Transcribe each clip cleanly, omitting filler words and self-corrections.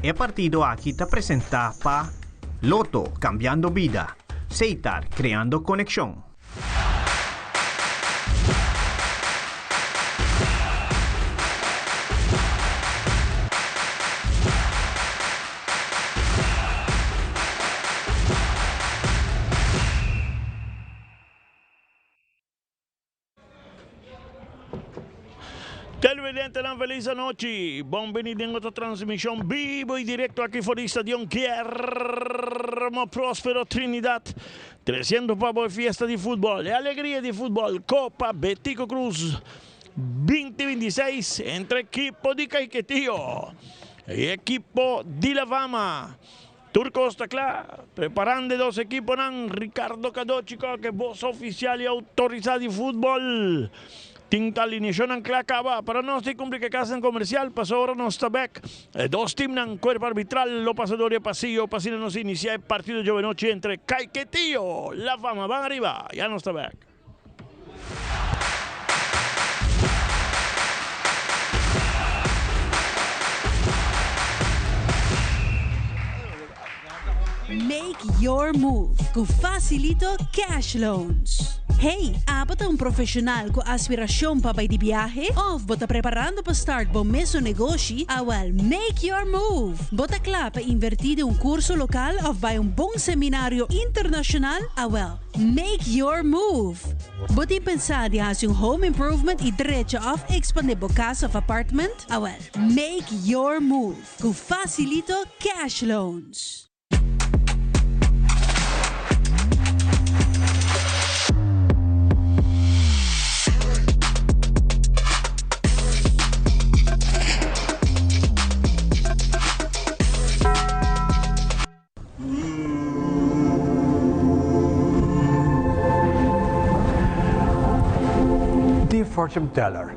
E partido aki ta presenta pa Lotto, cambiando bida. Setar, creando conexion. Televidentenan feliz anochi. Bon bini den otro transmision bibo y directo aki for di Stadion Guillermo Prospero Trinidad. Treciendo pa bo e fiesta di futbol, e alegria di futbol, Copa Betico Croes 2026 entre ekipo di Caiquetio y ekipo di La Fama. Tur kos ta kla, preparando e dos ekiponan, Ricardo Cadochi Kock, e bos ofisial i outorisá di futbòl. Tin ta alineashonnan kla kaba para nos di kumpli ku e kasnan komersial, pasobra nos ta bèk. E dos timnan, kuerpo arbitral lo pasa dor di e pasillo pa asina nos inisiá e partido djovenochi entre Caiquetio, La Fama. Ban ariba, ya nos ta bèk. Make your move ku Facilito Cash Loans. Hey, abo ta un profesional ku aspiracion pa bai di biahe? Of bo ta preparando pa start bo mesun negoshi? Awel, make your move! Bo ta kla pa inverti den un curso local of bai un bon seminario internacional? Awel, Make your move! Bo tin pensá di hasi un home improvement i drecha òf ekspandé bo kas òf apartment? Awèl, make your move ku Facilito Cash Loans! Dear fortune teller,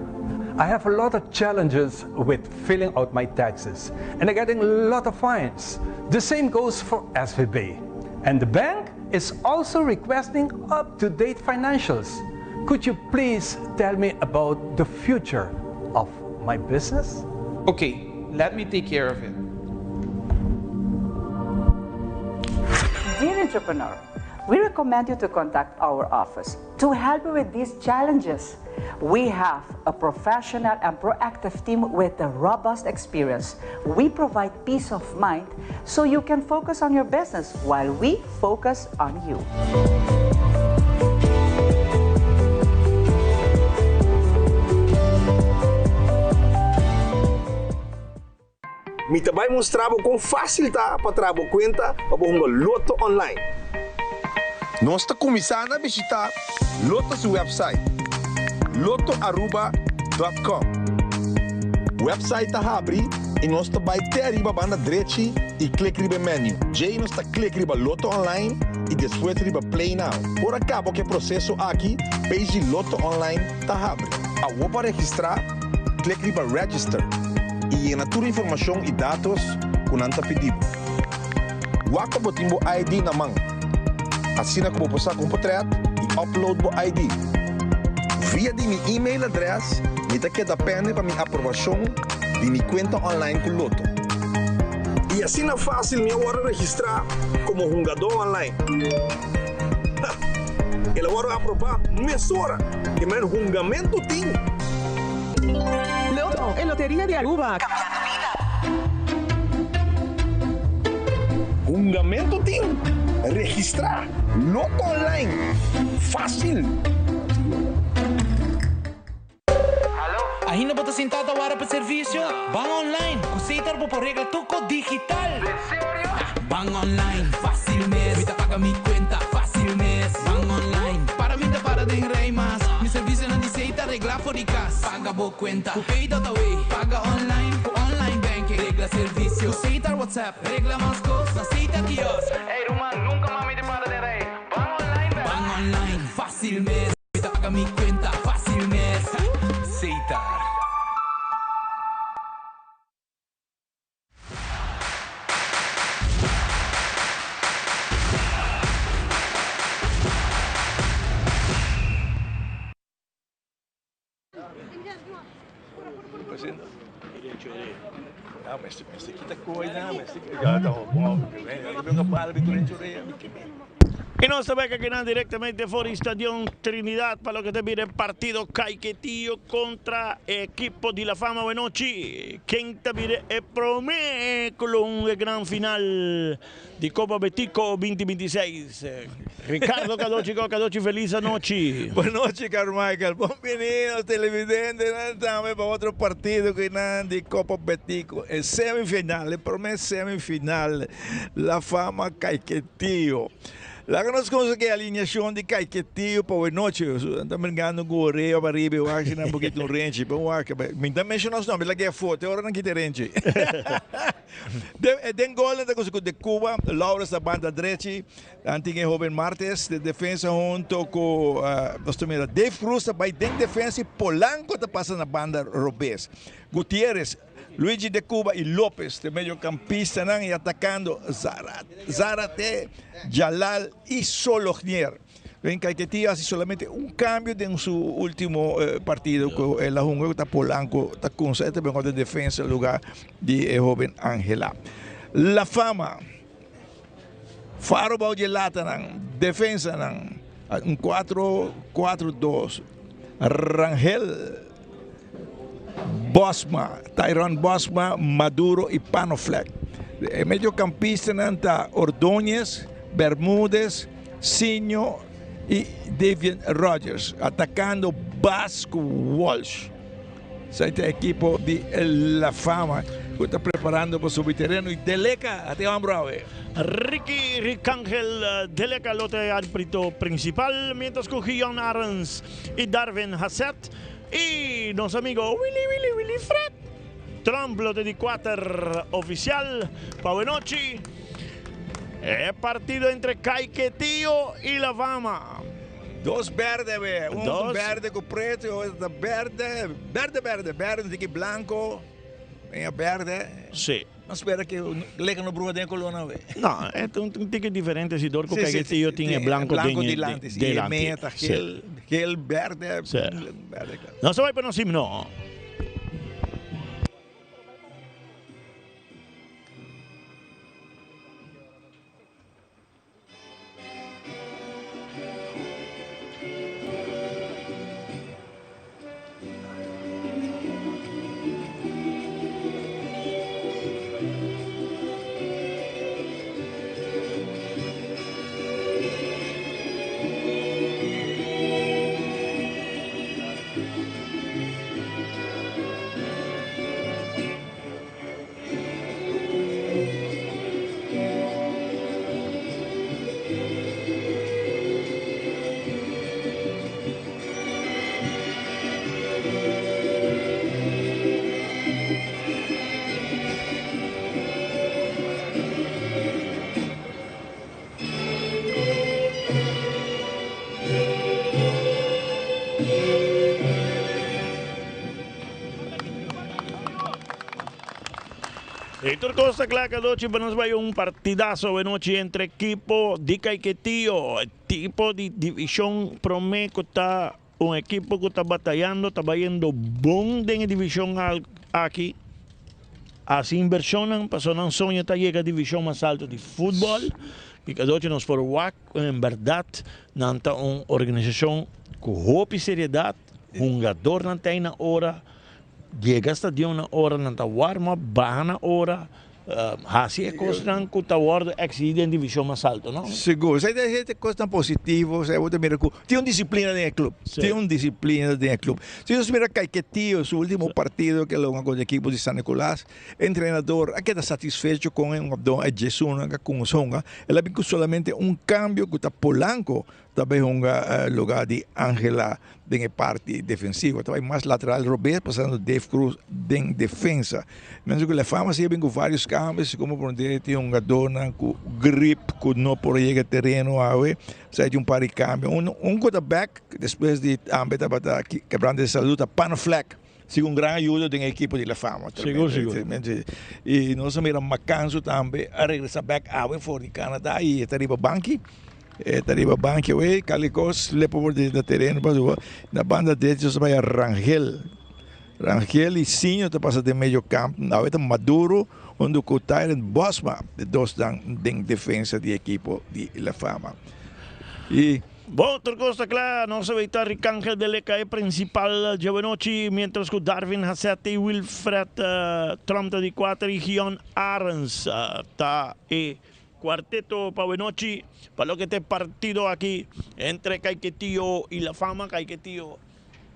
I have a lot of challenges with filling out my taxes and I'm getting a lot of fines. The same goes for SVB. And the bank is also requesting up-to-date financials. Could you please tell me about the future of my business? Okay, let me take care of it. Dear entrepreneur, we recommend you to contact our office to help you with these challenges. We have a professional and proactive team with a robust experience. We provide peace of mind so you can focus on your business while we focus on you. Mi ta bai mustra bo kon fásil ta pa traha bo kuenta pa bo hunga Lotto online. Nos ta kuminsá na bishitá Lotto su wèpsait, lottoaruba dòt kòm. Wèpsait ta habri i nos ta bai te ariba banda drechi i klik riba e menu. Djei nos ta klik riba Lotto Online i despues riba Play Now. Ora kaba ku e proseso aki, page di Lotto Online ta habri. Awor pa registrá, Klik riba Register i yena tur informashon i datos ku nan ta pidi bo. Wak pa bo tin bo ID na man, asina ku bo por saka un potrèt i upload bo ID. Via di mi email adrès mi ta keda pende pa mi aprobashon di mi kuenta online ku Lotto. I asina fásil mi a wòrdu registrá komo hungadó online. Ha! El a wòrdu aprobá mesora e men hungamentu tin. Lotto, e loteria di Aruba. Cambiando bida. Hungamentu tin. Registrá! Lotto online! Fásil! Ainda bo ta sintá ta wara pa servisio? Ban online! Ku Setar bo por regla tur kos digital! Ban online, fásil mes! Mi ta paga mi kuenta, fásil mes! Ban online, para mi ta para den rei mas! Mi servisionan di Setar regla for di kas! Paga bo kuenta ku Pay.away! Paga online ku online banking! Regla servisio ku Setar WhatsApp! Regla mas kos na Setar Kiosk! Ey ruman, nunka mas mi ta para den rei! Ban online bèk! Ban online, fásil mes! Mi ta paga mi cuenta facil mes. Setar. Y nos ta bek akinan directamente for di Stadion Trinidad pa loke ta bira e partido Caiquetio contra e ekipo di La Fama awenochi. Ken ta bira e prome cu lo hunga e gran final di Copa Betico 2026? Ricardo Cadochi Go Cadochi feliz anochi. Buenochi Carmichael, bon bini nos televidentenan tambe pa otro partido cu nan di Copa Betico, e semifinal, e prome semifinal. La Fama Caiquetio. Laga nos conoce ke alineacion di Caiquetio pa awe nochi. Nan ta bringando cu Oreo pa riba y wak si nan por kita un renchi. Bon wak, mi ta menciona su nomber, laga e afo, te ora nan kita e renchi. Den gol nan ta conoce cu De Cuba, Laurens na banda drechi, nan tin e hoben Martes den defensa hunto cu nos ta mira Dave Cruz ta bay den defensa y Polanco ta pasa na banda robes. Gutierrez. Luigi de Cuba y Lopez te mediocampistanan y atacando Zarate, Jalal y Solognier. Ven Caiquetía haci solamente un cambio den su ultimo partido cu el a hunga cu ta Polanco ta cunsa e ta mejor den defensa lugar di e hoben Angela. La Fama, Faro bao dje latanan, defensanan, un cuatro, cuatro, dos, Rangel. Bosma, Tyron Bosma, Maduro y Panoflek. E mediocampistanan ta Ordóñez, Bermúdez, Siño y Davian Rogers. Atacando Basco Walsh. Esaki ta e ekipo di La Fama cu ta preparando pa subi tereno y Deleca a tin hombro awe. Ricky Ricangel Deleca lo ta e arbitro principal, mientras cu Gion Arends y Darwin Hasset y nos amigo Willy Willy Willy Fred Trump lo ta di cuater oficial pa awenochi. E partido entre Caiquetio y La Fama. Dos berde we, un Dos. berde cu preto y otro ta berde, berde berde, berde un tiki blanco, en berde. Sí. No spera que leka no bruha den color we. No, e ta un tiki diferente si dor cu Caiquetio tin e blanco, blanco den dilanti, sí, y e media ta gel, gel berde, sí. Berde claro. Nos ta bay pa nos himno. Y tur cos ta cla cadochi pa nos bay un partidazo awenochi entre equipo di Caiquetio, tipo di division prome cu ta un equipo cu ta batayando, ta bayendo bon den e division aki, haci inversionnan pasobra nan soño ta yega division mas alto di futbol y cadochi nos por wak cu en berdad nan ta un organisacion cu hopi seriedad, hungadornan ta na ora. Yega stadion na ora, nan ta warm up, baha na ora, hasi e kosnan ku ta wòrdu eksigí den divishon mas alto, no? Sigur. Esei ta e kosnan positivo, esei bo ta mira ku tin un disiplina den e klup, tin un disiplina den e klup. Si nos mira Caiquetio, su ultimo partido ke lo hunga kontra e ekipo di San Nicolas, e entrenador a keda satisfecho kon e hungadó a djesun a kumsa hunga. El a bin ku solamente un kambio ku ta Polanco Ta bay hunga lugar di Angela den e parti defensivo. Ta bay mas lateral robes pasando Dave Cruz den defensa. Menso cu La Fama sigue bin cu varios cambios como por ejemplo tin hungadornan cu grip cu no por yega tereno awe. Sa tin un par di cambio. Un cu ta back despues di tambe tabata quebrante de salud ta Panflek. Sigue un gran ayuda den e ekipo di La Fama. Sigur, sigur. Y nos a mira Macanzo tambe a regresa back awe for di Canada y e ta riba banki. E ta riba banki awe. Calicos lepo por di na tereno pasobra na banda derecho nos a bay Rangel. Rangel y Sinho ta pasa den medio campo. Awe ta Maduro hunto cu Tyron Bosma, de dos dan den defensa di ekipo di La Fama. Y. Bon, tur cos ta cla, nos a weita Ricangel de Leca e principal djawe-nochi, mientras cu Darwin Hassette y Wilfred Tromp ta di cuater y Gion Arends ta e cuarteto pa awenochi pa loke ta e partido aki entre Caiquetio y La Fama. Caiquetio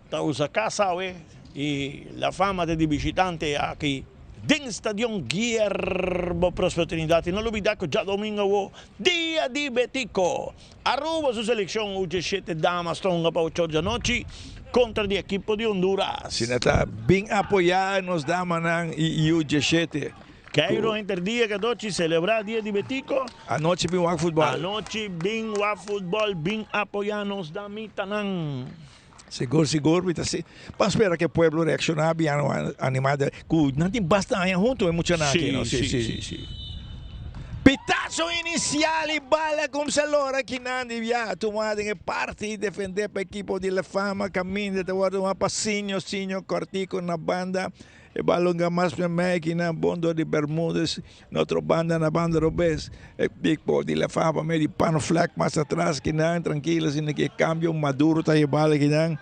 ta usa casa awe y La Fama ta di bishitante aki den Stadion Guillermo Prospero Trinidad. Y no lubida cu djadomingo awo dia di Betico. Aruba su seleccion U 17 damas ta hunga pa ocho djanochi contra di ekipo di Honduras. Asina ta bin apoya nos damanan y U 17. Cairo henter dia cadochi celebra dia di Betico. Anochi bin wak futbol. Anochi bin wak futbol bin apoya nos damitanan. Sigur sigur mi ta si ban spera ke pueblo reacciona bian anima de ku nan tin basta aña hunto e muchanan aki no si si si. Pitazo inicial y bala kumsa lora kinan di bia tuma den e parti defende pa ekipo di La Fama kaminda ta wordo tuma pa Sinio Sinio kortiko na banda. E balonga mas memey ki na bondo di Bermudez, na otro banda na banda robes. E ekipo di La Fama pa medio di Panflek mas atras ki nan trankilo asina ki e kambio Maduro ta yebal aki nan.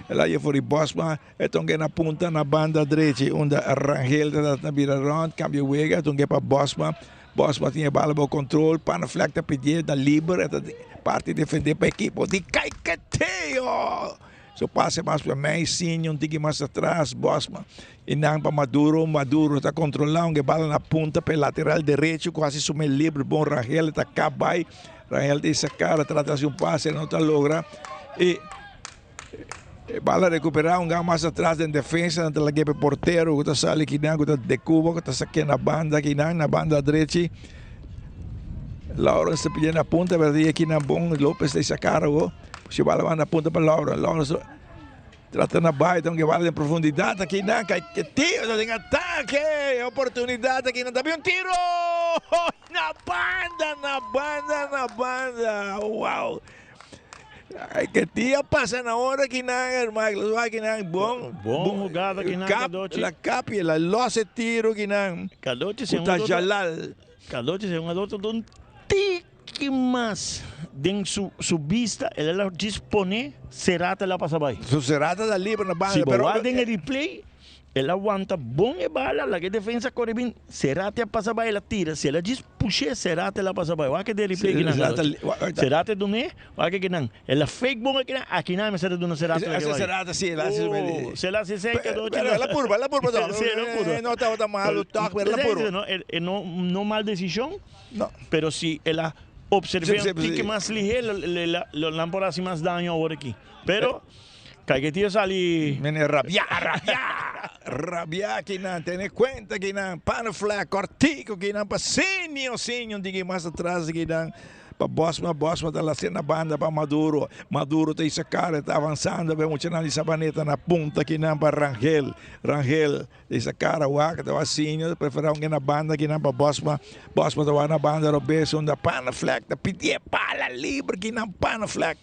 El a for di Bosma e tonge na punta na banda drechi unda Rangel ta trata bira rond kambio wega tonge pa Bosma. Bosma tin e bala bo kontrol Panflek ta pidié ta liber e ta parti defende pa ekipo di Caiqueteo. So pase mas pa mei, Sinio un tiki mas atras, Bosma y nan pa Maduro, Maduro ta controla un bala na punta pa e lateral derecho cu haci su me libre, bon Rangel ta cap bay, Rangel ta isa cara trata haci un pase no ta logra y e bala recupera un mas atras den defensa nan ta lage pa e portero cu ta sali kinan cu ta de Cuba cu ta sake na banda kinan na banda drechi, Lawrence ta pidi na punta pero ta kinan bon Lopez ta isa cara awo. Si bala manda punta pa Laura. Laura so trata na bai, ta bala den profundidad aki nan kai ke tiro ta den atake. Oportunidad aki nan ta bin un tiro. Na banda, na banda, na banda. Wow. Ai ke tio pasa na ora ki nan hermano. Aki nan bon. Bon jugada ki nan Kap, la kap y la los e tiro ki nan. Cadochi se un Jalal. Cadochi se un adulto don tik. Ki mas den su su bista el a la djis pone Serata el a pasa bai. Su Serata ta liber na banda Si bo wak den e replay el a wanta bon e bala laga e defensa kore bin Serati a pasa bai el a tira si el a djis push'é Serata el a pasa bai wak den replay kinan Cadochi Serati a dun'é wak kinan el a fake bon akinan akinan mester a duna Serati laga bai Serata si el a hasi oh si el a hasi esei Cadochi pero el a purba el a purba tòg si el a purba no tabata malu tòg pero el a purba e no no mal desishon. Pero si el a observé un tiki mas lihé, lo nan por hasi mas daño awor aki. Pero, Caiquetio sali. Mene rabiá, rabiá, rabiá kinan, tene kuenta kinan, Panaflak, kòrtiku kinan, pa Sinio, Sinio un tiki mas atras kinan. Pa Bosma, Bosma ta lacia na banda pa Maduro, Maduro ta isa kara, ta avansando, be muchanan di Sabaneta na punta kinan pa Rangel, Rangel. Esa cara wak ta wak sinio ta prefera un na banda kinan pa Bosma. Bosma ta wak na banda robes unda Panaflek ta pidie bala libre kinan Panaflek.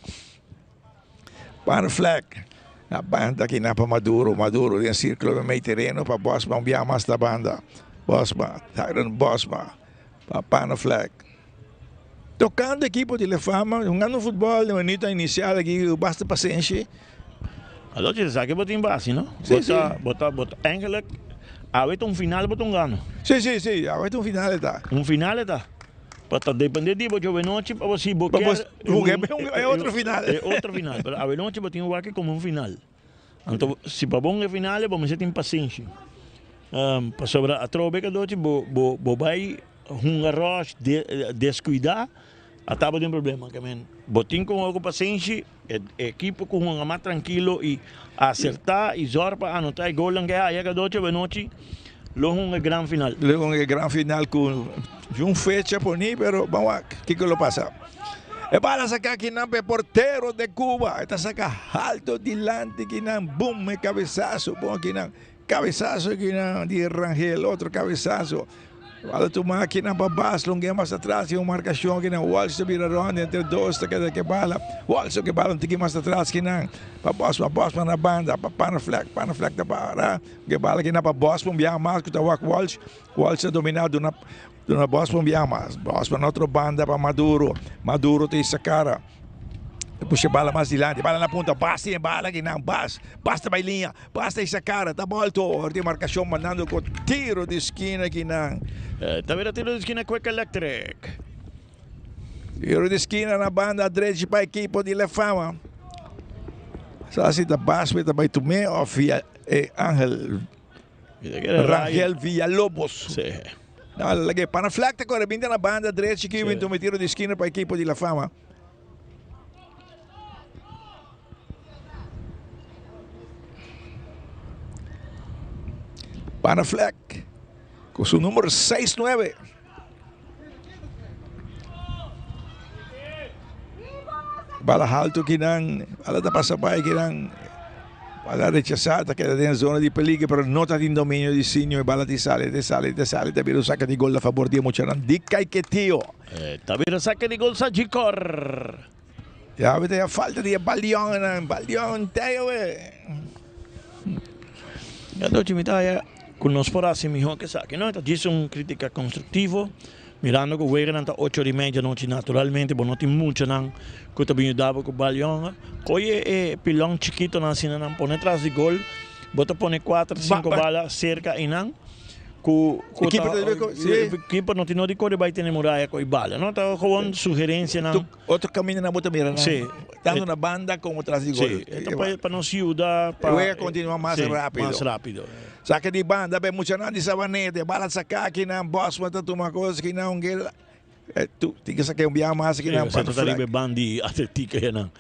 Panaflek na banda kinan pa Maduro. Maduro den circulo den mei tereno pa Bosma un bia mas na banda. Bosma, Tyron Bosma pa Panaflek. Tocando equipo di La Fama, jugando futbol den minuto inicial aki basta pasenshi. Alochi sa ke bo tin basi no? Sí, sí. Bo ta, bo ta, eigenlijk awe ta un final bo ta un gano. Sí, sí, sí, awe ta un final e ta. Un final e ta. Pa ta depende di bo djovenochi pa bo si bo kier hunga e otro final. E otro final, pero awenochi bo tin wak como un final. Anto si pa bo hunga e final bo mester tin pasenshi. Pasobra atrobe kadochi bo bo bo bai hunga rush descuida a taba den problema. Ke men bo tin ku hunga ku pasenshi. E ekipo ku hunga mas trankilo i asertá i zòrg pa anotá e golnan ke haya kadochi awenochi lo hunga e gran final. Lo hunga e gran final ku un fecha poní pero ban wak kiko lo pasa. E bala saka kinan pa e portero de Cuba e ta saka halto dilanti kinan bum e kabesaso bon kinan kabesaso kinan di Rangel otro kabesaso. Bala tuma akinan pa Bas, long'é mas atras, tin un markashon akinan, Walsh ta bira rònt entre dos ta keda ke bala, Walsh ke bala un tiki mas atras akinan pa Bosman, Bosman na banda pa Panaflek, Panaflek ta para ke bala akinan pa Bosman un biaha mas ku ta wak Walsh, Walsh ta dominá duna duna Bosman un biaha mas, Bosman na otro banda pa Maduro, Maduro ta hisa kara. Ta pusha bala mas dilanti, bala na punta, Bas tin e bala akinan, Bas, Bas ta bai liña, Bas ta hisa kara, ta bolto, ora tin markashon mandando ku tiro di skina akinan. Ta bira tiro di skina Quick Electric. Tiro di skina na banda drechi pa ekipo di La Fama. Sa si ta Bas ta bai tum'é of via e Angel Rangel Villalobos. Sí. No, lag'é Panaflek ta kore binti na banda drechi ki bin tuma tiro di skina pa ekipo di La Fama. Panaflek ku su numero seis nuebe. Bala haltu kinan, bala ta pasa bai kinan, bala rechasá, ta keda den zona di peligro, pero no ta tin dominio di Sinio, e bala ti sali, ti sali, ti sali, ta bira un saka di gol a fabor di e muchanan di Caiquetio. Ta bira saka di gol Sagicor. Ya ta ya falta di e balionnan, balion teo e. Ya dochi mi ta haya ku nos por hasi mihó ke esaki, no? Ta djis un kritika konstruktivo. Mirando ku weganan ta ocho ora i media anochi naturalmente bo no tin muchanan ku ta bin yuda bo ku bal yonga. Koye e pilon chikitonan asina nan pone tras di gol, bo ta pone kuater sinku bala serka einan ku ku ta kiper no tin no di kore bai tene muraya ku e bala no. Ta gewoon sugerencianan. Otro kaminda nan bo ta mira nan tanto na banda komo tras di gol. Si, e ta pa nos yuda pa e wega kontinua mas rapido. Mas rapido. Saka di banda pa e muchanan di Savaneta, e bala saka akinan, Bosman ta tuma kos akinan, un gel tu tin ke saka un biaha mas akinan. Si, ta riba e banda di Atletica nan.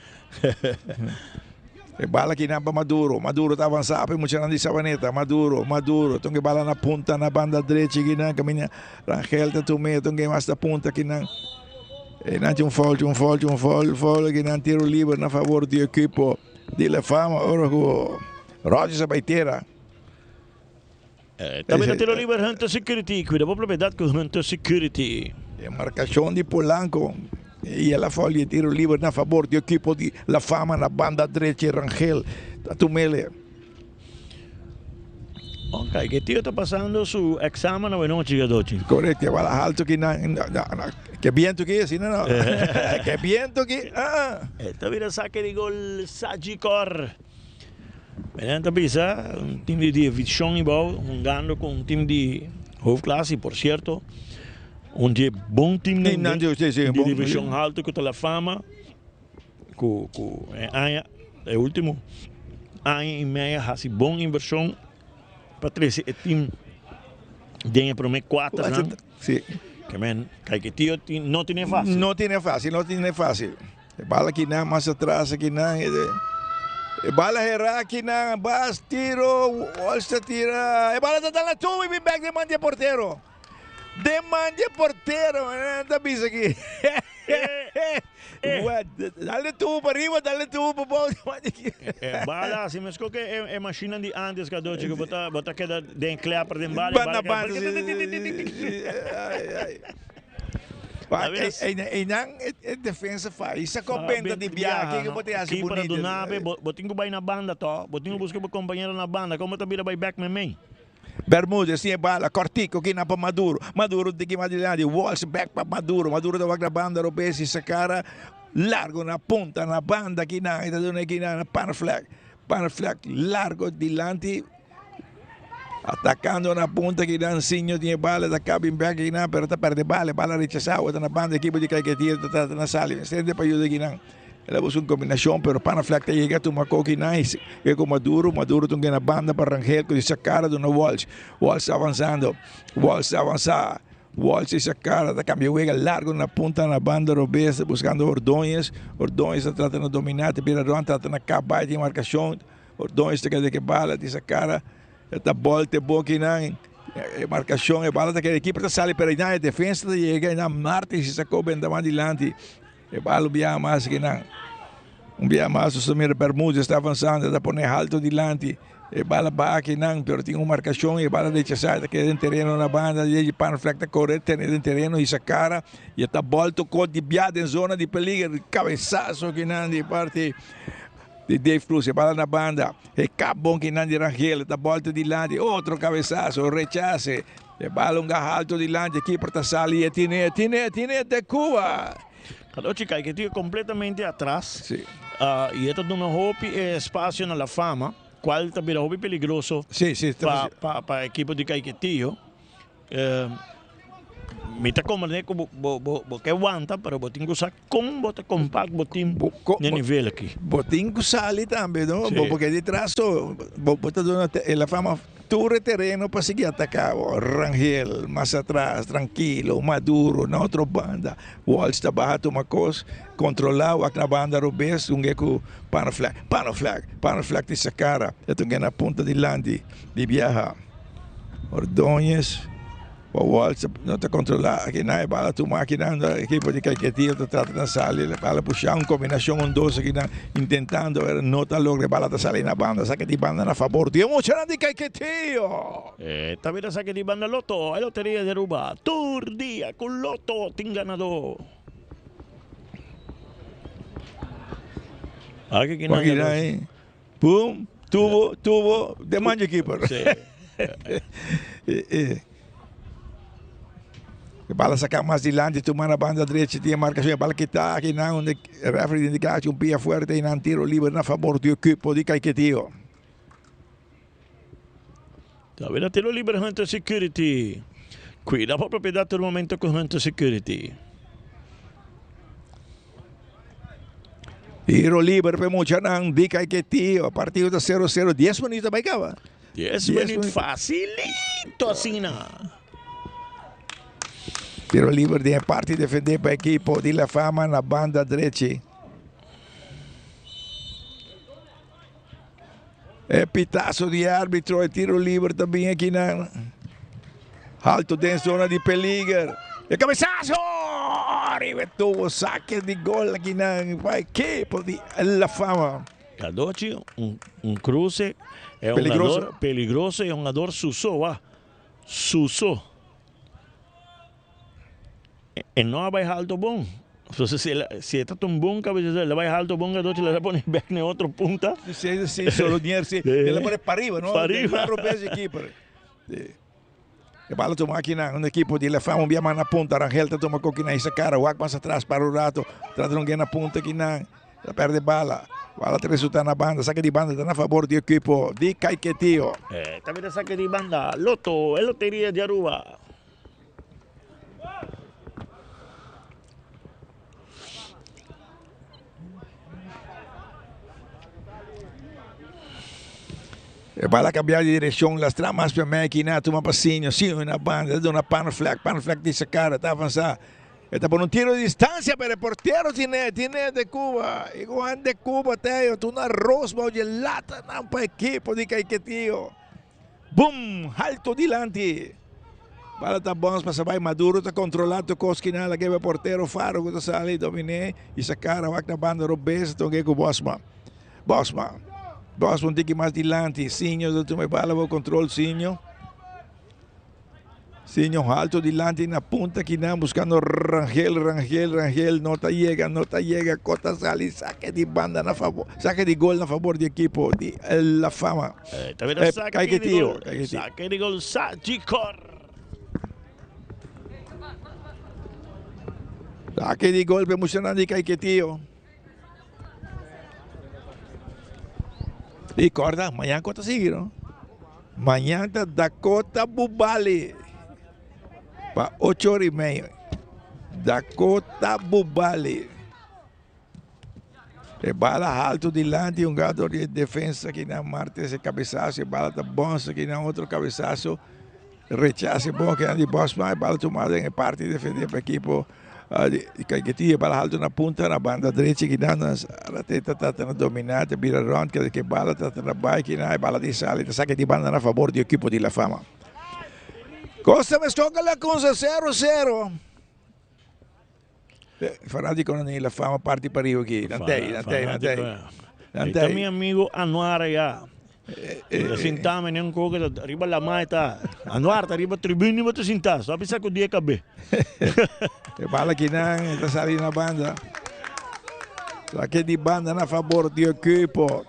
E bala akinan pa Maduro, Maduro ta avansa pa e muchanan di Savaneta, Maduro, Maduro, tun ke bala na punta na banda drechi akinan, kaminda Rangel ta tum'e, tun ke mas ta punta akinan. E nan tin un foul, tin un foul, tin un foul, foul aki nan tiro liber na favor di ekipo di La Fama ora ku Rogers a bai tera. Tambe ta tiro liber Hunter Security, kuida bo propiedat ku Hunter Security. E markashon di Polanco i el a foul di e tiro liber na favor di ekipo di La Fama na banda drechi Rangel ta tumele. Ok, ke tio ta pasando su examen awe nochi Gadochi? Correcto, e bala halto ki nan, ke biento ki asina no, ke biento ki, ah. E ta bira sake di gol Sagicor. Menen ta bisa un team di división ibao hungando cu un team di hoofdklasse y por cierto un di e bon teamnan di división halto cu ta La Fama. Ku ku e aña e ultimo aña i meia hasi bon invershon pa trese e tim den e prome kuaternan. Sí. Ke men Caiquetio tin no tine fácil. No tine fácil, no tine fácil. E bala kinan mas atras akinan e bala hera akinan bas tiro Walsh ta tira e bala ta dal na tubo i bin bek den man di e portero. Den man di e portero ta bisa aki. Dale tubo pa riba, dale tubo pa bou. E bala así mesco que e machine di antes cadochi que bota bota keda den klepper den bala Banda banda. Einan e defensa fai. I sacó benta di biaha kiko bo ta hasi bonito. Keeper a dunabe bo tin ku bai na banda to. Bo tin ku buska bo compañero na banda. Como ta bira bai bek memey. Bermudez tin e bala, kòrtiku kina pa Maduro, Maduro tin ki mas dilanti, Walsh bèk pa Maduro, Maduro ta wak na banda robes i sa kara largo na punta na banda kina i ta duna e kina na Panflek, Panflek largo dilanti atakando na punta kina Nsinho tin e bala ta kabin bèk kina pero ta pèrdè bala, e bala rechasá awor ta na banda ekipo di Caiquetio ta trata na sali mester pa yuda kinan. El a busca un combinacion pero Panafleck ta yega tuma koki nice ke ku Maduro, Maduro ta un gana banda pa Rangel ku di sa cara duna Walsh, Walsh ta avanzando, Walsh ta avanza, Walsh di sa cara ta cambia wega largo na punta na banda robes buscando Ordonez, Ordonez ta trata na domina ta bira rond trata na kap bai tin marcacion, Ordonez ta keda ke bala di sa cara ta bolte bokinan e marcacion e bala ta keda ekipo ta sali pero e defensa ta yega y nan Martins di sa kobe benta mas dilanti. E bal un biaha mas aki nan. Un biaha mas nos ta mira Bermudez ta avansando, ta pone halto dilanti. E bala baha akinan, pero tin un markashon i e bala rechasá. E ta keda den tereno na banda di Panflek ta kore tene den tereno hisa kara i e ta bòlto kot di bia den zona di peliger. Kabesaso akinan di parti di Dave Cruz. E bala na banda. E kap bon kinan di Rangel. E ta bòlto dilanti. Otro kabesaso. Rechase. E bala un gaha alto dilanti. E keeper ta sali i e tine, e tine, e tine te Cuba. Cadochi cay que completamente atras. Sí. Y e ta duna hopi espacio na La Fama, cual ta bira hopi peligroso sí, sí, pa, pa, pa equipo di Caiquetio. Mi ta comprende cu bo, bo, bo, bo ke wanta, pero bo tin cu sa con bo ta compact bo team na nivel aki. Bo tin cu sali tambe, no? Sí. Bo porque di tras so, bo, bo ta duna La Fama Tur e tereno pa sigui ataká bo. Rangel mas atras, trankilo, Maduro na otro banda. Walsh ta baha tuma kos, kontrolá wak na banda robes, un ge ku Panaflek, Panaflek, Panaflek di Sakara. E ta un ge na punta dilanti di biaha. Ordóñez. Pa Walsh no ta kontrolá akinan e bala tuma akinan ekipo di Caiquetio ta trata na sali e bala pusha un kombinashon un dos akinan intentando pero no ta logra e bala ta sali na banda saki di banda na fabor di e muchanan di Caiquetio. E ta bira saki di banda Lotto e loteria di Aruba tur dia ku Lotto tin ganadó. Aki kinan Aki Boom, tubo, tubo, de manja keeper. Sí. E bala saca mas dilanti, tuma na banda derecha, tiene marcación, e bala kita aki nan, donde referee indica un pia fuerte y nan tiro libre na favor di equipo di Caiquetio. Tambe tiro libre Hunter Security. Cuida bo propiedad tur momento cu Hunter Security. Tiro liber pe muchanan di Caiquetio. Partido ta 0-0. 10 minuut ta bai caba. 10 minuut facilito asina. Tiro liber den e parti defende pa equipo di La Fama na banda drechi. E pitazo di arbitro, e tiro liber ta bin aki nan. Alto den zona di peliger. E cabezazo! Arriba e tubo, saque di gol aki nan pa equipo di La Fama. Cadochi, un, un cruce, è un Peligroso. jugador peligroso y un jugador suso, wa. Suso. E no a bai halto bon. Entonces si el, si e ta un bon cabeza, el a bai halto bon Cadochi le a pone bek na otro punta. Sí, sí, solo nier, sí. El a pone pa riba, no? Pa riba. Pa robes e keeper. Sí. E bala tuma aki na un equipo di La Fama, un bia mas na punta. Rangel ta tuma koki na isa cara, wak mas atras para un rato. Trata un na punta aki na. Ta perde bala. Bala ta resulta na banda. Saque di banda ta na favor di equipo di Caiquetio. Eh, tambe ta saque di banda. Lotto, e loteria di Aruba. E bala cambia di direccion, lastra mas pa Meki, na tuma pasinho, si una banda, duna Panflek, Panflek di sacara, ta avanza. E ta pone un tiro di distancia, pero e portero tiene, tiene de Cuba. Y Juan de Cuba, Teo, tu una rosba oye lata nan pa equipo di Caiquetio. Boom! Halto dilanti. Bala ta bons pasa bai Maduro ta controla tur cos kina la gebe portero Faro cu ta sali domine y sacara wak na banda robes ta toke cu Bosma. Bosma. Bosma un tiki mas dilanti. Sinjo ta tuma e bala bo control Sinjo. Sinjo halto dilanti na punta kina buscando Rangel, Rangel, Rangel no ta yega, no ta yega. Cota sali saque di banda na favor, saque di gol na favor di equipo di La Fama. Eh, ta bira saque di gol. Saque di gol Sagicor. Saque di gol pe muchanan di Caiquetio. Y corda, mañana cota sigue, no? Mañana ta Dakota Bubali. Pa 8 hora y media. Dakota Bubali. E bala haltu dilanti un gato di defensa ki na Martes e cabezazo e bala ta bons ki na otro cabezazo rechace bon ki na di Bosma e bala tuma den e parti defende pa equipo di Caiquetio e bala haltu na punta na banda drechi ki na Arateta ta na domina ta bira rond ke ke bala ta na bai ki na e bala di sali ta saki di banda na favor di equipo di La Fama. Costa Mescoca la Cunza 0-0. Fanaticonan di La Fama parti pariba aki. Nan tei, nan tei, nan tei. Nan tei. Mi amigo Anuar ya. Ta sintá mi den un koke ta riba lamá e ta. Anuar ta riba tribune bo ta sintá. Stop i sakudí e kabé. E bala kinan e ta sali na banda. Sake di banda na fabor di ekipo.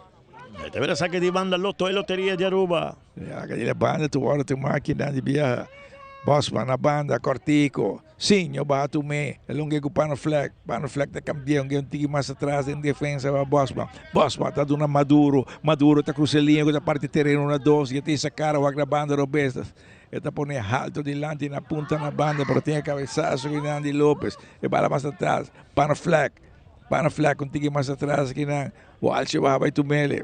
E ta bira sake di banda Lotto e Loteria di Aruba. Ya, di banda tu ora tu makina di biaha. Bosman na banda, Cortico. Sinjo baha tu me. E longe ku Panaflek. Panaflek ta kambia un un tiki mas atras den defensa pa Bosman. Bosman ta duna Maduro. Maduro ta cruza e linea ku ta parti tereno na dos. Y e ta hisa cara wak na banda robes. E ta pone halto dilanti na punta na banda pero tin e cabezazo ki nan di Lopez. E bala mas atras. Panaflek. Panaflek un tiki mas atras ki nan. Walsh baha bai tumele.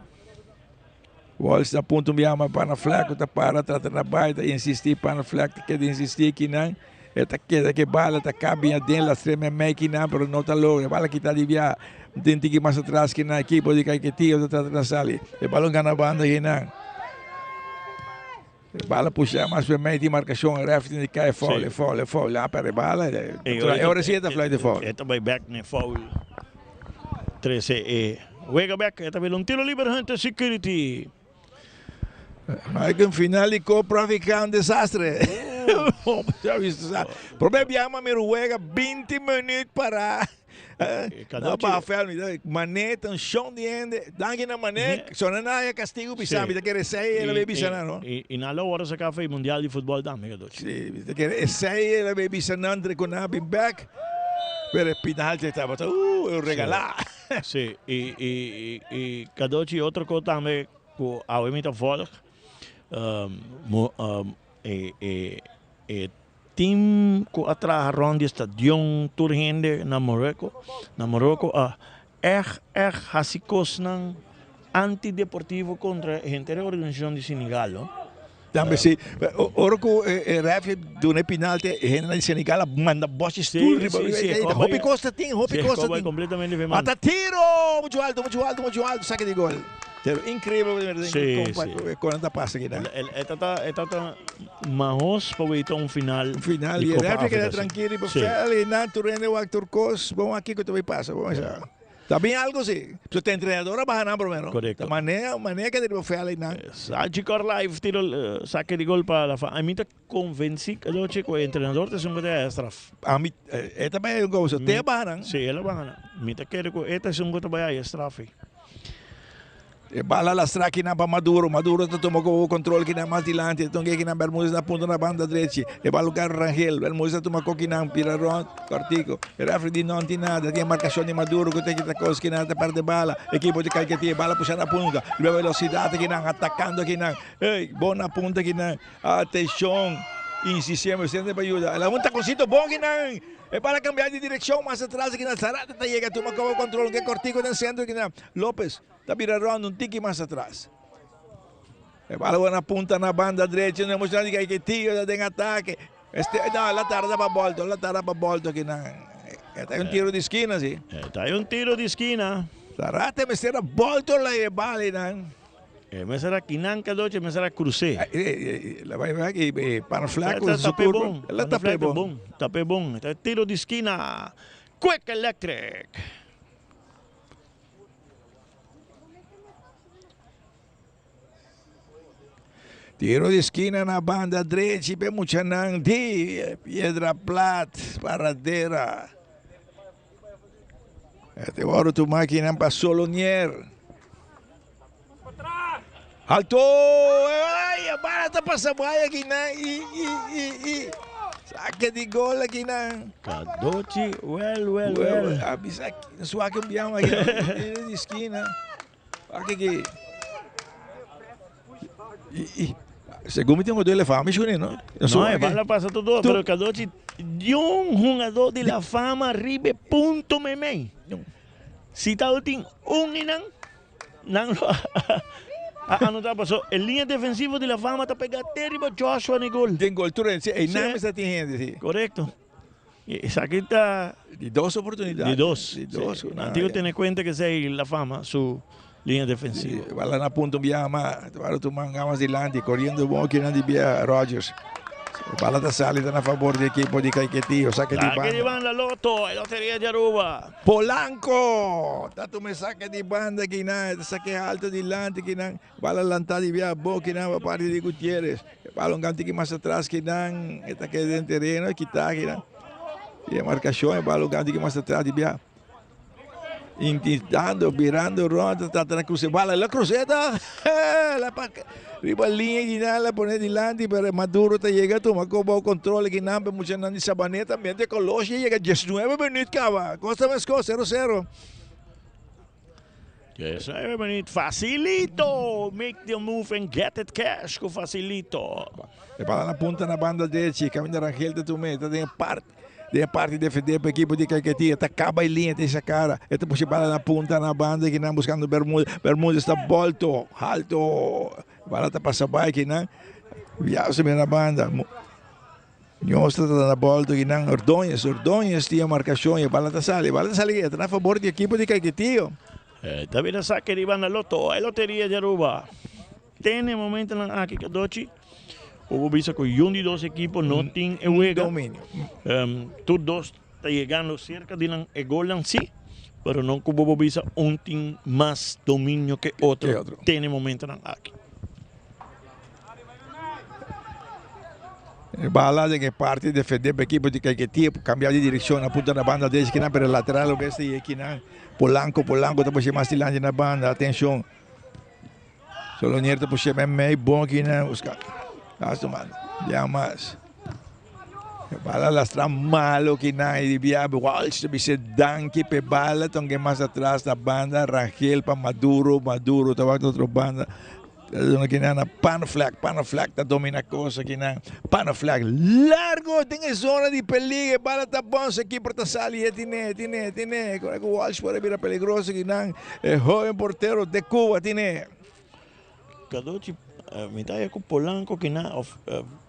Walsh na punto un biaha Panaflek ku ta para trata na bai ta insisti Panaflek ta keda insisti ki nan. E ta keda ke bala ta kabi aden lastre memei ki nan pero no ta logra. E bala kita di biaha un tiki mas atras ki nan ekipo di Caiquetio ta trata na sali. E balon gana banda ki nan. E bala pusha mas memei di markashon e ref tin di kai foul e foul e foul. Ya pero e bala e ora si e ta fluit e foul. E ta bai bek na e foul. Trese e wega bek. E ta bira un tiro liber Hunter Security. Maar ku final di Copa Africa un desastre. Ya visto sa. Prome biaha mi ruega 20 minuut para. No pa fel mi Mané ta un shon di hende. Danki na Mané. Sona na haya castigo bisa mi ta kere esey el a bay bisa nan no. Y nan lo worde saca for e mundial di futbol tambe cadochi. Si mi ta kere esey el a bay bisa nan entre cu nan a bin bek. Pero e penalti tabata uh regala. Si y y y cadochi otro cos tambe. Ku awe mi ta volg e team ku a traha rond di e stadion tur hende na Morocco na Morocco a ègt ègt hasi kosnan antideportivo kontra henter e organisashon di Senegal no. Tambe si ora ku e ref duna e penalti e hendenan di Senegal a manda bòshi stoel riba hopi kos ta tin hopi kos ta tin ata tiro muchu alto muchu alto muchu alto saki di gol pero increibel kon ta pasa kinan. E ta e ta mahos pa weta un final final y e ref a keda trankil riba veld y nan tur hende wak tur kos bon wak kiko ta bay pasa bon wak. Ta bin algo si. So ta entrenador a baha nan prome no? Correcto. Ta manera manera keda riba veld einan. Sagicor Live tiro sake di gol pa La Fama. Ami ta convenci anochi cu e entrenador ta esun cu ta haya straf. Ami e ta bay haya un gol so te a baha nan. Si el a baha nan. Mi ta kere cu e ta esun cu ta bay haya straf ei. E bala lastra kinan pa Maduro. Maduro ta tuma kobo kontrol kinan mas dilanti. E tonge kinan Bermudez na punta na banda drechi. E bala lugar Rangel. Bermudez ta tuma ko kinan pira rond kortiko. E refri di non tin nada. Tin e markashon di Maduro ku ta kita kos kinan ta perde bala. Ekipo di Caiquetía e bala pusha na punta. Riba velosidat kinan atakando kinan. Ey bon na punta kinan. Atenshon. Insistiendo siempre pa yuda. El a un takoncito bon kinan. E bala kambia di direkshon mas atras kinan. Zarate ta yega tuma kobo kontrol. Ke kortiko den sentro kinan. Lopez. Ta bira rond un tiki mas atras. E bala word na punta na banda drechi. No emocionante di Caiquetio ta den atake. Este, no, la tarda pa bolto, la tarda pa bolto aki nan. E ta un tiro di skina si. E ta un tiro di skina. Zarate mester a bolto la e bala nan. E mester a kinan cadochi, mester a cruce. La bai bai e pana flaco su curva. La tape bon. Tape bon. Ta tiro di skina. Quick Electric. Tiro di skina na banda drechi p'e muchanan di Piedra Plat, Paradera. E wòrdu tumá kinan pa Solonier. Alto! Ay, e bala ta pasa bai akinan i i i i. Sake di gol akinan. Kadochi, wel, wel, wel. A bisa suake un biaha aki. Tiro di skina. Aki ki. I, i. Segun mi tin un la fama shuni, no? No, e bala pasa todo, pero Kadochi di un jugador di la fama riba e punto meimei. Si tabatin un di nan, nan lo a anota paso e linea defensivo di la fama ta pega te riba Joshua den gol. Den gol tur hende, si, einan mester tin hende, si. Korekto. Esaki ta. Di dos oportunidat. Di dos. Di dos. Nan tin ku tene kuenta ku esei La Fama su linea defensivo. Bala na punto un biaha mas. Tabata tuma un mas dilanti. Koriendo bon kinan di bia Rogers. E bala ta sali ta na fabor di ekipo di Caiquetio. Sake di Sake di banda. banda Lotto, e Loteria di Aruba. Polanco ta tuma e sake di banda kinan. E ta sake alto dilanti kinan. Bala lanta di bia abou kinan pa parti di Gutierrez. E bala un tiki mas atras kinan. E ta keda den tereno e kita kinan. E markashon e bala un tiki mas atras di bia. Intentando, birando rond, ta trata na cruce bala. La cruceta, la pa riba linea kinan, la pone dilanti, pero Maduro ta yega tuma ko bou control kinan, pe muchanan di Sabaneta, ambiente Coloshi yega 19 minuut caba. Costa mesco, 0-0. 19 minuut, facilito, make the move and get it cash cu facilito. E bala na punta na banda derechi, caminda Rangel ta tuma, ta den parte. Den e parti defendé pa ekipo di Caiquetía ta kaba e liña ta esa kara. E ta pusha bala na punta na banda kinan buskando Bermudez. Bermudez ta bolto halto. Bala ta pasa bai kinan. Viazo mira na banda. Munoz ta na bolto kinan. Ordóñez, Ordóñez tin e markashon e bala ta sali. Bala ta sali ta na fabor di ekipo di Caiquetía. Ta bira sake riba na loto. E loteria di Aruba. Te na e momentonan aki Cadochi, bo por bisa cu yun di dos ekipo no tin e wega. Dominio. Tur dos ta yegando cerca di nan e golnan si, pero no cu bo por bisa un tin mas dominio ke otro te na e momentonan aki. E bala den e parti defende pa ekipo di Caiquetía por cambia di direccion a punta na banda derecha kinan pero lateral obes ta yega kinan. Polanco, Polanco ta pusha mas dilanti na banda, atencion. Solonier ta pusha mei bon aki na busca. Gasto man. Bia mas. Bala lastra malo ki na y bia Walsh ta bisa danki pe bala tonke mas atras na banda Rangel pa Maduro Maduro ta wak otro banda. Duna ki na Panflak Panflak ta domina cosa ki na Panflak largo den e zona di peligro bala ta bon su keeper ta sali e tine tine tine Walsh por a bira peligroso ki nan. E hoben portero de Cuba tine. Cadochi, mi ta haya cu Polanco kina of.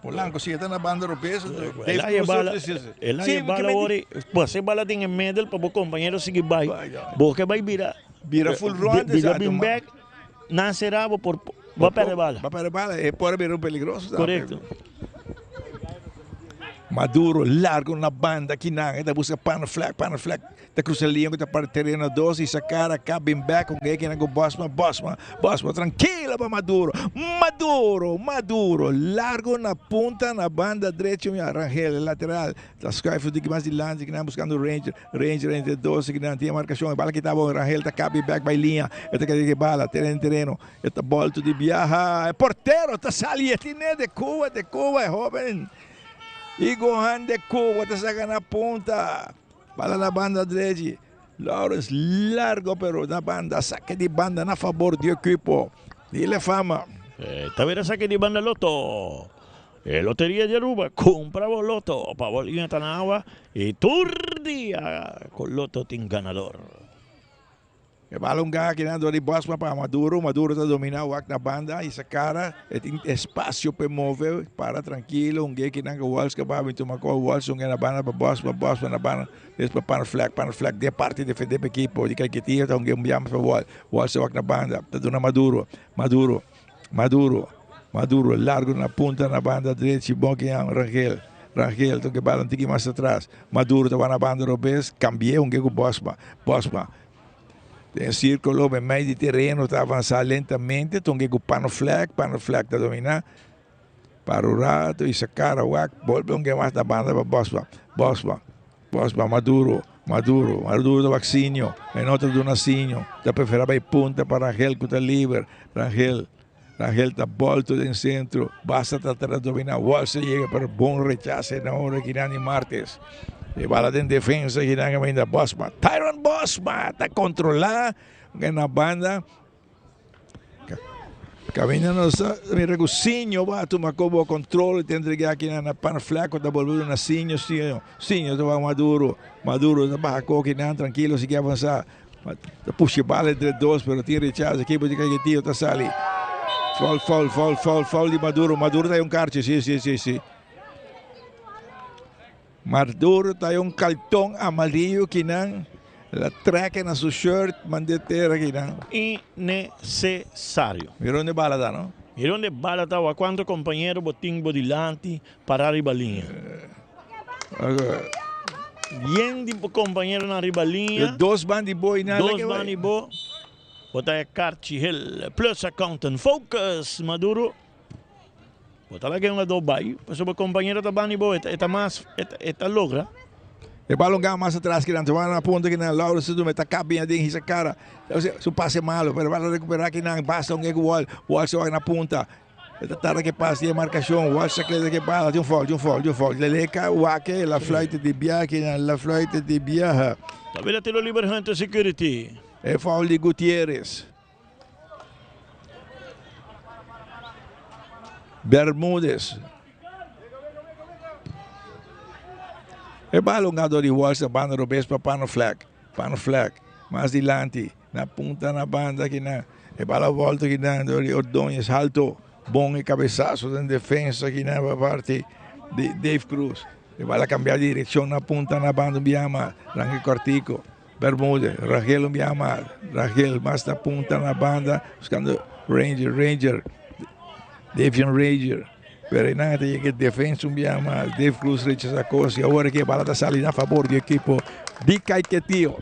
Polanco si e ta na banda robes. El a haya bala, el a haya bala ora pasa e bala den e middle pa bo compañero sigui bay. Bo ke bay bira. Bira full rond. Bira bin back, nan sera bo por bo a perde bala. Bo a perde bala, e por a bira un peligroso tambe. Corecto. Maduro largo na banda kinan e ta busca Panflak, Panflak. Ta cruza liña cu ta parti tereno dos y sacar acá bin bek con e kinan cu Bosman, Bosman, Bosman trankilo pa Maduro, Maduro, Maduro largo na punta na banda drecho mi Rangel e lateral ta schuif un tiki mas dilanti kinan buscando Ranger, Ranger entre dos kinan tin e marcacion e bala kita bon Rangel ta cabi bek bay liña e ta keda ki bala tereno tereno e ta bolto di biaha e portero ta sali e tine de Cuba de Cuba e hoben Igohan de Cuba ta saca na punta. Bala na banda drechi. Lawrence largo pero na banda. Sake di banda na fabor di equipo di La Fama. Ta bira sake di banda Lotto. E loteria di Aruba. Cumpra bo Lotto pa bo liña ta na awa y tur dia cu Lotto tin ganador. E bala un gaha kinan dor di Bosma pa Maduro. Maduro ta domina wak na banda y sa cara e tin espacio pa e move. Para trankilo un ge kinan cu Walsh caba bin tuma cor. Walsh un ge na banda pa Bosma, Bosma na banda des pa Panflek. Panflek den parti defende pa ekipo di Caiquetio ta un ge un biaha mas pa Walsh. Walsh ta wak na banda ta duna Maduro. Maduro, Maduro, Maduro largo na punta na banda drechi bon kinan Rangel. Rangel ta un ge bala un tiki mas atras. Maduro ta wak na banda robes cambie un ge cu Bosma. Bosma. Den sírkulo meimei di tereno ta avansá lentamente, tonke ku Panoflek, Panoflek ta dominá. Para un rato i saká rawak, bolbe un ke mas na banda pa Bosma, Bosma, Bosma, Maduro, Maduro, Maduro ta wak siño, e no ta duna siño, ta preferá bai punta pa Rangel ku ta liber, Rangel, Rangel ta bòlto den sentro, basta ta trata dominá, Walsh ta yega pero bon rechase na ora kinan di Martes. E bala den defensa kinan kaminda Bosma, Tyron Bosma ta kontrolá na banda. Kaminda nos ta mira ku Sinjo ba tuma kobo kontrol i ta entregá kinan na Panflek ku ta bolbe duna Sinjo, Sinjo, Sinjo ta wak Maduro, Maduro ta baha ko kinan trankilo sigui avansá. Ta pusha bala entre dos, pero tin rechazo. Equipo di Caiquetio ta sali. Foul, foul, foul, foul, foul di Maduro. Maduro ta un karchi, si, si, si, si. Maduro ta un cartón amarillo kinan. La trek na su shirt, mande tera kinan. Innecesario. Mira donde bala ta, no? Mira donde bala ta wa cuanto compañero bo tin bo dilanti para riba liña. Yen di bo compañeronan riba liña. Dos ban di bo y nada Dos ban di bo. Bo ta e karchi hel Plus Accountant Focus Maduro. Bo ta laga e hungador bai pasobra bo compañero ta ban di bo e ta mas e ta logra. E balon gana mas atras kinan Giovanna na punta kinan Laura su duma ta kap bien aden hisa kara su pase malo pero bala recupera kinan basta un ego wall wall se wak na punta e ta tarda ke pase di marcacion wall sa keda ke bala di un foul di un foul di un foul leleka wake la fluit di biaha kinan la fluit di biaha. Ta bira tiro liber Hunter Security. E foul di Gutierrez. Bermudez. E bala un gado di Walsh na banda robes pa Pano Fleck. Pano Fleck mas dilanti na punta na banda kinan. E bala volta kinan door di Ordonez alto. Bon e cabezazo den defensa kinan pa parti di Dave Cruz. E bala cambia di direccion na punta na banda Biama. Ranke Cortico. Bermudez, Rangel un biaha mas, Rangel mas na punta na banda buscando Ranger, Ranger, Davion Ranger, pero einan ta yega e defensa un biaha mas, Dave Cruz rechaza cos y awor aki e bala ta sali na favor di ekipo di Caiquetio.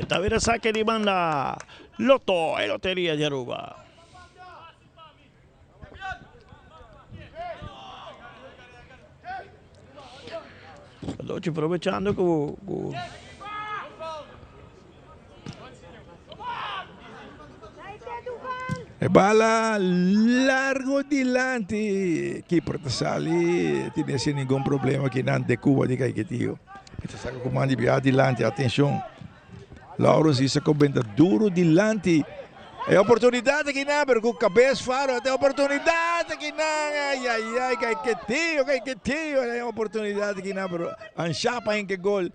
Ta bira sake di banda Lotto, e loteria di Aruba. Dochi aprovechando cu cu E bala largo dilanti. Keeper ta sali. Tiene sin ningun problema kinan de Cuba di Caiquetio. E ta saca cu man di bia dilanti. Atencion. Laurens Isa con benta duro dilanti. E oportunidad aki nan, pero cu cabes Faro. E oportunidad aki nan. Ay, ay, ay, Caiquetio, Caiquetio. E oportunidad aki nan, pero Anshapa en que gol.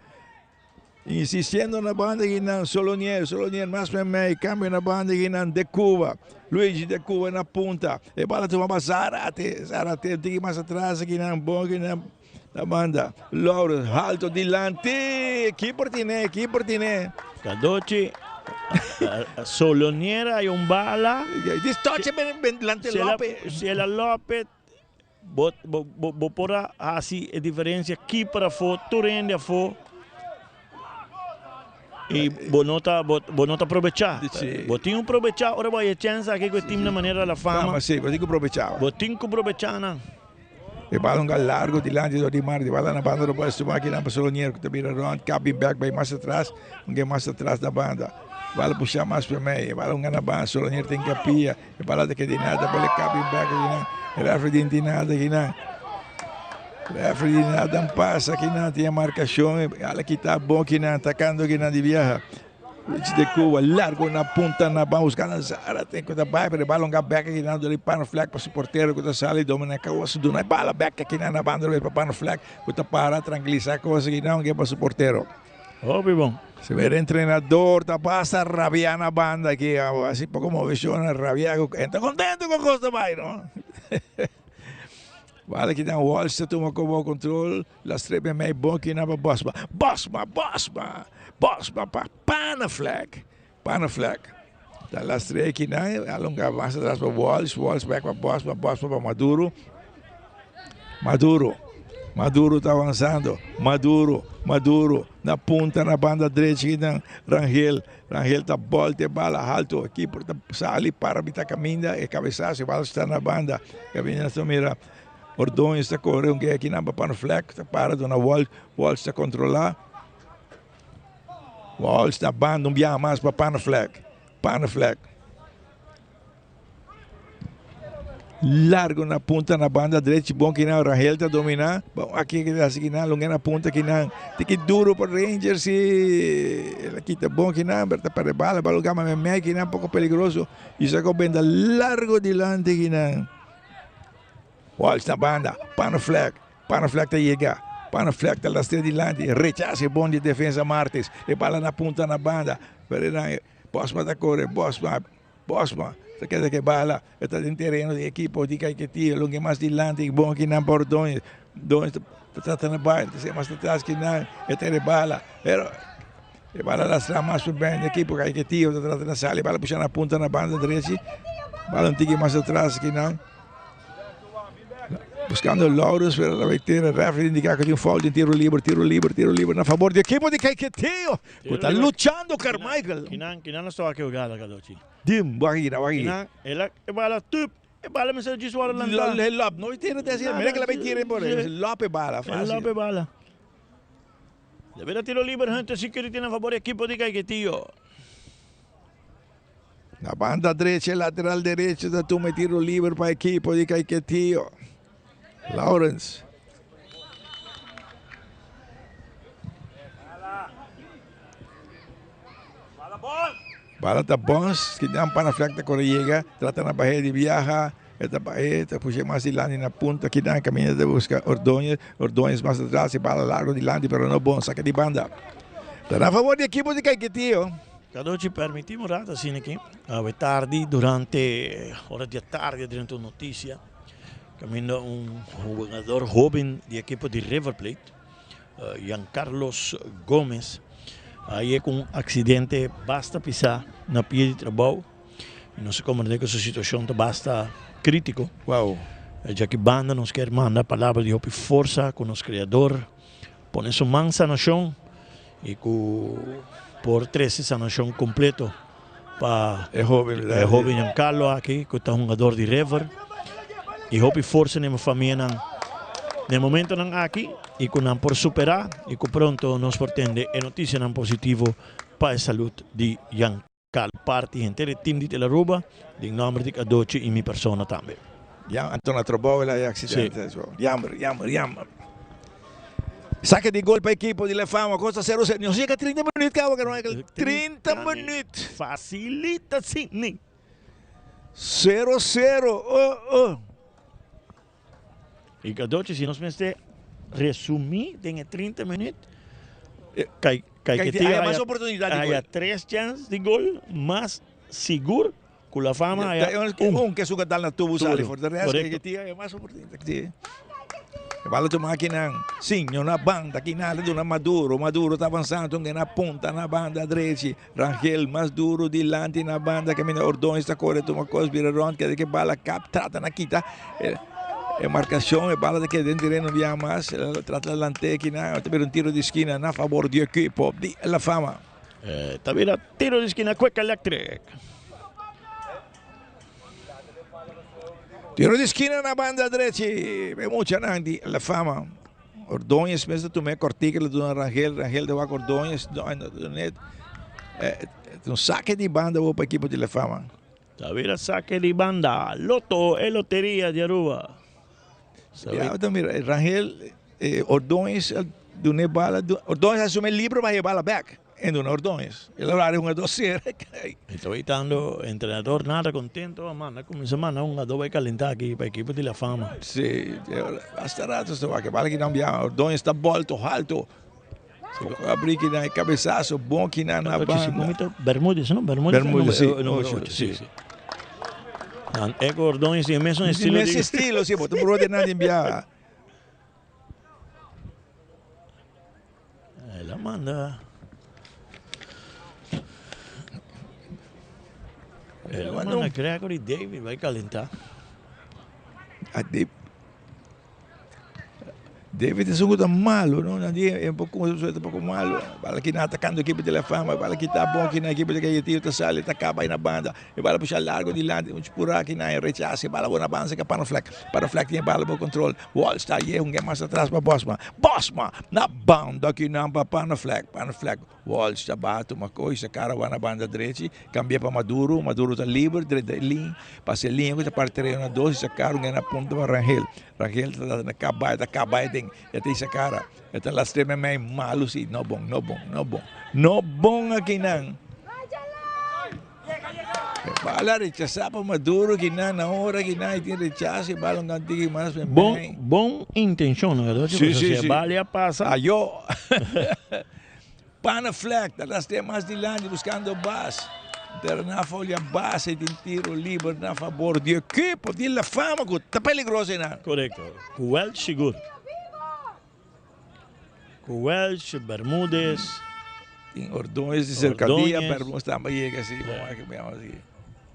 Insistiendo na banda aki nan, Solonier, Solonier mas pa mei, cambio na banda aki nan, De Cuba. Luigi De Cuba na punta. E bala tuma pa Zarate, Zarate tiki mas atras aki nan, bon aki nan. Na banda, Laurens halto dilanti, keeper tine, keeper tine. Cadochi, Solonier hay un bala. Dis toche ben, ben delante Lopez. Si el a Lopez, bo, bo, bo, bo por a haci e diferencia, keeper afo, tur hende afo. Y bo no ta, bo, bo no ta probecha. Sí. Bo tin ku probecha ora bo haya chance aki ku e team na manera la fama. Fama, sí, bo tin ku probecha. Bo tin ku probecha nan. E balon ga largo dilanti dor di Marti. Bala na banda do Boys tuma kinan pa Solonier ku ta bira rond. Kabi bek bai mas atras. Un ke mas atras na banda. Bala pusha mas pa mei. E bala un na banda. Solonier tin ke pia. E bala ta keda nada. Bala kabi bek kinan. E referee din tin nada kinan. Referee din nada pasa kinan. Tin e markashon. Ala kita bon kinan. Atakando kinan di biaha. Rich de Cuba largo na punta na ban buscando Zárate cu ta bay pero e balon ga bek aki nan dor di Panflek pa su portero cu ta sali domina cos duna e bala bek aki nan na banda pa Panflek cu ta para trankilisa cos aki nan pa su portero. Hopi bon. Se ve el entrenador ta basta rabia na banda aki asi poco movecion rabia cu e ta contento cu cos ta bay no. Bala aki nan Walsh ta tuma como control. Las tres ben mei bon kina pa Bosma. Bosma, Bosma, Bosma pa Panaflek. Panaflek. Ta las tres kina, alonga mas atras pa Walsh, Walsh back pa Bosma, Bosma pa Maduro. Maduro, Maduro ta avanzando. Maduro, Maduro, na punta na banda drechi kina Rangel. Rangel ta bolte bala alto. Keeper ta sali para bita caminda. E cabezazo, e bala sta na banda. Caminda ta mira. Ordonez ta kore un geki nan pa Panflek ta para duna Walsh, Walsh ta kontrolá. Walsh na banda un biaha mas pa Panflek, Panflek. Largo na punta na banda drechi bon kinan Rangel ta dominá. Bon aki ke ta hasi kinan lunga na punta kinan tiki duro pa Rangers i el a kita bon kinan pero ta perde bala, bala gama memei kinan poko peligroso i sa ko benta largo dilanti kinan. Walsh na banda, Panaflek, Panaflek ta yega, Panaflek ta lastra dilanti, rechase bon di defensa Martes, e bala na punta na banda, pero nan Bosma ta kore, Bosma, Bosma ta keda ke bala, e ta den tereno di ekipo di Caiquetio, loke mas dilanti, bon kinan pa Ordonez, Ordonez ta trata na bai, ta mas atras kinan, e ta rebala, pero e bala lastra mas pa banda ekipo Caiquetio ta trata na sali, bala pusha na punta na banda drechi, bala un tiki mas atras kinan. Buscando Laurens, pero la tira referee indica que tin un foul den tiro liber, tiro liber, tiro liber na favor di equipo di Caiqueteo, cu ta luchando Carmichael. Kinan, kinan nos toca jugada Cadochi. Dim, wak aki, wak aki. Kinan, el a e bala tup, e bala mester djis wòrdu lantá. E lòp, no tira te asina, mira ke la bay tira por e lòp e bala fácil. E lòp e bala. Debe ta tiro liber Hunter Security na favor di equipo di Caiqueteo. Na banda drecha e lateral derecho ta tuma e tiro liber pa ekipo di Caiquetio. Lawrence. Bala ta bons, kinan Panaflek ta kore yega, trata na bahé di biaha, e ta bahé, ta pushe mas dilanti na punta, kinan kaminda ta buska Ordóñez, Ordóñez mas atras, e bala largo dilanti pero no bon, saka di banda. Ta na favor di ekipo di Caiquetio. Cadochi permiti un rato asina aki awe tardi durante ora di atardi a drenta un noticia caminda un hugador hoben di ekipo di River Plate Jean Carlos Gomez a yega cu un accidente basta pisa na pia di trabao y nos a comprende cu su situacion ta basta critico. Wow. Djaki banda nos kier manda palabra di hopi forsa cu nos Creador Pone su man sanashon i ku por trese sanashon kompleto pa e hoben e hoben Giancarlo aki ku ta hungador di River i hopi forsa na e famianan na e momentonan aki i ku nan por supera i ku pronto nos por tende e notisianan positivo pa e salud di Giancarlo. Parti henter e team di Telaruba den nomber di Cadochi y mi persona tambe. Ya Anton a trabou el a accidente. Sí. Jammer, jammer, jammer. Saque di gol pa equipo di La Fama. Costa 0-0. Nos llega 30 minuut, cabo que no 30 minuut. Facilita Sidney. 0-0. Oh, oh. Y Cadochi, si nos mester resumi den e 30 minuut, Kai Caiquetio haya mas oportunidad di haya gol. tres chance di gol mas sigur cu La Fama haya un. Un que su dal na tubo sali for. De rest Correcto. Caiquetio haya mas oportunidad. Sí. E bala tuma akinan. Sinjo na banda akinan ta duna Maduro. Maduro ta avanzando un na punta na banda drechi. Rangel mas duro dilanti na banda caminda Ordóñez ta core tuma cos bira rond keda ke bala kap trata na kita e marcacion e bala ta keda den tereno bia mas trata na lante kinan ta bira un tiro di esquina na favor di equipo di La Fama. Ta bira tiro di esquina Quick Electric. Tiro di esquina na banda drechi e muchanan di La Fama. Ordóñez mes ta tuma e kòrtiku el a duna Rangel, Rangel ta wak Ordóñez, net un sake di banda bo pa ekipo di La Fama. Ta bira sake di banda, Lotto e loteria di Aruba. Ya ta mira Rangel, Ordóñez a duna e bala, Ordóñez a asumi e libro pa e bala bek. En duna Ordóñez. El a wak hungadó sera kai. E ta witando entrenador nada contento a manda cuminsa manda hungadó bai calenta aki pa equipo di La Fama. Si, basta rato esta wak. Bala kinan bia Ordóñez ta bolto halto. Abri kinan e cabezazo bon kinan na banda. Bermudez no? Bermudez, Bermudez si. Numero 8, si, si. Nan Eco Ordóñez tin e mesun estilo. Mes estilo, si, bo ta brother nan tin bia. El a manda. El a manda Gregory David bai calentá. A David es un ku ta malo, no? Nan di e un poco, un poco malo. Bala ki na atacando equipo de la fama, bala ki ta bon ki na equipo de Caietio ta sali, ta caba na banda. E bala pusha largo dilanti, un pura ki na rechace, bala bon avanza ka Panoflek. Panoflek tiene bala por control. Walsh ta ye un mas atras pa Bosma. Bosma na banda ki nan pa Panoflek. Panoflek, Walsh ta baha tuma kois, cara wa na banda drechi, cambia pa Maduro, Maduro ta liber, drenta e lin, pasa e lin ku ta parti tereno na dos, isa cara un na punta pa Rangel. Rangel ta na caba, ta caba den, e ta isa cara. E ta lastre mei malu si, no bon, no bon, no bon. No bon aki nan. Bala rechasá pa Maduro ki nan na ora ki nan tin rechaso e bala un tiki mas me Bon bon intenshon no verdad? Sí, sí, sí. Bala a pasa. Ayo. Panaflek ta rastea mas dilanti buscando Bas. Pero na folia Bas e tin tiro liber na fabor di equipo di La Fama cu ta peligroso einan. Correcto. Cu Welch sigur. Cu Welch, Bermudez. Tin Ordóñez di Cercadilla, Bermudez tambe yega si. Bon, aki mi ama si.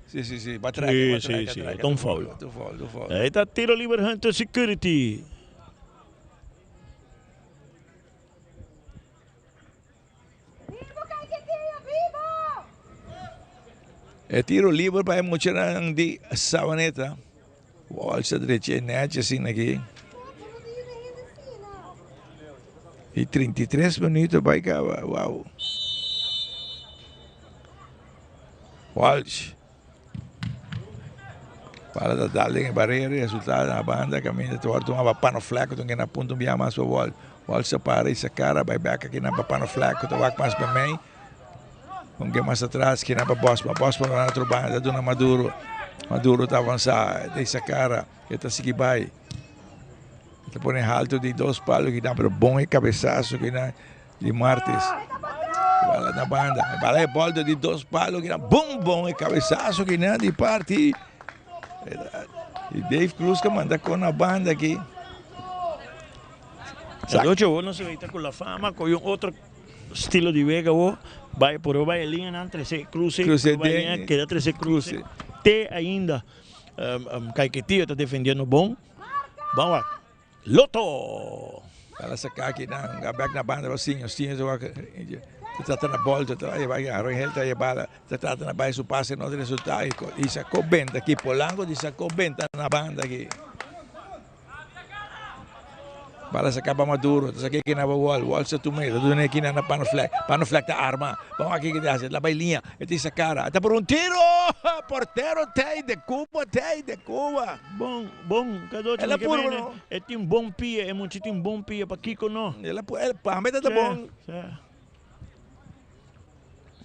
Si, si, si. Ba trek, ba trek, si, si. Ta un foul. Ta un foul, ta un foul. Ei ta tiro liber Hunter Security. E tiro liber pa e muchanan di Savaneta. Walsh ta drecha e nèchi asina aki. I 33 minuut bai kaba. Wow. Walsh. Bala ta dal den e barera y resultado na banda caminda ta worde tuma pa Pano Fleco ta kena punto un bia mas pa Walsh. Walsh ta para y sa cara bay bek aki na pa Pano Fleco ta wak mas pa mey. Un ke mas atras kina pa Bosman. Bosman na otro banda duna Maduro. Maduro ta avansa ta isa cara e ta sigui bay. E ta pone halto di dos palo kina pero bon e cabezazo kina di Martes. Bala na banda. Bala e bolto di dos palo kina bom bom e cabezazo kina di parti. Y Dave Cruz que manda con na banda aquí. Sadocho, no se ve con la fama, con un otro Stilo di wega bo bai por bai e liñanan trese cruce, Cruce bai den, liña keda trese cruce. Te ainda Caiquetio ta defendiendo bon. Ban wak. Lotto! Bala saca aki nan, ga bek na banda ba siño, siño ta wak, ta trata na bolto, ta bai Rangel ta bala, ta trata na bai su pase no ta resulta y sacó benta aki, Polanco di sacó benta na banda aki. Bala sa kaba Maduro, ta saki kina pa Wall, Wall sa tum'é, ta dun'é kina na Pano Fleck, Pano Fleck ta arma, ban wak kiko ta hasi, ta bay liña, e tin sa kara, ta por un tiro! Portero t'ey de Cuba, t'ey de Cuba! Bon, bon, Cadochi, El a mi ke purba mene, no. e tin bon pia, e mucha tin bon pia, pakiko no? El a pu, el, pa mi ta ta bon. Sí, sí.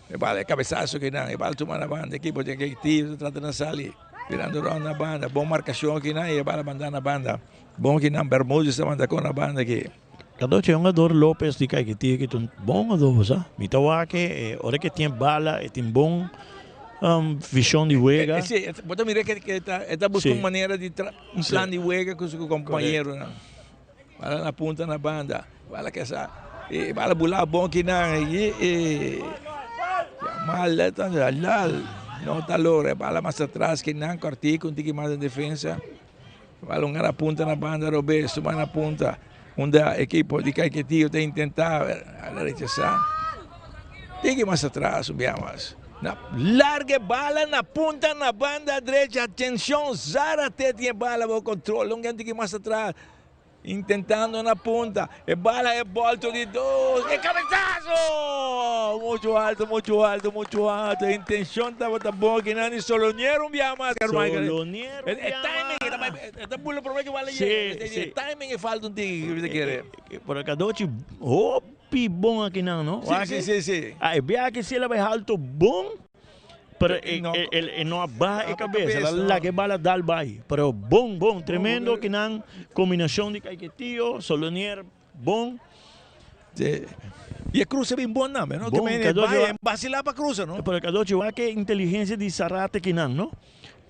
E bala e cabezazo kinan, e bala tuma na banda, ekipo tin ke tiro, ta trata na sali, birando rond na banda, bon marcacion kinan y e bala manda na banda. Bon kinan Bermudez ta manda con na banda aki. Cadochi e hungador Lopez di Caiquetio ki ta un bon hungador bo sa. Mi ta wak e ora ke tin e bala e tin bon vision di wega. Si, bo ta mira ke e ta busca un manera di un plan di wega cu su compañeronan. Bala na punta na banda. Bala ke sa. E bala bula bon kinan. E e. Mal lal. No ta logra. Bala mas atras kinan. Cortico un tiki mas den defensa. Bala un na punta na banda robes. Tuma na punta. Unda equipo di Caiquetio ta intenta a rechasa. Tiki mas atras un bia mas. Na larga e bala na punta na banda drecha. Atencion Zarate tin e bala bo control. Un tiki mas atras. Intentando na punta, e bala e bolto di dos, e cabezazo! Mucho alto, mucho alto, mucho alto. E intencion tabata bon aki nan di Solonier un bia mas, Carmichael. Solonier un E bia timing, e ta mas. e ta bula prome ki bala Sí, yega. sí. E timing e falta un tiki, mi ta kere. Pero Cadochi hopi bon aki nan, no? Sí, sí, sí, sí. Ah, e bia aki si el a bai halto bon. Pero e, No. e, e, e no a baha e Baha e cabeza, la cabeza, no. laga e bala dal bai. Pero bon, bon, tremendo que nan combinacion di Caiquetio, Solonier, bon. Sí. Y e cruza bin bon tambe, no? Bon, Que men Cadochi bai, wa- vacila pa cruza, no? Pero Cadochi, wak e inteligencia di Zarate ki nan, no?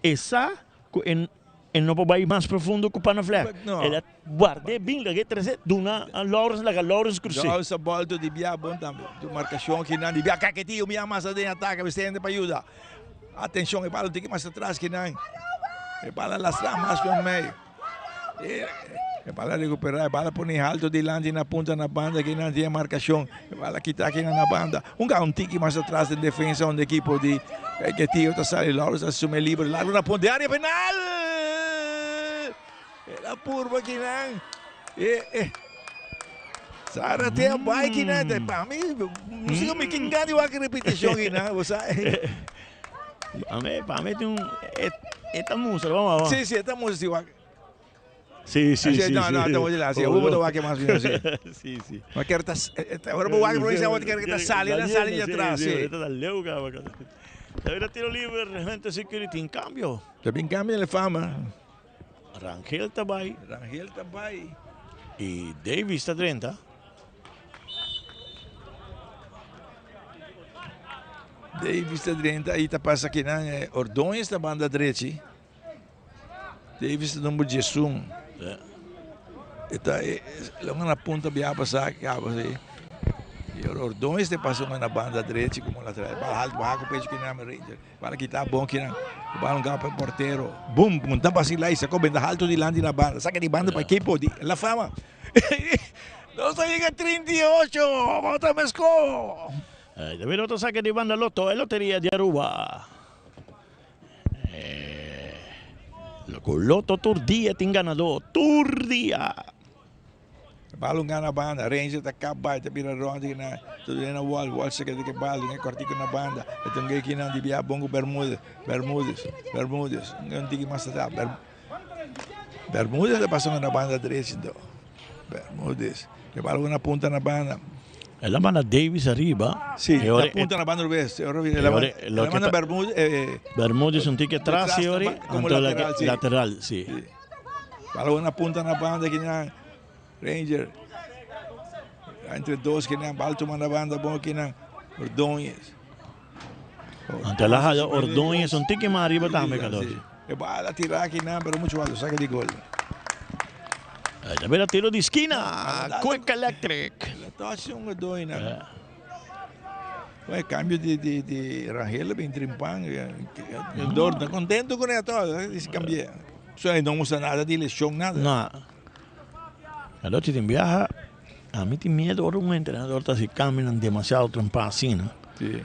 E sa cu e, e no por bai mas profundo cu Panaflek. No. El a Guard'é bin lag'é trese duna a Lawrence laga Lawrence krus'é. Lawrence a bolto di bia bon tambe. Tu marcacion kinan di bia Caquetio mia mas aden ataca mester hende pa yuda. Atencion e bala un tiki mas atras kinan. E bala lastra mas pa mei. E bala recupera e bala pone alto dilanti na punta na banda kinan tin e marcacion. E bala kita kinan na banda. Un ga un tiki mas atras den defensa unda ekipo di Caquetio ta sali. Lawrence a asumi libre largo na punta di area penal. El a purba kinan. E, e. Sara te a bai kinan. Te pa mi, no sé mi kin gani wak repeticion kinan, bo sa. Pa mi, pa mi tin un, e, e ta mustra, vamos, vamos. Sí, sí, e ta mustra si wak. Sí, sí, sí. No, no, ta mustra, sí, hubo ta wak mas bien, sí. Sí, sí. Ma ker ta, ora bo wak, bo ker ta sali, ta sali di atras, sí. E ta leu kaba. Ta tiro libre, Hunter Security, in cambio. Ta bin cambio le fama. Rangel ta bai. Rangel ta bai. Y Davis ta drenta. Davis ta drenta y ta pasa kinan eh, Ordóñez ta banda drechi. Davis ta number 11. Yeah. Eta eh, longa na punta bia pasa cabo si. Y ora Ordóñez te pasa na banda drechi como lateral. Bala alto, baja con pecho kinan Ranger. Bala kita bon kinan. Bala un gapa portero. Boom, punta vacila y sacó benda alto dilanti na banda. Saca di banda pa equipo di La Fama. Nos ta llega 38. Vamos a Mesco. David otro saque di banda Lotto, e loteria di Aruba. Eh, cu Lotto tur dia tin ganador, tur dia. Balon gana banda, Ranger ta kap bai, ta bira rond na, ta duna na Wall, Wall sa keda ke bal, duna kortiko na banda, e ta un gei kinan di bia bon ku Bermudez, Bermudez, Bermudez, un tiki mas atrás, Ber, Bermudez ta pasa na banda drechi do, Bermudez, e bal na punta na banda. El a manda Davis ariba. Sí, na punta na banda revés. El a manda Bermudez. Bermudez un tiki atrás, sí, ori. Como lateral, sí. Lateral, sí. Balon na punta na banda kinan Ranger. Entre dos kinan bal tuma na banda bon kinan Ordóñez. Ante la jala Ordóñez un tiki mas arriba tambe Carlos. E bala tira kinan pero mucho alto saca di gol. También a tiro di esquina. Quick Electric. La tosse un Ordóñez. Bueno, cambio di di di Rangel bin trimpan. Dor ta contento con esto, dice cambié. So no muestra nada di lesión, nada. No. Anoche tin biaha, a mi tin miedo ora un entrenador ta si cambionan demasiado trempan asina. Sí.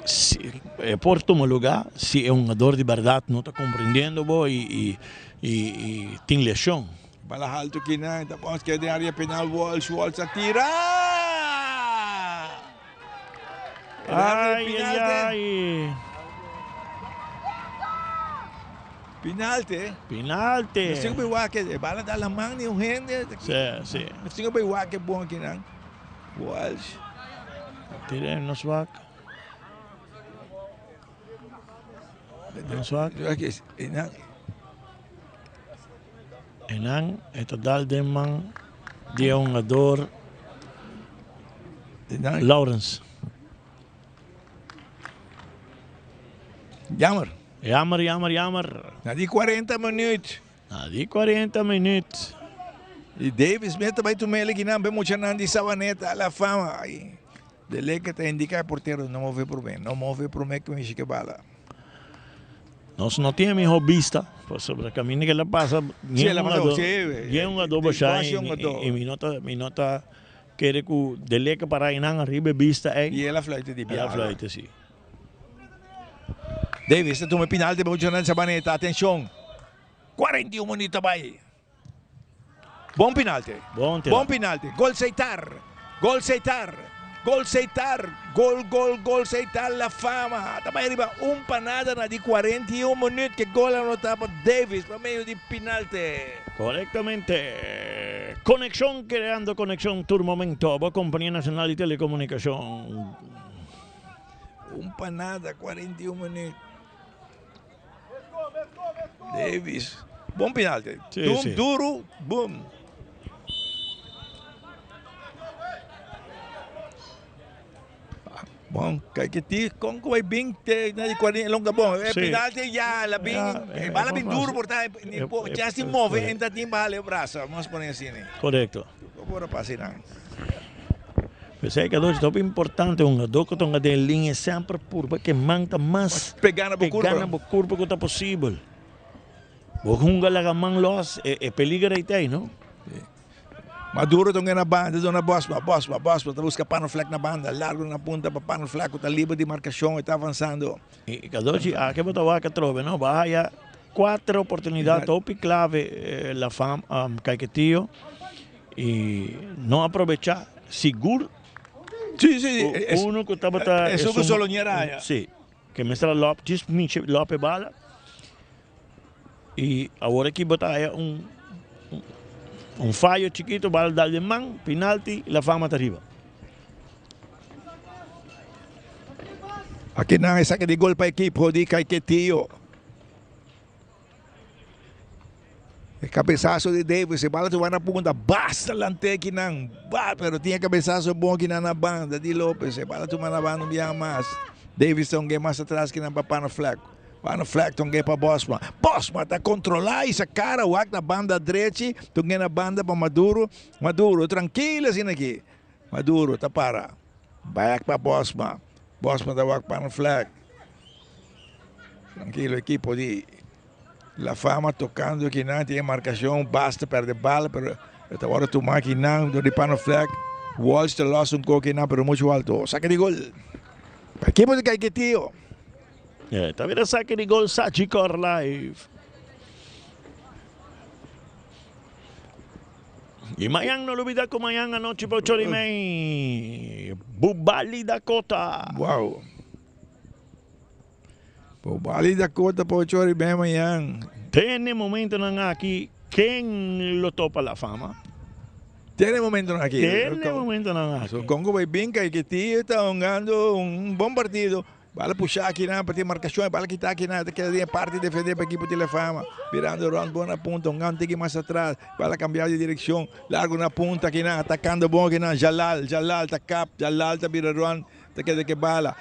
Si, e por tuma lugar si e hungador di berdad no ta comprendiendo bo y y y y tin lesión. Bala haltu kinan ta pon skè den área penal Walsh Walsh a tira! Ay, ay, ay. Pinalte. Pinalte. No sigo bay wak e bala da la man di un hende. Sí, sí. No sigo bay wak e bon kinan. Walsh. Tira nos wak. Nos wak. Enan e ta dal den man di e hungador Lawrence. Jammer. Jammer, jammer, jammer. Na di 40 minuut. Na di 40 minuut. Y Davis meta bai tumele kinan be muchanan di Savaneta a la fama. Ay, de leke ta indica e portero no move prome, no move prome ku mishi ke bala. Nos no tin e miho bista, pasobra caminda ke la pasa Sí, la pasó, sí, yen hungadó bashá y mi no ta mi no ta kere ku Deleke para einan ariba e bista ei. Y el a fluite di biaha. El a fluite, sí. Davis ta tuma e penalti pa Jonan Sabaneta, atencion, 41 minuut ta bai. Bon penalti. Bon Bon penalti. Gol Seitar. Gol Seitar. Gol Seitar. Gol, gol, gol Seitar. La fama. Ta bai riba un pa nada na di 41 minuut. Ke gol anota pa Davis pa medio di penalti. Korektamente. Konekshon kreando konekshon tur momento. Bo Kompania Nacional di Telekomunikashon. Un pa nada, 41 minuut. Davis. Bon penalti. Sí, Dum, sí. duro, boom. Bon, kijk que ti con que bin te na di 40 longa bon. E Sí. penalti ya la bin, Ja, eh, bala bin duro por ta ni po ya si move entra tin bala brasa. Vamos poner así ne. Correcto. Por pasa nada. P'esei ku ta hopi importante un hungadó ku ta hunga den liña semper purba ke man ta mas pegá na bo kurpa, pegá na bo kurpa ku ta posibel. Bo hunga laga man lòs e peliger ei ta ei no. Maduro ta hunga na banda, duna Bosma, Bosma, Bosma ta buska Panneflek na banda, largo na punta pa Panneflek ku ta liber di markashon e ta avansando. I Kadoshi aki bo ta wak atrobe no, bo a haya kuater oportunidat hopi klave La Fam Caiquetio. Y no aprobecha sigur. Sí, sí. Uno cu tabata. Esun cu solo ñera haya. Sí. Que mester a lop, djis michi lop e bala. Y awor aki bo ta haya un un fallo chikito, bala dal den man, penalti, La Fama ta riba. Aki nan esaki di gol pa ekipo di Caiquetio. E cabezazo di Davis, e bala tuba na punta, basta lante kinan, ba, pero tin e cabezazo bon kinan na banda di Lopez, e bala tuba na banda un biaha mas. Davis ta un mas atras kinan pa Panneflek. Panneflek ta un pa Bosma. Bosma ta controla y sa cara wak na banda drechi, ta un na banda pa Maduro. Maduro trankil asina aki. Maduro ta para. Back pa Bosma. Bosma ta wak pa flag. Trankilo ekipo di La Fama tokando kinan tin e markashon. Bas ta perde bala pero e ta wòrdu tumá kinan dor di Pano Flag. Walsh ta lòs un koko kinan pero muchu alto. Saka di gol pa ekipo di Caiquetio. Ta bira saka di gol Sagicor Life. Y mañan no lubida cu mañan anochi pa ocho di mei Bubali Dakota. Wow. Bubali Dakota pa ocho di mei mañan. Den e momentonan aki ken lo topa la fama? Den e momentonan aki. Den e momentonan aki. So Congo bay bin Caiquetio ta hungando un bon partido. Bala pusha akinan pa tin markashon, e bala kita akinan, ta keda den e parti defende pa ekipo di La Fama. Birando rond bon na punta, un gan tiki mas atras, bala kambia di direkshon, largo na punta akinan, atakando bon akinan, Jalal, Jalal ta kap, Jalal ta bira rond, ta keda ke bala.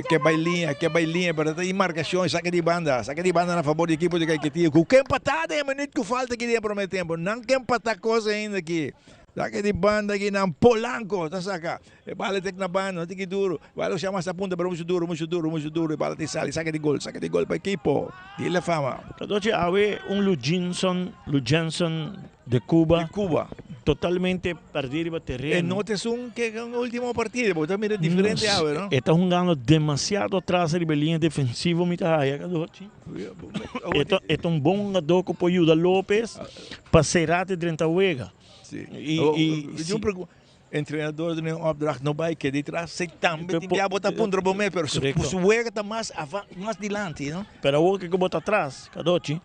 Ke bai liña, ke bai liña, pero ta tin markashon, saka di banda, saka di banda na fabor di ekipo di Caiquetio, ku ke empatá den e minüt ku falta aki den e promé tempu, nan ke empatá kos ainda aki. Saka di banda akinan, Polanco ta saka. E bala tek na banda, no tiki duro. E bala usha mas apunta, pero mucho duro, mucho duro, mucho duro. E bala tin sali, saka di gol, saka di gol pa ekipo di La Fama. Cadochi awe un Luginson, Lujenson de Cuba. De Cuba. Totalmente perdi riba tereno. E no ta esun ke e ultimo partido, bo ta mira diferente awe, no? E ta hungando demasiado atras riba e linea defensivo mi ta haya, Cadochi. E ta, e ta un bon hungador ku por yuda Lopez pa sera te drenta wega. Si. I, i, si. Entrenador duna un opdracht no bai keda tras, si tambe tin bia bo ta puntra bo mes, pero su wega ta mas ava, mas dilanti, no? Pero awor ke bo ta atras, Cadochi,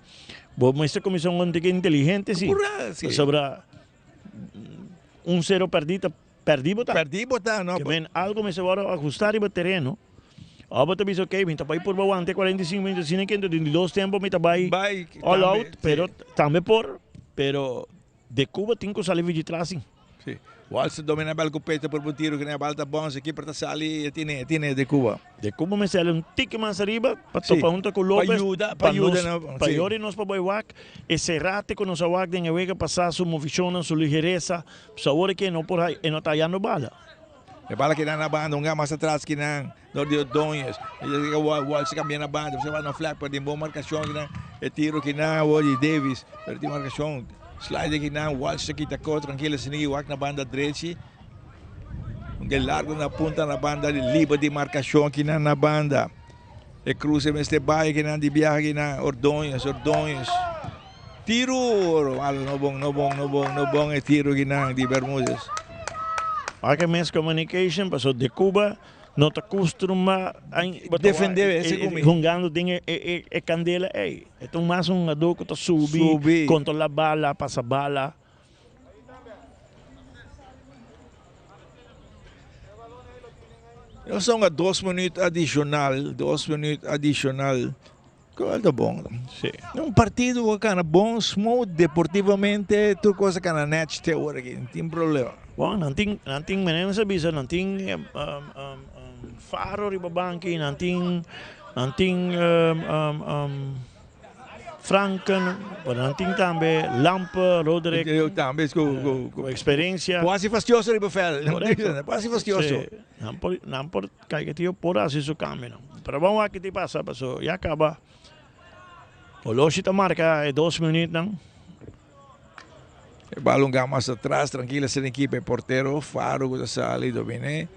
bo mester kuminsá un tiki inteligente si. Pura, si. Pasobra un sero pèrdí ta pèrdí bo ta. Pèrdí bo ta, no. Ke men algo mester wòrdu ahustá riba tereno. Ora bo ta bisa ok, mi ta bai purba wanta e 45 minuto asina ke den di dos tempo mi ta bai all out, pero tambe por, pero De Cuba tin cu sali vigi tras sin. Si. Walsh ta domina bal cu pecho por un tiro kine bal ta bounce keeper ta sali e tine e tine De Cuba. De Cuba mester sali un tiki mas ariba pa topa hunto cu Lopez pa yuda pa yuda na pa yori nos pa bay wak e Cerate cu nos a wak den e wega pasa su movicionnan su ligereza pues awor e no por e no ta hayando bala. E bala keda na banda un ga mas atras kinan dor di Ordonez e Walsh ta cambia na banda pues e wak na flag pero tin bon marcacion kinan e tiro kinan awor di Davis pero tin marcacion slide kinan Walsh ta kita ko trankilo asina ki wak na banda drechi un ke largo na punta na banda liber di marcacion kinan na banda e cruce mester bay kinan di biaha kinan Ordonez Ordonez tiro no bon no bon no bon no bon e tiro kinan di Bermudez. Wak e miscommunication paso de Cuba no ta custumba defende ese cu mi. Hungando den e candela ey. E ta un mas un hungador cu ta subi, controla bala, pasa bala. Nos ta hunga dos minuut adicional, dos minuut adicional. Cual ta bon. Sí. Un partido cu a cana bon, smooth, deportivamente, tur cos a cana nech te ora aki, no tin problema. Bon, nan tin, nan tin, manera nos a bisa, nan tin Faro riba banki, nan tin, nan tin Franken, pero nan tin tambe Lampe, Roderick. Yo tambe cu, cu experiencia. Por haci fastioso riba veld. Correcto. Por haci fastioso. Sí. Nan por, nan por Caiquetio por haci su cambionan. Pero ban wak kiti pasa paso ya caba Oloshi ta marca e dos minuutnan. E balon ga mas atras, trankilo asina ekipa e portero Faro ku ta sali dominé.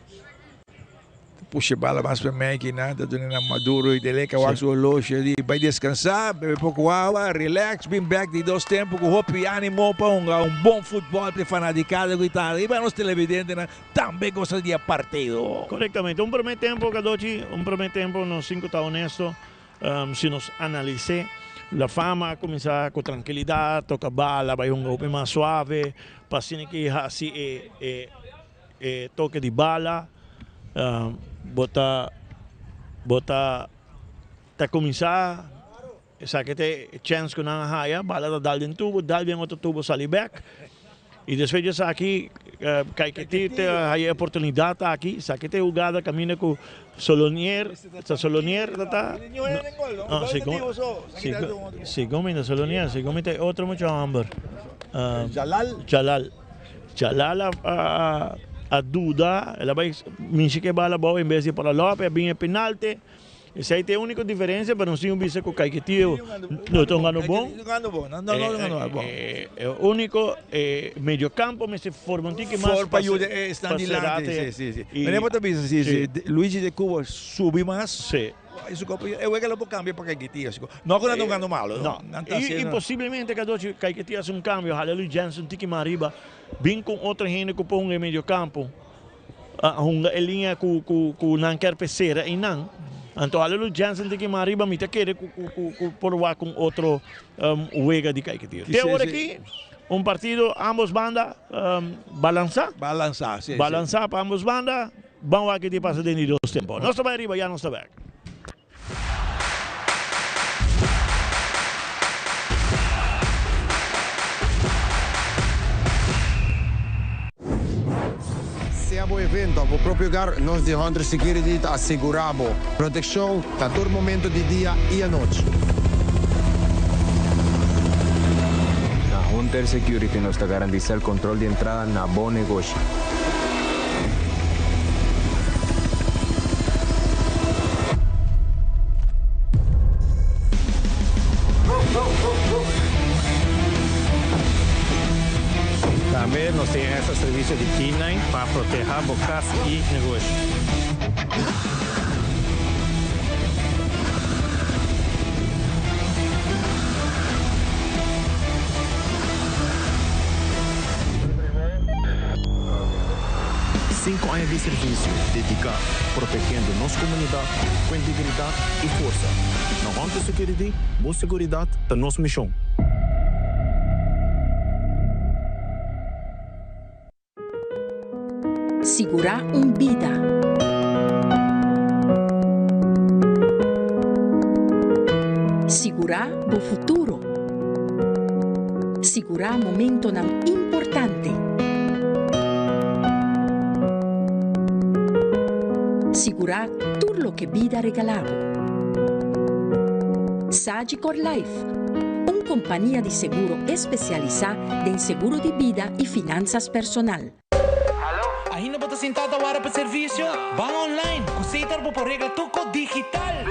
Ta pusha e bala mas pa mei kinan ta duna na Maduro i Deleka wak su oloshi di bai deskansá, bebe poko awa, relax, bin bek di dos tempu ku hopi animo pa hunga un bon futbòl pa e fanatikada ku ta riba nos televidentenan. Tambe gosa di e partido. Korektamente. Un promé tempu, Cadochi, un promé tempu nos tin ku ta honesto, si nos analis'é, La Fama a kuminsá ku trankilidat, toka bala, bai hunga hopi mas suave, pa asina ki hasi e e e toke di bala, bo ta bo ta ta kuminsá Esaki ta e chèns ku nan a haya, bala ta dal den tubo, dal den otro tubo sali bèk. I despues di esaki Kaiketi ta haya e oportunidat aki, esaki ta e hugada kaminda ku Solonier, ta Solonier ta ta? No, segun mi ta Solonier, segun mi ta e otro mucha hòmber. Jalal. Jalal. Jalal a a a duda, el a bai mishi ku e bala abou en bes di para Lopez, a bin e penalte. Esei ta e úniko diferensia, pero nos tin un bisa ku Caiquetio no ta hungando bon. E úniko mediocampo mester forma un tiki mas pa yuda esnan dilanti. Si, si. Mene bo ta bisa si, si Luigi de Cuba subi mas, e wega lo por cambia pa Caiquetio. No ku nan ta hungando malo, no. I posiblemente Cadochi Caiquetio hasi un cambio, hala Luis Jensen un tiki mas ariba, bin ku otro hende ku por hunga e mediocampo. A hunga e liña ku ku ku nan kier pe sera einan. Anto Hallelujah Jensen tin kima ariba mi ta kere ku ku ku ku por wak un otro wega di Caiquetio. Te ora aki un partido ambos banda balansa. Balansa, si, si. Balansa pa ambos banda. Ban wak ke tin pasa den di dos tempo. Nos ta bai ariba ya nos ta bek. Sea bo evento of bo propio hogar, nos di Hunter Security ta asegura bo proteccion na tur momento di dia y anochi. Na Hunter Security nos ta garantisa el control di entrada na bo negoshi. Tambe nos tin extra servicio di K-nine pa proteha bo cas y negoshi. Sinku aña di servisio dediká protegiendo nos komunidat ku integridat i forsa. Na Hunter Security, bo seguridat ta nos mishon. Sigurá un bida. Sigurá bo futuro. Sigurá momentonan importante. Sigurá tur loke bida regalá bo. Sagicor Life, un kompania di seguro espesialisá den seguro di bida i finansas personal. Ainda bo ta sintá ta wara pa servisio? Ban online! Ku Setar bo por regla tur kos digital!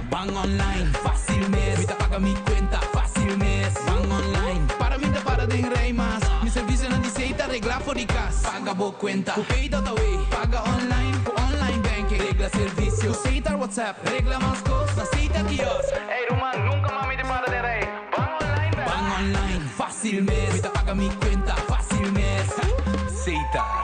Ban online, fácil mes! Mi ta paga mi kuenta, fácil mes! Ban online, para mi ta para den rei mas! Mi servisionan di Setar regla for di kas! Paga bo kuenta ku Pay.awe, paga online ku online banking, regla servisio ku Setar WhatsApp, regla mas kos na Setar kiosk! Ey ruman, nunka mas mi ta para den rei! Ban online bèk! Ban online, fácil mes! Mi ta paga mi kuenta, fácil mes! Setar.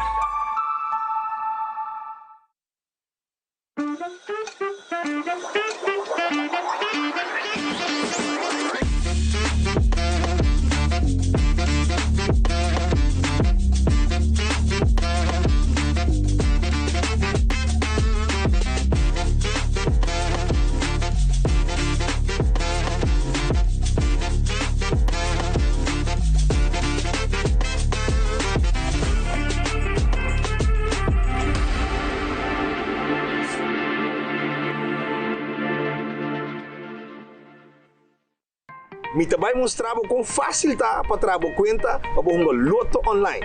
Mi ta bai mustra bo kon fásil ta pa traha bo kuenta pa bo hunga Lotto online.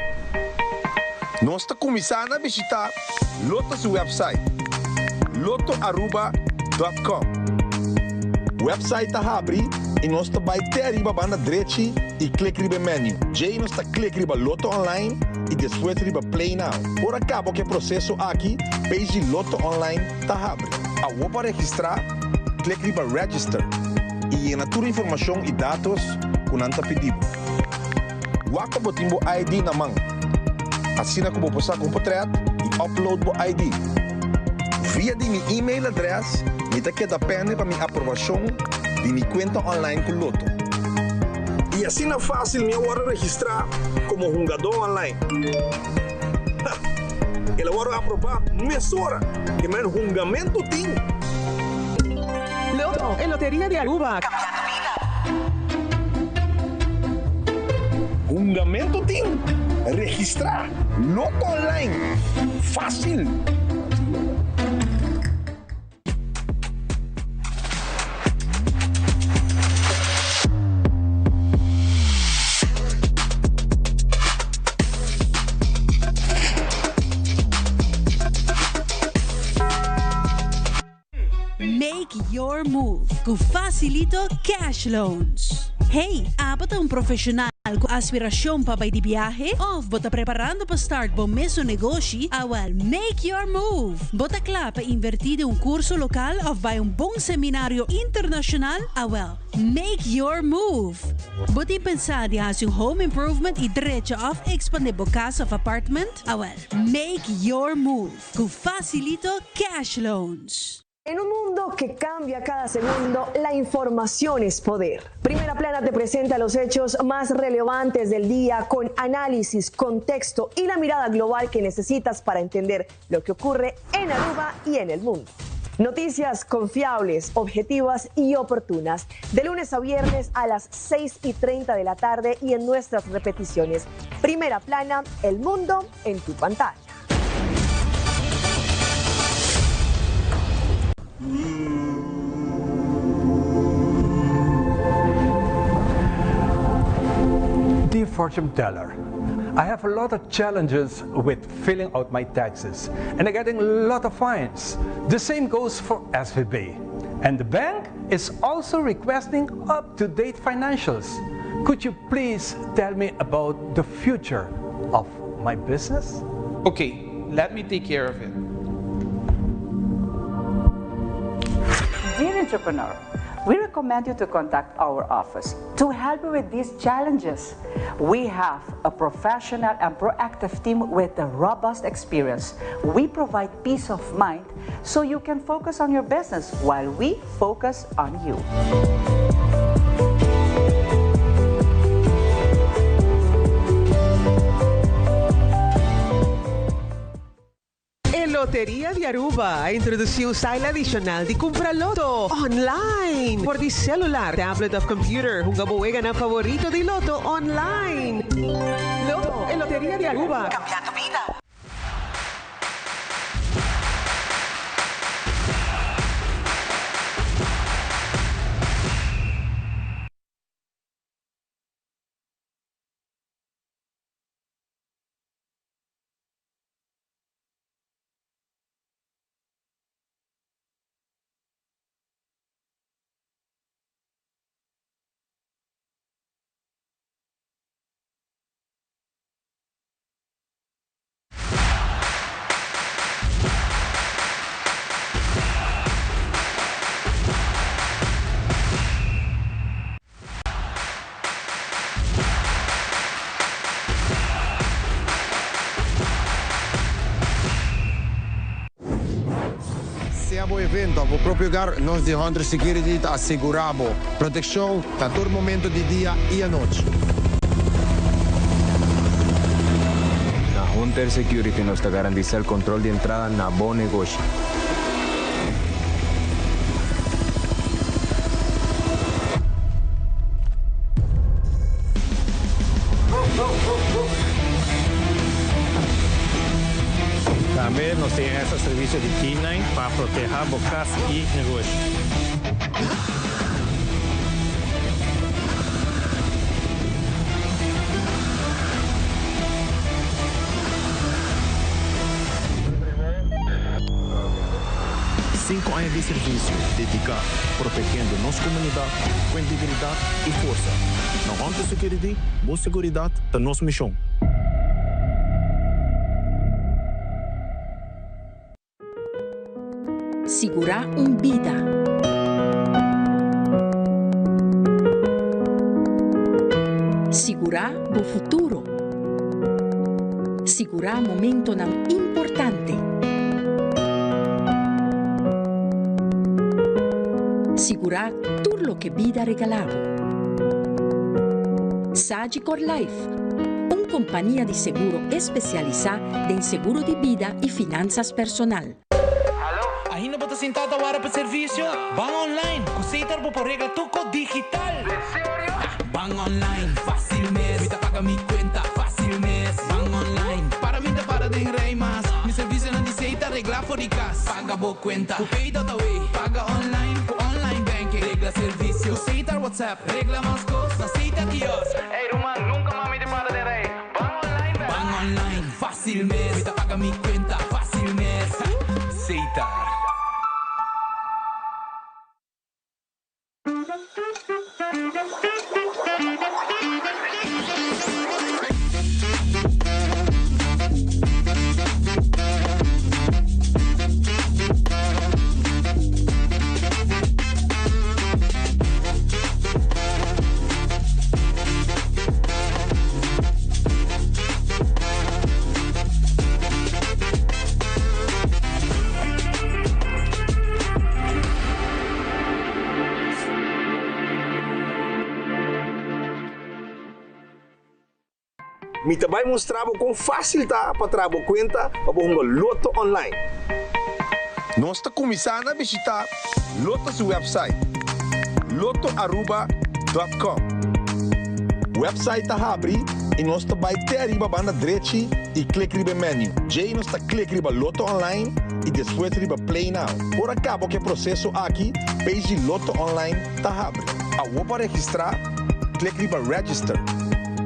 Nos ta kuminsá na bishitá Lotto su wèpsait, lottoaruba dòt kòm. Wèpsait ta habri i nos ta bai te ariba banda drechi i klik riba e menu. Djei nos ta klik riba Lotto Online i despues riba Play Now. Ora kaba ku e proseso aki, page di Lotto Online ta habri. Awor pa registrá, klik riba Register i yena tur informashon i datos ku nan ta pidi bo. Wak pa bo tin bo ID na man, asina ku bo por saka un portret i upload bo ID. Via di mi email adres mi ta keda pende pa mi aprobashon di mi kuenta online ku Lotto. I asina fásil mi a wòrdu registrá komo hungadó online. Ha! El a wòrdu aprobá mesora ke men hungamentu tin. Lotto, e loteria di Aruba. Hungamento tin? Registrá! Lotto Online! Fácil! ku Facilito Cash Loans. Hey, abo ta un profesional ku aspirashon pa bai di biahe? Òf bo ta preparando pa start bo mesun negoshi? Awèl, make your move! Bo ta kla pa invertí den un kurso lokal òf bai un bon seminario internashonal? Awèl, make your move! Bo tin pensá di hasi un home improvement i drecha òf ekspandé bo kas òf apartment? Awèl, make your move ku Facilito Cash Loans! En un mundo que cambia cada segundo, la información es poder. Primera Plana te presenta los hechos más relevantes del día con análisis, contexto y la mirada global que necesitas para entender lo que ocurre en Aruba y en el mundo. Noticias confiables, objetivas y oportunas. De lunes a viernes a las 6 y 30 de la tarde y en nuestras repeticiones. Primera Plana, el mundo en tu pantalla. Dear fortune teller, I have a lot of challenges with filling out my taxes and I'm getting a lot of fines. The same goes for SVB. And the bank is also requesting up-to-date financials. Could you please tell me about the future of my business? Okay, let me take care of it. Dear entrepreneur, we recommend you to contact our office to help you with these challenges. We have a professional and proactive team with a robust experience. We provide peace of mind so you can focus on your business while we focus on you. E Loteria di Aruba a introduci un style adicional di cumpra Lotto online! For di celular, tablet of computer, hunga bo weganan favorito di Lotto online! Lotto, e Loteria di Aruba, cambiando bida! Sea bo evento of bo propio hogar, nos di Hunter Security ta asegura bo proteccion na tur momento di dia y anochi. Na Hunter Security nos ta garantisa el control di entrada na bo negoshi. Tambe nos tin extra servicio di K-nine pa proteha bo cas y negoshi. Sinku aña di servisio dediká protegiendo nos komunidat ku integridat i forsa. Na Hunter Security, bo seguridat ta nos mishon. Sigurá un bida. Sigurá bo futuro. Sigurá momentonan importante. Sigurá tur loke bida regalá bo. Sagicor Life, un kompania di seguro espesialisá den seguro di bida i finansas personal. Ainda bo ta sintá ta wara pa servisio? Ban online! Ku Setar bo por regla tur kos digital! Ban online, fásil mes! Mi ta paga mi kuenta, fásil mes! Ban online, para mi ta para den rei mas! Mi servisionan di Setar reglá for di kas! Paga bo kuenta ku Pay.awe! Paga online ku online banking! Regla servisio ku Setar WhatsApp! Regla mas kos na Setar Kiosk! Ey ruman, nunka mas mi ta para den rei! Ban online bèk! Ban online, fásil mes! Mi ta paga mi kuenta, fásil mes! Setar. Mi ta bai mustra bo kon fásil ta pa traha bo kuenta pa bo hunga Lotto online. Nos ta kuminsá na bishitá Lotto su wèpsait, lottoaruba dòt kòm. Wèpsait ta habri i nos ta bai te ariba banda drechi i klik riba e menu. Djei nos ta klik riba Lotto Online i despues riba Play Now. Ora kaba ku e proseso aki, page di Lotto Online ta habri. Awor pa registrá, klik riba Register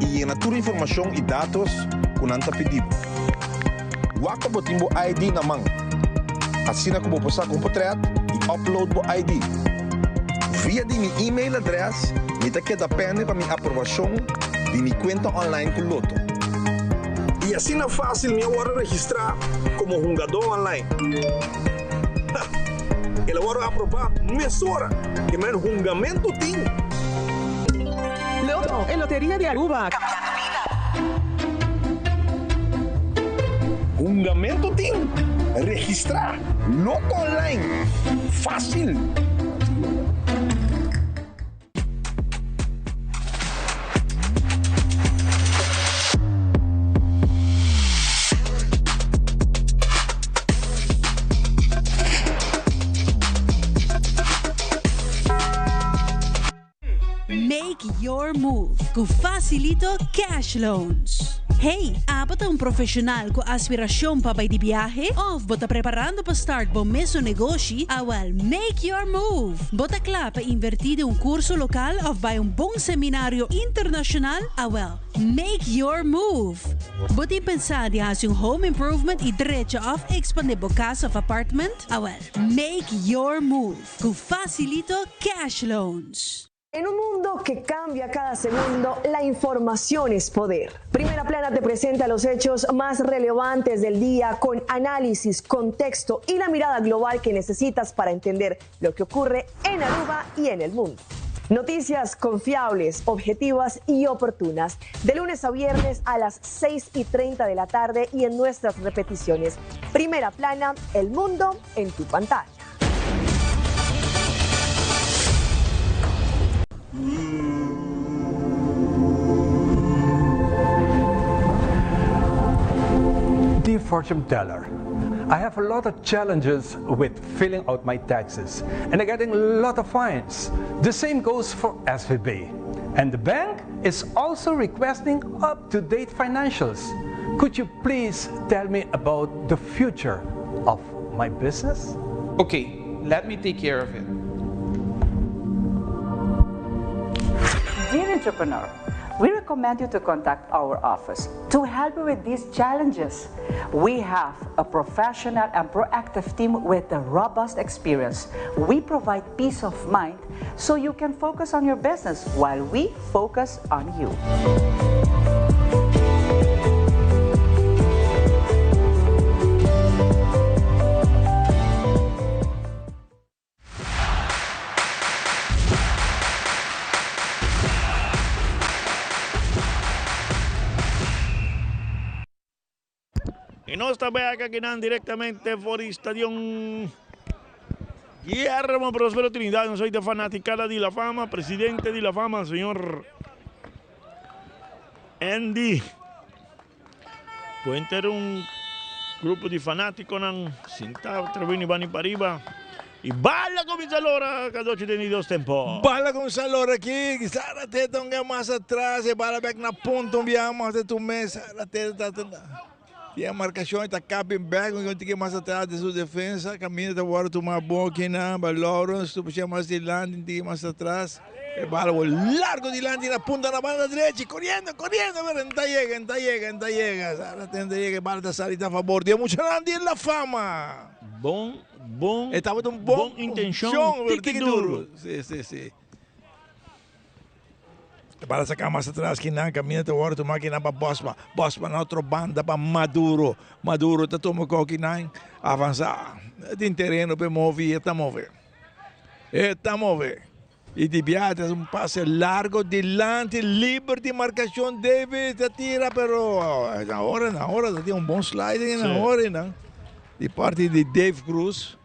i yena tur informashon i datos ku nan ta pidi bo. Wak pa bo tin bo ID na man, asina ku bo por saka un potrèt i upload bo ID. Via di mi email adrès mi ta keda pende pa mi aprobashon di mi kuenta online ku Lotto. I asina fásil mi a wòrdu registrá komo hungadó online. Ha! El a wòrdu aprobá mesora ke men hungamentu tin. Lotto, e loteria di Aruba. Cambiando bida. Hungamento tin? Registra! Lotto Online! Facil! Make your move ku Facilito Cash Loans. Hey, abo ta un profesional ku aspiracion pa bai di biahe? Of bo ta preparando pa start bo mesun negoshi? Awel, make your move! Bo ta kla pa inverti den un curso local of bai un bon seminario internacional? Awel, make your move! Bo tin pensa di haci un home improvement y drecha of expande bo cas of apartment? Awel, make your move! Ku Facilito Cash Loans. En un mundo que cambia cada segundo, la información es poder. Primera Plana te presenta los hechos más relevantes del día con análisis, contexto y la mirada global que necesitas para entender lo que ocurre en Aruba y en el mundo. Noticias confiables, objetivas y oportunas. De lunes a viernes a las 6 y 30 de la tarde y en nuestras repeticiones. Primera Plana, el mundo en tu pantalla. Dear fortune teller, I have a lot of challenges with filling out my taxes and I'm getting a lot of fines. The same goes for SVB. And the bank is also requesting up-to-date financials. Could you please tell me about the future of my business? Okay, let me take care of it. Dear entrepreneur, we recommend you to contact our office to help you with these challenges. We have a professional and proactive team with a robust experience. We provide peace of mind so you can focus on your business while we focus on you. Y nos ta bek akinan directamente for di Stadion Guillermo Prospero Trinidad. Nos hoy ta fanaticada di La Fama, presidente di La Fama, señor Andy. Puente un grupo di fanaticonan sinta tribuna bani pariba. Y bala cuminsa lora Cadochi den di dos tempo. Bala cuminsa lora aki, Zárate ta un mas atras, e bala bek na punta un biaha mas de tu mes, Zárate ta tin e marcacion y ta capi bek, un tiki mas atras de su defensa, caminda ta worde tuma bon aki nan, ba Lawrence tu pusha mas dilanti, un tiki mas atras, e bala worde largo dilanti na punta na banda drechi, coriendo, coriendo, pero no ta yega, no ta yega, no ta yega, Zárate no ta yega, e bala ta sali ta fabor di e muchanan di La Fama. Bon Bon, E tabata un bon, bon intencion, pero tiki tiki duro. duro. Sí, sí, sí. E bala saca mas atras ki nan caminda ta worde tuma ki nan pa Bosma. Bosma na otro banda pa Maduro. Maduro ta tuma ko ki nan avansa. E tin tereno pa e move y e ta move. E ta move. Y di biaha ta un pase largo dilanti liber di marcacion Davis ta tira pero na ora na ora ta tin un bon sliding na ora nan di parti di Dave Cruz.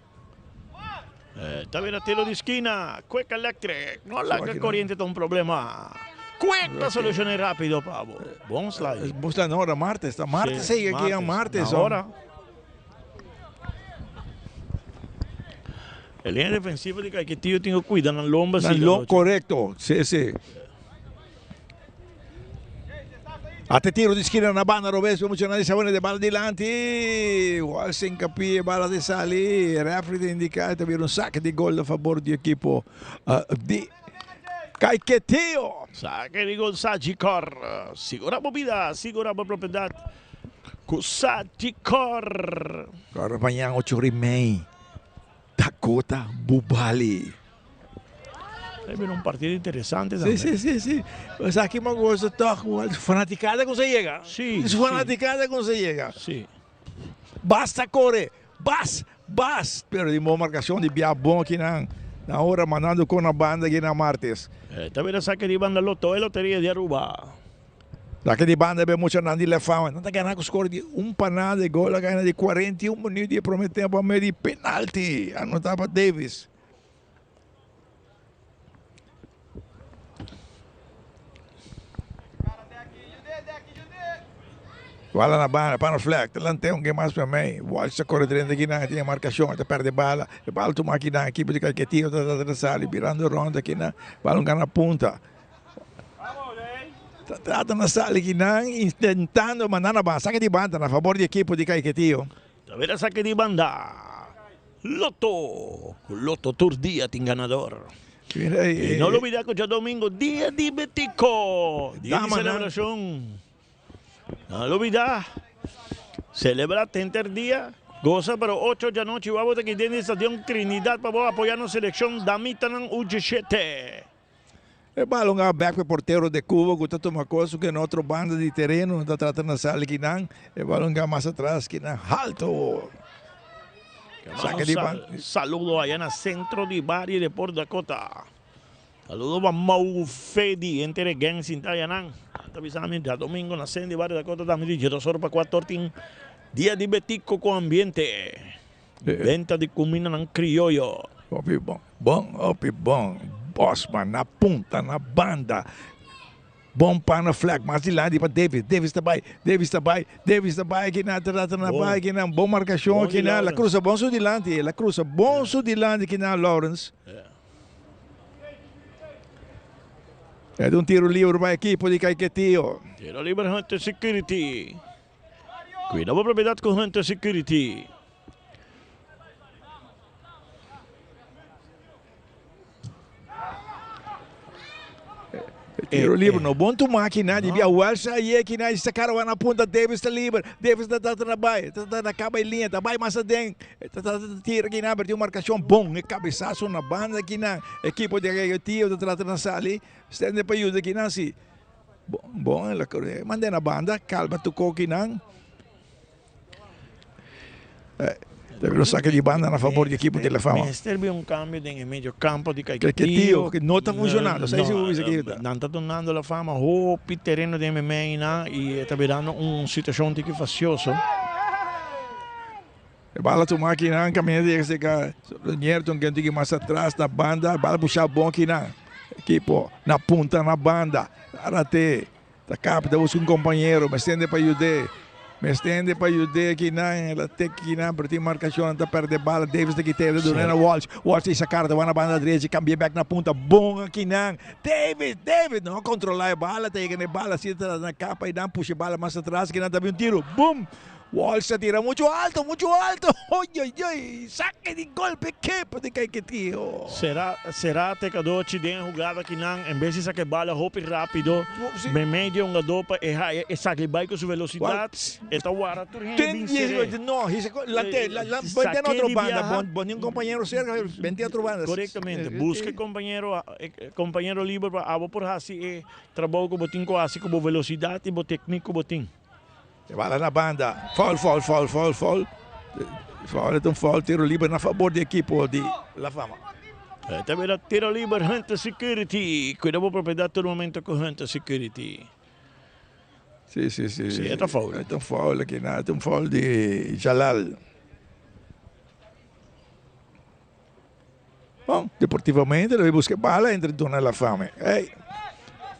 Ta bira tiro di skina Quick Electric no laga coriente ta un problema. Quick ta soluciona rapido pa bo. Bon slide. Bon slide na ora martes. Ta martes ei aki a martes. Na ora. E linea defensivo di Caiquetio tin ku cuida nan lomba si. Nan Correcto. Si, si. Ate tiro di skina na banda robes pe muchanan di Sabones de bala dilanti. Walsh hincapie bala de sali. Referee ta indica ta bira un saque di gol a favor di ekipo di Caiquetio. Saque di gol Sagicor. Sigura bo bida, sigura bo propiedad cu Sagicor. Corre mañan ocho ora y mei. Dakota Bubali. Ta bira un partido interesante tambe. Si, si, si, si. Pues aki mi a goza toch fanaticada con sa yega. Si, si. Fanaticada con sa yega. Si. Basta core, bas, bas. Pero di bon marcacion di bia bon akinan. Na ora mandando con na banda aki na Martes. Ta bira saki di banda Lotto e loteria di Aruba. Laki di banda be muchanan di Lefama. Nan ta gana ku skor di un pa nada. E gol a gana di 41 minuut di e prome tempo a medio di penalti anota pa Davis. Bala na banda, Pano Fleck, ta lant'é un ke mas pa mei. Walsh ta kore drenta kinan, e tin e markashon, e ta pèrdè bala. E bala tuma kinan, ekipo di Caiquetio ta trata di sali, birando rònt akinan. Bala un gana punta. Ta trata na sali kinan intentando manda na banda. Saki di banda na fabor di ekipo di Caiquetio. Ta bira saki di banda. Lotto! Cu Lotto tur dia tin ganador. Y no lubida cu djadomingo dia di Betico, dia di celebracion. No lubida, celebra tenter dia, goza pero ocho djanochi wou bo ta aki den di Stadion Trinidad pa bo apoya nos seleccion damitanan U diesshete. E balon a bek p'e portero de Cuba cu ta tuma cos cu en otro banda di tereno ta trata na sali kinan. E balon ga mas atras kinan halto. Saca di ban. Saludo aya na centro di bario de Port Dakota. Saludo pa Mau Fedi enter e gang sinta ayanan. Ta bisa mi djadomingo na centro di bario Dakota tambe di djedosor pa cuator tin dia di Betico cu ambiente. Benta di cumindanan crioyo. Hopi bon, bon, hopi bon. Bosman na punta, na banda. Bon pa na flag, mas dilanti pa Davis. Davis ta bai, Davis ta bai, Davis ta bai akinan, ta trata na bai akinan. Bon marcacion akinan. La cruza bon su dilanti, la cruza bon su dilanti akinan Lawrence. E ta un tiro libre pa ekipo di Caiquetio. Tiro libre Hunter Security. Cuida bo propiedad cu Hunter Security. Tiro libre no bon tuma aki na di bia Welsh aye aki na sta cara na punta Davis ta liber Davis ta trata na bai ta trata na caba e linea ta bai mas aden ta trata ta tira aki na pero tin un marcacion bon e cabesazo na banda aki na ekipo di Caiquetio ta trata na sali stende pa yuda aki na si bon bon manda na banda calma tu koki nan. Ta lo saca di banda na favor di equipo di La Fama. Mester bin un cambio den e medio campo di Caiquetio. Caiquetio que no ta funcionando. Sa ese bisa ki ta. Nan ta dunando La Fama hopi tereno den e meinan y e ta birando un situacion tiki facioso. E bala tuma akinan caminda di eseka Nierton ken tiki mas atras na banda. Bala pusha bon akinan. Equipo na punta na banda. Arate. Ta kap ta buska un kompañero, mester hende pa yud'é. Mester hende pa yud'é kinan, el a tek kinan, pero tin markashonnan ta pèrdè bala. Davis ta kit'é, ta dun'é na Walsh. Walsh ta hisa kara, ta wak na banda drechi, kambi'é bèk na punta. Bon akinan. Davis! Davis! No a kontrolá e bala, ta yega na e bala asina ta na kapa einan, pusha e bala mas atras, kinan ta bin un tiru. Bum! Walsh ta tira muchu alto, muchu alto! Oyoyoy! Sake di golpe kepa di Caiquetio. Sera sera te kadochi den e hugada kinan en bes di saka e bala hopi rapido meimei di e hungadó pa e haya e saka bai ku su velosidat e ta wara tur hende bin ser'é. No, lant'é, bente na otro banda, bo tin un kompañero serka, bente otro banda. Korektamente, buska e kompañero e kompañero liber pa abo por hasi e trabou ku bo tin ku hasi ku bo velosidat i bo teknik ku bo tin. E bala na banda. Foul, foul, foul, foul, foul. Foul, e ta un foul, tiro liber na fabor di ekipo di La Fama. E ta bira tiro liber Hunter Security. Cuida bo propiedad tur momento cu Hunter Security. Si, si, si. Si, e ta foul. E ta un foul aki na, e ta un foul di Jalal. Bon, deportivamente lo busca bala entre duna La Fama. Hey.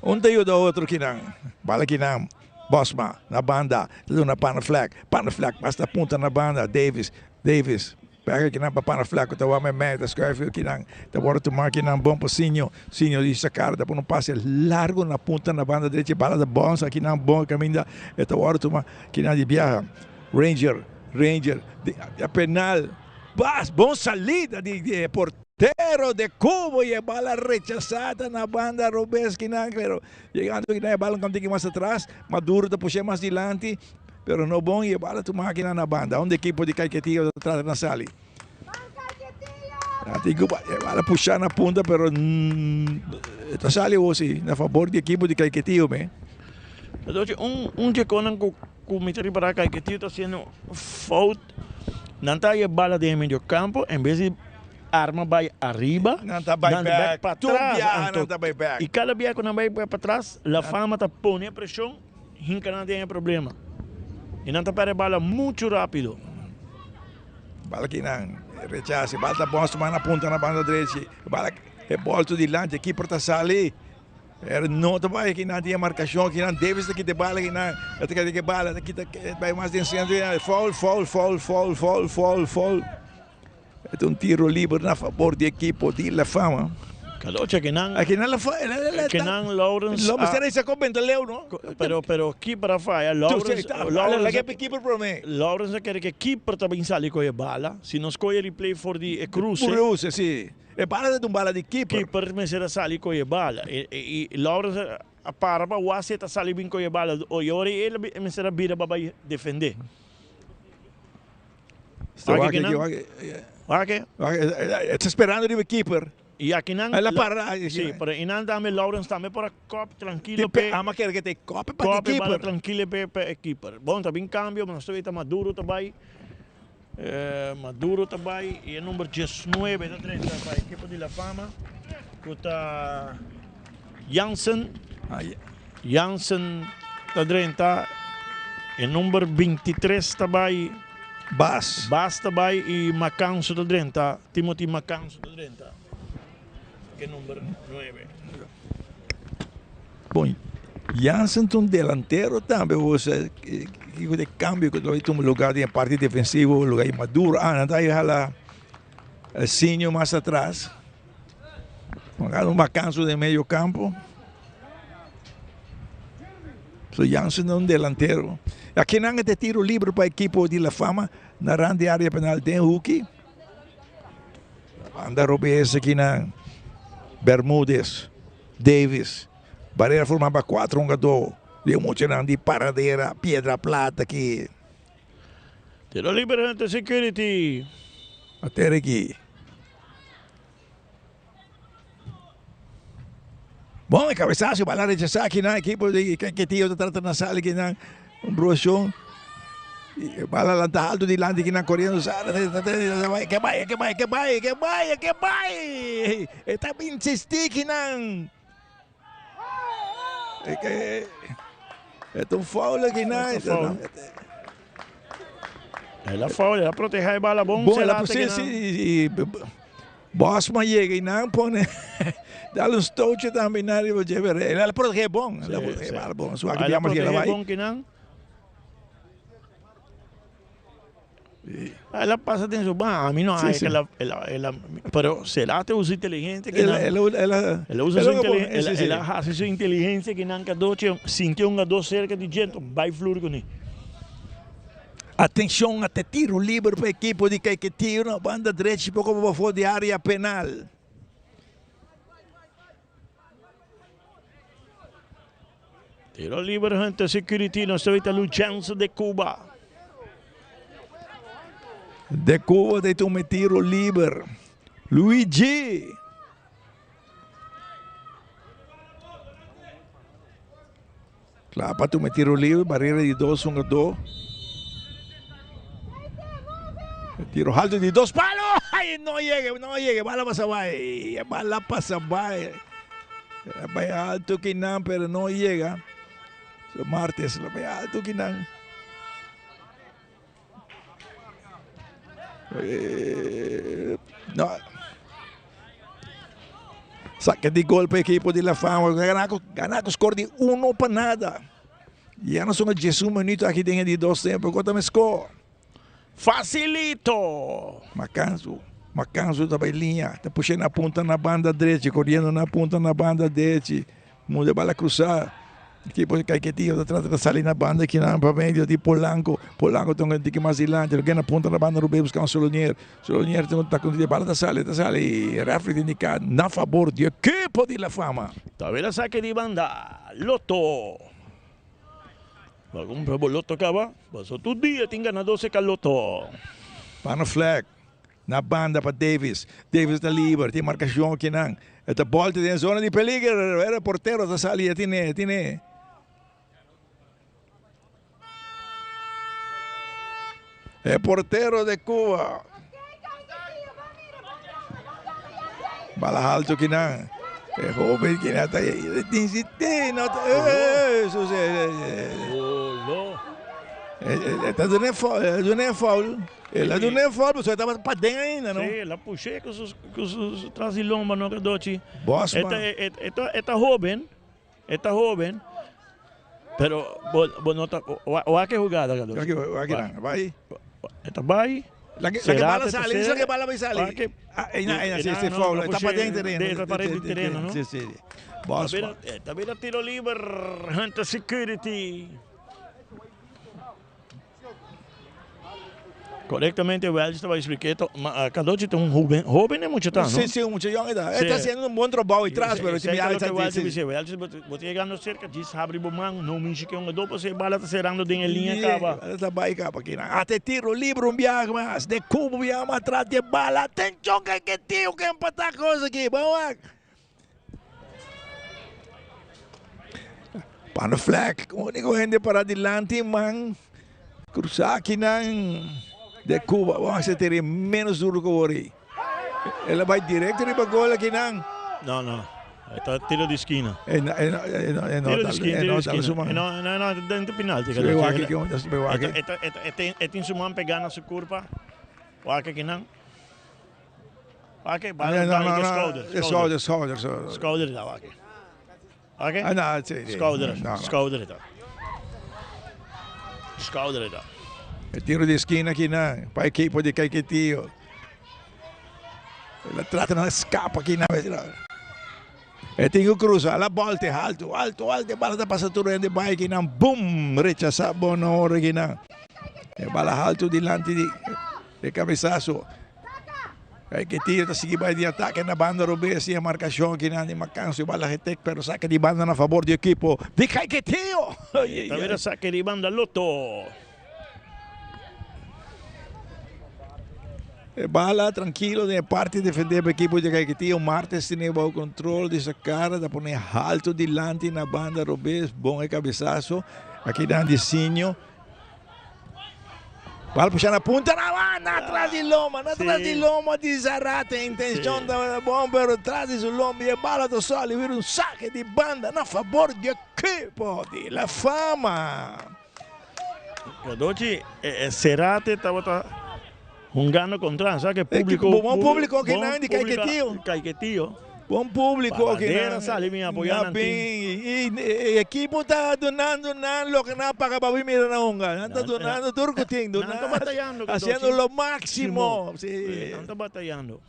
Un ta yuda otro kinan. Bala kinan. Bosma na banda. Ta duna Panaflek. Panaflek basta punta na banda. Davis. Davis. Pega kinan pa Panaflek ku ta wak meimei. Ta schuif kinan. Ta wòrdu tuma kinan bon pa Sinio. Sinio di Sakar ta pone un pase largo na punta na banda derecha. Bala ta bònsa kinan bon kaminda. E ta wòrdu tuma kinan di biaha. Ranger. Ranger. Di penal. Bas. Bon salida di e portero. Tero de Cubo y e bala rechasá na banda robes kinan pero llegando kinan e bala un tiki mas atras Maduro ta pushe mas dilanti pero no bon y e bala tuma kinan na banda un ekipo di Caiquetio ta trata na sali e bala pusha na punta pero ta sali awor si na fabor di ekipo di Caiquetio me. Un un djekonan ku ku mi ta ripara Caiquetio ta haciendo fout nan ta haye bala den e medio campo en bes di Arma bai ariba, Nan ta bai nan bek. pa Tur tras. biaha Anto, nan ta bai bek. i kada bia ku nan bai pa tras, La Fama ta pone preshon, hinka nan den e problema. I nan ta pèrdè bala muchu rápido. Bala ki nan rechase, bala ta bòs tuma na punta na banda drechi. Bala e bòlto dilanti, e kiper ta sali. Pero no ta bai aki nan tin e markashon aki nan Davis ta kita e bala aki nan e ta kita e bala ta kita bai mas den sentro foul foul foul foul foul foul foul. E ta un tiro liber na fabor di ekipo di La Fama. Calocha que nan Aki nan La Fama que nan Lawrence Lo mester a ko benta leu no. Pero pero keeper a faya Lawrence Lawrence Laga e keeper prome. Lawrence a kere ke keeper ta bin sali koe e bala si nos koe replay for di e cruce. Cruce si. E bala ta un bala di keeper. Keeper mester a sali koe e bala y Lawrence a para pa wak si e ta sali bin koe e bala y ora el mester a bira pa bay defende. Wak aki, wak E ta sperando riba e keeper. Y akinan. El a para. Si, pero inan tambe Lawrence tambe por a kop trankilo p'e. Ama kere ke ta e kop pa e keeper. Kop e bala trankilo p'e e keeper. Bon, ta bin cambio, nos ta weta Maduro ta bay. Maduro ta bay y e number diesnuebe ta drenta pa ekipo di La Fama cu ta Jansen. Jansen ta drenta, e number bintitres ta bay. Bas. Bas ta bay y Macanso ta drenta, Timothy Macanso ta drenta ke number nuebe. Bon, Jansen ta un delantero tambe, osea kiko ta e cambio ku ta bay tuma lugar den e parti defensivo, lugar di Maduro, ah nan ta hala Sinio mas atras. Un Macanso den medio campo. So Jansen ta un delantero. Aki nan e tiro libre pa ekipo di La Fama na rand di area penal den hoeki. Banda robes aki nan Bermudez, Davis. Barrera forma pa cuatro hungador. Di muchanan di Paradera, Piedra Plata aki. Tiro libre Hunter Security. Ater aki. Bon, e cabezazo bala rechazá aki nan equipo di Kiketio ta trata na sali aki nan un bruacion. Bala lanta alto dilanti aki nan coriendo sali ke bai ke bai ke bai ke bai ke bai e ta insisti aki nan. E ta un foul aki nan. El a foul, el a proteha e bala bon. Bon, el a sí, sí, y Bosman yega y nan pone dale un stootje tambe nan riba dje, pero el a protehe bon, el a protehe bala bon. Su aki El a biamos yega protehe bai. bon kinan. El a pasa den su ban, ami no Sí, hay sí. que el a, el a, el a, pero será te usa inteligente que El, nan, el, el, el, el a usa el su a bon, inteligencia, sí, el, sí. el a haci su inteligencia que nan cadoche, sinti un gado cerca di dje, enton bai flur con e. Atencion ate tiro liber pa ekipo di Caiquetio na banda drechi poco pafo di area penal. Tiro liber Hunter Security, nos ta wita Lucenzo de Cuba. De Cuba ta tuma tiro liber. Luigi. Kla pa tuma tiro liber, barrera di dos hungador. Tiro alto di dos palo. Ay, no yega, no yega. Bala pasa bai. Bala pasa bai. Bai alto kinan, pero no yega. So Martes, bai alto kinan. Eh, no. Saque di gol pa ekipo di La Fama. Gana ku gana ku score di uno pa nada. Ya nos un 11 minuto aki den e di dos tempo. Kota mi score. Facilito! Macanzo, Macanzo ta bai liña, ta pusha na punta na banda drechi, coriendo na punta na banda drechi, munda bala cruza, equipo di Caiquetio ta trata ta sali na banda kinan pa medio di Polanco, Polanco ta un tiki mas dilanti, lo na punta na banda Rubén busca un Solonier, Solonier ta ta con bala ta sali, ta sali, referee ta indica na favor di equipo di La Fama. Tawela sake di banda, Lotto. Bo a cumpra bo loto caba? Paso tur dia tin ganador seca loto. Pano flag na banda pa Davis. Davis ta liber, tin marcacion akinan. E ta bolta den zona di peliger. E portero ta sali, e tine, e tine. E portero de Cuba. Bala halto kinan. E hoben kinan ta insistí. No ta, eh, E ta duna e duna e foul. El a duna e foul, pasobra e tabata paden ainda, no? Sí, el a push'é ku su ku su tras di lomba, no, Cadochi. Bosman. E ta e ta hoben. E ta hoben, pero bo bo no ta wak e hugada Carlos. Wak wak nan, bai. E ta bai. Laga laga bala sali, dice laga bala bai sali. Wak e. Ah, ei na, ei na, si, si, foul. E ta paden tereno. E ta paden tereno, no? Si, si. Bosman. Ta bira tiro liber, Hunter Security. Korektamente Welch ta bai splika eto, ma Cadochi ta un hoben, hoben e mucha ta, no? Si, si, un mucha yong e ta. E ta hasiendo un bon trabou atras, pero si mi Esei ta loke Welch bisa, Welch bo ta yegando serka, djis habri bo man, no mishi ke un gadó pasobra e bala ta serando den e liña kaba. E ta bai kaba kinan. Ata e tiro libre un biaha mas, de Cuba un biaha mas atras di e bala. Atenshon ke ke tio ke empatá kos aki, ban wak. Pano Fleck, único hende para dilanti man cruza akinan de Cuba. Bon, ese tiri menos duro que wori. El a bai directo riba gol akinan. No, no. Ta tiro di esquina. E no, e no, e no, e no, Tiro di esquina, e tiro no di dal su esquina. man. E no, no, no, den penalti. Su waki ki onda, su waki. E ta, e ta, e ta, e tin su man pegá na su curpa. Waki akinan. Wak, No, no, no, no. Schouder, schouder, schouder. Schouder ta wak. Wak? Ah, no, si, si. Schouder, No, no. schouder ta. Schouder ta. E tiro di esquina aki nan, pa equipo di Caiquetio. El a trata na scapa aki nan. E tin cu cruza, la bolte alto, alto, alto, e bala ta pasa tur hende bai aki nan, boom, rechasa bon na ora aki nan. E bala alto dilanti di E cabesazo. Caiquetio ta sigui bai di atake na banda robes y e marcacion akinan di Macancio bala getek pero saca di banda na favor di equipo di Caiquetio. Ta bira saque di banda Lotto. E bala trankilo den e parti defende pa equipo di Caiquetio. Martes tene bao control di sa cara ta pone halto dilanti na banda robes. Bon e cabesazo akinan di Sinio. Bal pusha na punta na banda atras di loma, na tras di loma di Zarate. Intencion tabata bon pero tras di su loma y e bala ta sali bira un saque di banda na fabor di equipo di La Fama. Cadochi, Zarate tabata hungando contra, sa que publico, Bon publico akinan di Caiquetio. Caiquetio. Bon publico akinan. Bandera sali bin apoya nan team. Y e equipo ta dunando nan loke nan a paga pa bin mira nan hunga. Nan ta dunando tur cu tin. Nan ta batayando. Haciendo lo maximo. Si. Nan ta batayando.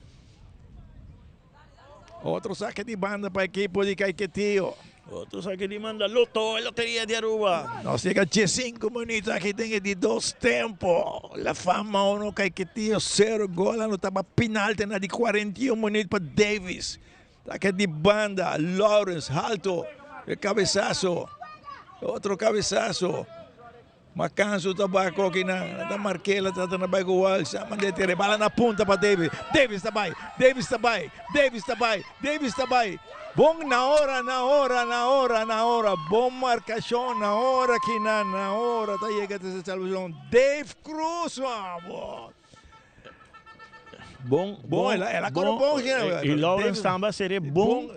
Otro saque di banda pa equipo di Caiquetio. Otro saque di banda Lotto, e Loteria di Aruba. Nos yega diescinco minuut aki den e di dos tempo. La Fama uno, Caiquetio cero. Gol anota pa penalti na di 41 minuut pa Davis. Saque di banda, Lawrence alto, e cabezazo. Otro cabezazo. Macanso ta bako akinan, ta mark'é, ta trata na bai ku Walsh, a mand'é tira e bala na punta pa Davis, Davis ta bai, Davis ta bai, Davis ta bai, Davis ta bai, bon na ora, na ora, na ora, na ora, bon markashon na ora akinan, na ora ta yega ta e salbashon, Dave Cruz abo. Bon, bon, el a kore bon akinan. I Lawrence tambe a sere bon.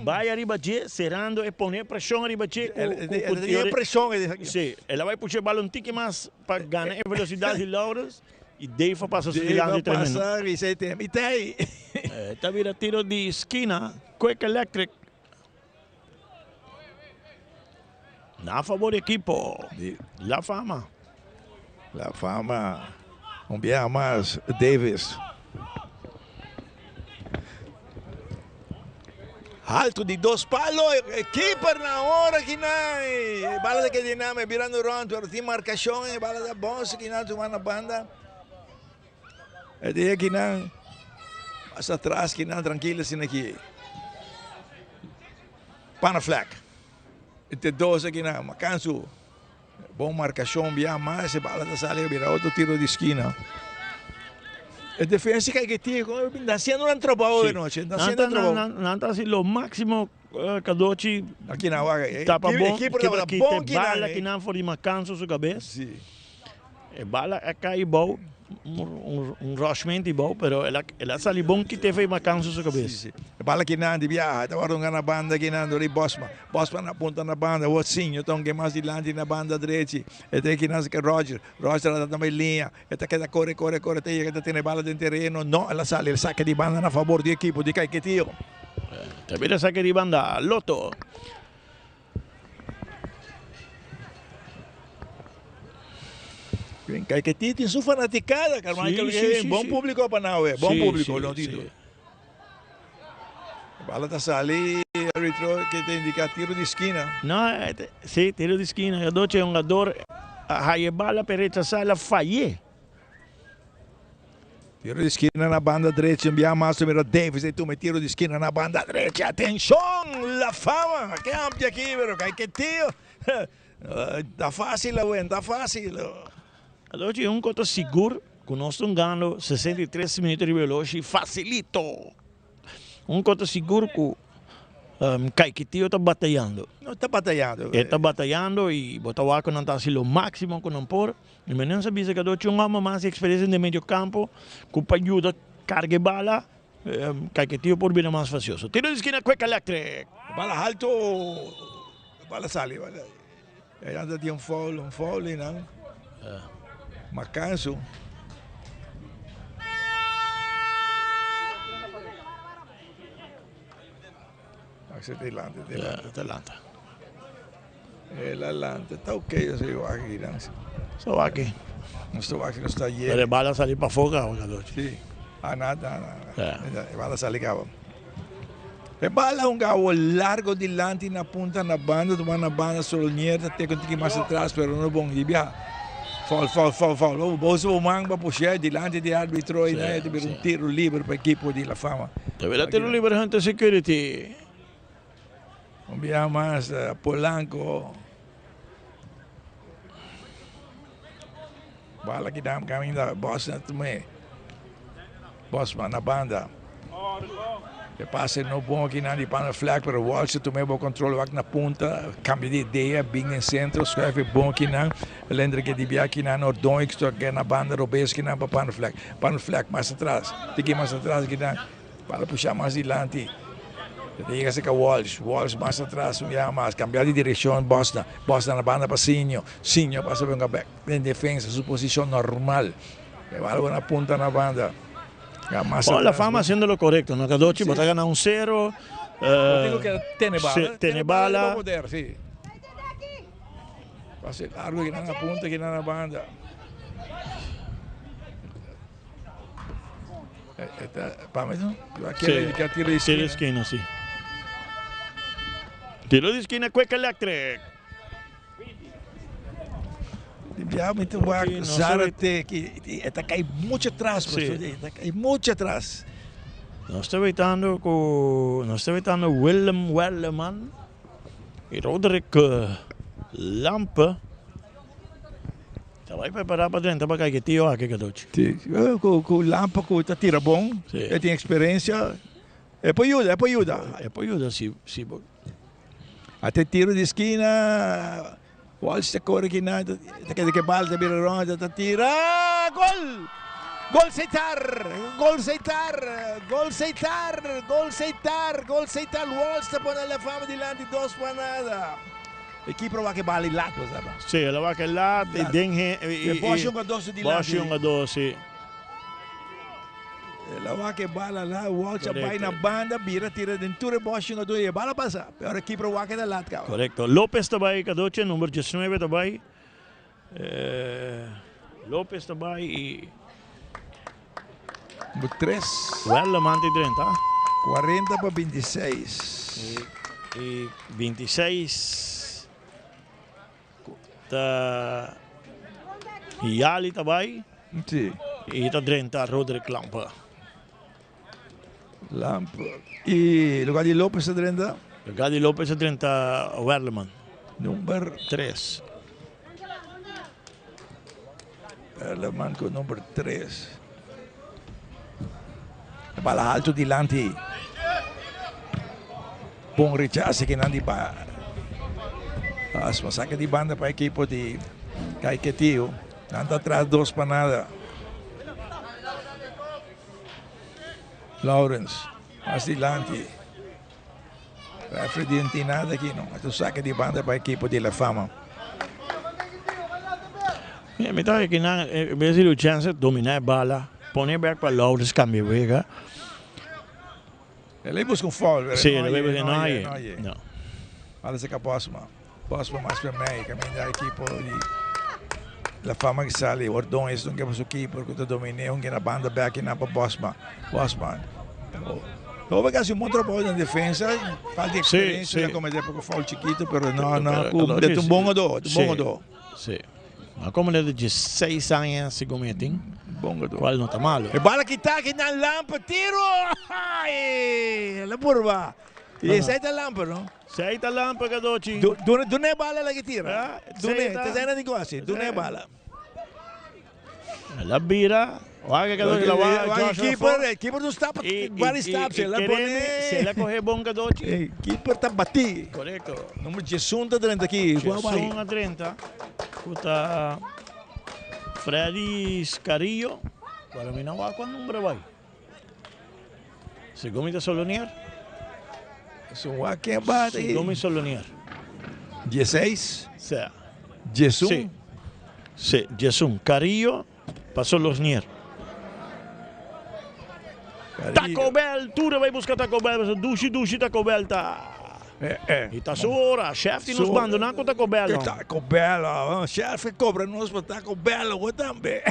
Bai ariba dje, serando e pone preshon ariba dje ku El tenía e preshon e Sí, el a bai pusha e balon tiki mas pa gana e velosidad di Lawrence i Dave a pasa su dilanti tremendo. Dave a pasa i sei tem i tei. Ta bira tiro di skina. Quick Electric. Na favor di ekipo di La Fama. La Fama un biaha mas Davis. Alto di dos palo, e keeper na ora kinan. E bala ta keda diname birando rond, pero tin marcacion, e bala ta bonse kinan tuma na banda. E dia kinan mas atras kinan trankilo asina aki. Panaflek. E te dos akinan, Macansu. Bon marcacion bia mas e bala ta sali a bira otro tiro di skina. E defensa kai ke tiro ta haciendo nan trabao de noche. Ta haciendo nan trabao. Nan ta haci lo maximo Cadochi. Aki nan wak. Tapa bon. Ekipo tabata bon kinan. Bala kinan for di Macansu su cabes. Si. E bala a kai bou. Un rushment bou pero el a sali bon kite for di Macansu su cabes. Si si. E bala kinan di biaha ta wòrdu hunga na banda kinan dor di Bosma. Bosma na punta na banda, Watsinho ta hunga mas dilanti na banda drechi. E ta kinan saka Roger. Roger a ta bai liña. E ta keda kore kore kore te yega ta tene bala den tereno. No, el a sali el saka di banda na fabor di ekipo di Caiquetio. Ta bira saka di banda Lotto. Caiquetio tin su fanaticada, Carmichael. Sí, sí, bon sí. publico pa nan awe. Bon Sí, publico, sí, no Tito. sí. Bala ta sali, arbitro ke ta indica tiro di skina. No, si, tiro di skina. Adoche e hungador a haya e bala pero rechasa, el a fay'é. Tiro di skina na banda drechi, un biaha mas ta mira Davis e tuma e tiro di skina na banda drechi. Atenshon! La Fama ke amplia aki, pero Caiquetio ta facil awe, ta facil. Adochi un kos ta sigur ku nos ta hungando 63 minuto riba e oloshi facilito. Un kos ta sigur ku Caiquetio ta batayando. No ta batayando. E ta batayando y bo ta wak ku nan ta hasi lo maximo ku nan por. Y mi nan sa bisa ku adochi un homber mas di experiencia den medio campo ku pa yuda carga e bala Caiquetio por bira mas facioso. Tiro di skina Quick Electric. Bala halto, bala sali. Einan ta tin un foul, un foul einan. Macansu. Axe te lanta, te lanta. Te lanta. El a lanta, ta ok, yo soy wak aki. So wak. No sta wak, no sta Pero e bala sali pafó caba, Carlucci. Sí. Ah, nada, nada. E bala sali caba. E bala un gabo largo dilanti na punta na banda, tuma na banda Solonier ta teka un tiki mas atras pero no bon y bia foul foul foul foul oh bo usa bo man pa push'é dilanti di arbitro y nan ta bira un tiro liber pa ekipo di La Fama. Ta bira tiro liber Hunter Security. Un bia mas Polanco. Bala ki dam kaminda Bosman tum'é. Bosman na banda. E pase no bon aki nan di Panda Flag, pero Walsh tum'é bo control wak na punta, cambia di idea, bin den centro, schuif e bon aki nan. Lendrick e di bia aki nan, Ordonix toke na banda robes aki nan pa Panda Flag. Panda Flag mas atras, tiki mas atras aki nan. Bala pusha mas dilanti. E ta yega cerca Walsh. Walsh mas atras un biaha mas. Cambia di direccion Bosna. Bosna na banda pa Sinio. Sinio pasa benga bek den defensa. Su posicion normal. E bala bo na punta na banda. Ya mas Bon, La atras. Fama haciendo lo correcto, no? Cadochi, bo ta gana un cero. Bo tin cu keda tene bala. Sí, tene bala. Bo poder, sí. Pase largo kinan na punta, kinan na banda. Sí, tiro di esquina, sí. Tiro di esquina Quick Electric. Ya mi ta wak Zárate ki e ta kai mucho atras, e ta kai mucho atras. Nos ta wetando ku nos ta wetando Willem Werleman i Roderick Lampe. Ta bai prepará pa drenta pa Caiquetio aki Cadochi. Si, ku lampa ku ta tira bon, e tin eksperensia, e por yuda, e por yuda. E por yuda si, si bo. Ata e tiro di skina, Walsh ta kore kinan, ta keda ku e bal ta bira rònt, ta tira, gol! Gol Seitar! Gol Seitar! Gol Seitar! Gol Seitar! Gol Seitar! Walsh ta pone La Fama dilanti dos pa nada. E keeper wak e bal i lat bo sa ba. Sí, el a wak e lat i den he. E Bosch hungadó su dilanti. Bosch hungadó, sí. El a wak e bala la, Walsh a bai na banda, bira tira den tur e bòshi un atu i e bala pasa. Pero e keeper a wak e ta lat kaba. Korekto. Lopez ta bai Cadoche, number diesnuebe ta bai. Lopez ta bai i. Number tres. Werleman ta drenta. Kuarenta pa bintiseis. I bintiseis ta Yali ta bai. Si. I ta drenta Roderick Lampe. Lampe. I lugar di Lopez ta drenta? Lugar di Lopez ta drenta Werleman. Number tres. Werleman ku number tres. E bala alto dilanti. Bon rechase kinan di ba. Asma saka di banda pa ekipo di Caiquetio. Nan ta atras dos pa nada. Lawrence mas dilanti. Referee di no tin nada aki no. Esto saka di banda pa ekipo di La Fama. Mi ta aki nan en bes di Luchense domina e bala pone bek pa Lawrence cambia wega. El a busca un foul pero no haye, no haye, no haye. No. Bala saka Bosma. Bosma mas pa mei caminda ekipo di La Fama ki sali. Ordonez don ke pa su keeper ku ta domin'é un kina banda bek kinan pa Bosma. Bosma. Hopi a hasi un bon trabou den defensa. Falta di experiencia el a comete poko foul chikito pero no no ku ta un bon jugador, ta un bon jugador. Si. A como de dieseis aña segun mi a tin. Bon jugador. Cual no ta malo. E bala kita aki nan Lampe tiro! Ay! La purba. Y esey ta Lampe, no? Esey ta Lampe, Cadochi. Duna e bala la ki tira. Duna, ta esey nan tin cu haci. Duna e bala. El a bira. Wak e Cadochi la wak Joshua Keeper, e keeper no stap, varios stops. El a pone. Si el a coge bon Cadochi. E keeper ta bati. Correcto. Number diesun ta drenta aki. Diesun a drenta. Cu ta Freddy Carrillo. Pero mi no wak cua number a bay. Segun mi ta Solonier. Esun wak ken bati. Segun mi Solonier. Dieseis? Sea. Diesun? Si. Si, diesun. Carrillo pa Solonier. Taco Bell, tur a bay busca Taco Bell, pasobra dushi dushi Taco Bell ta. Y ta su ora, chef tin nos bandona cu Taco Bell. Taco Bell, chef a cobra nos pa Taco Bell awo tambe.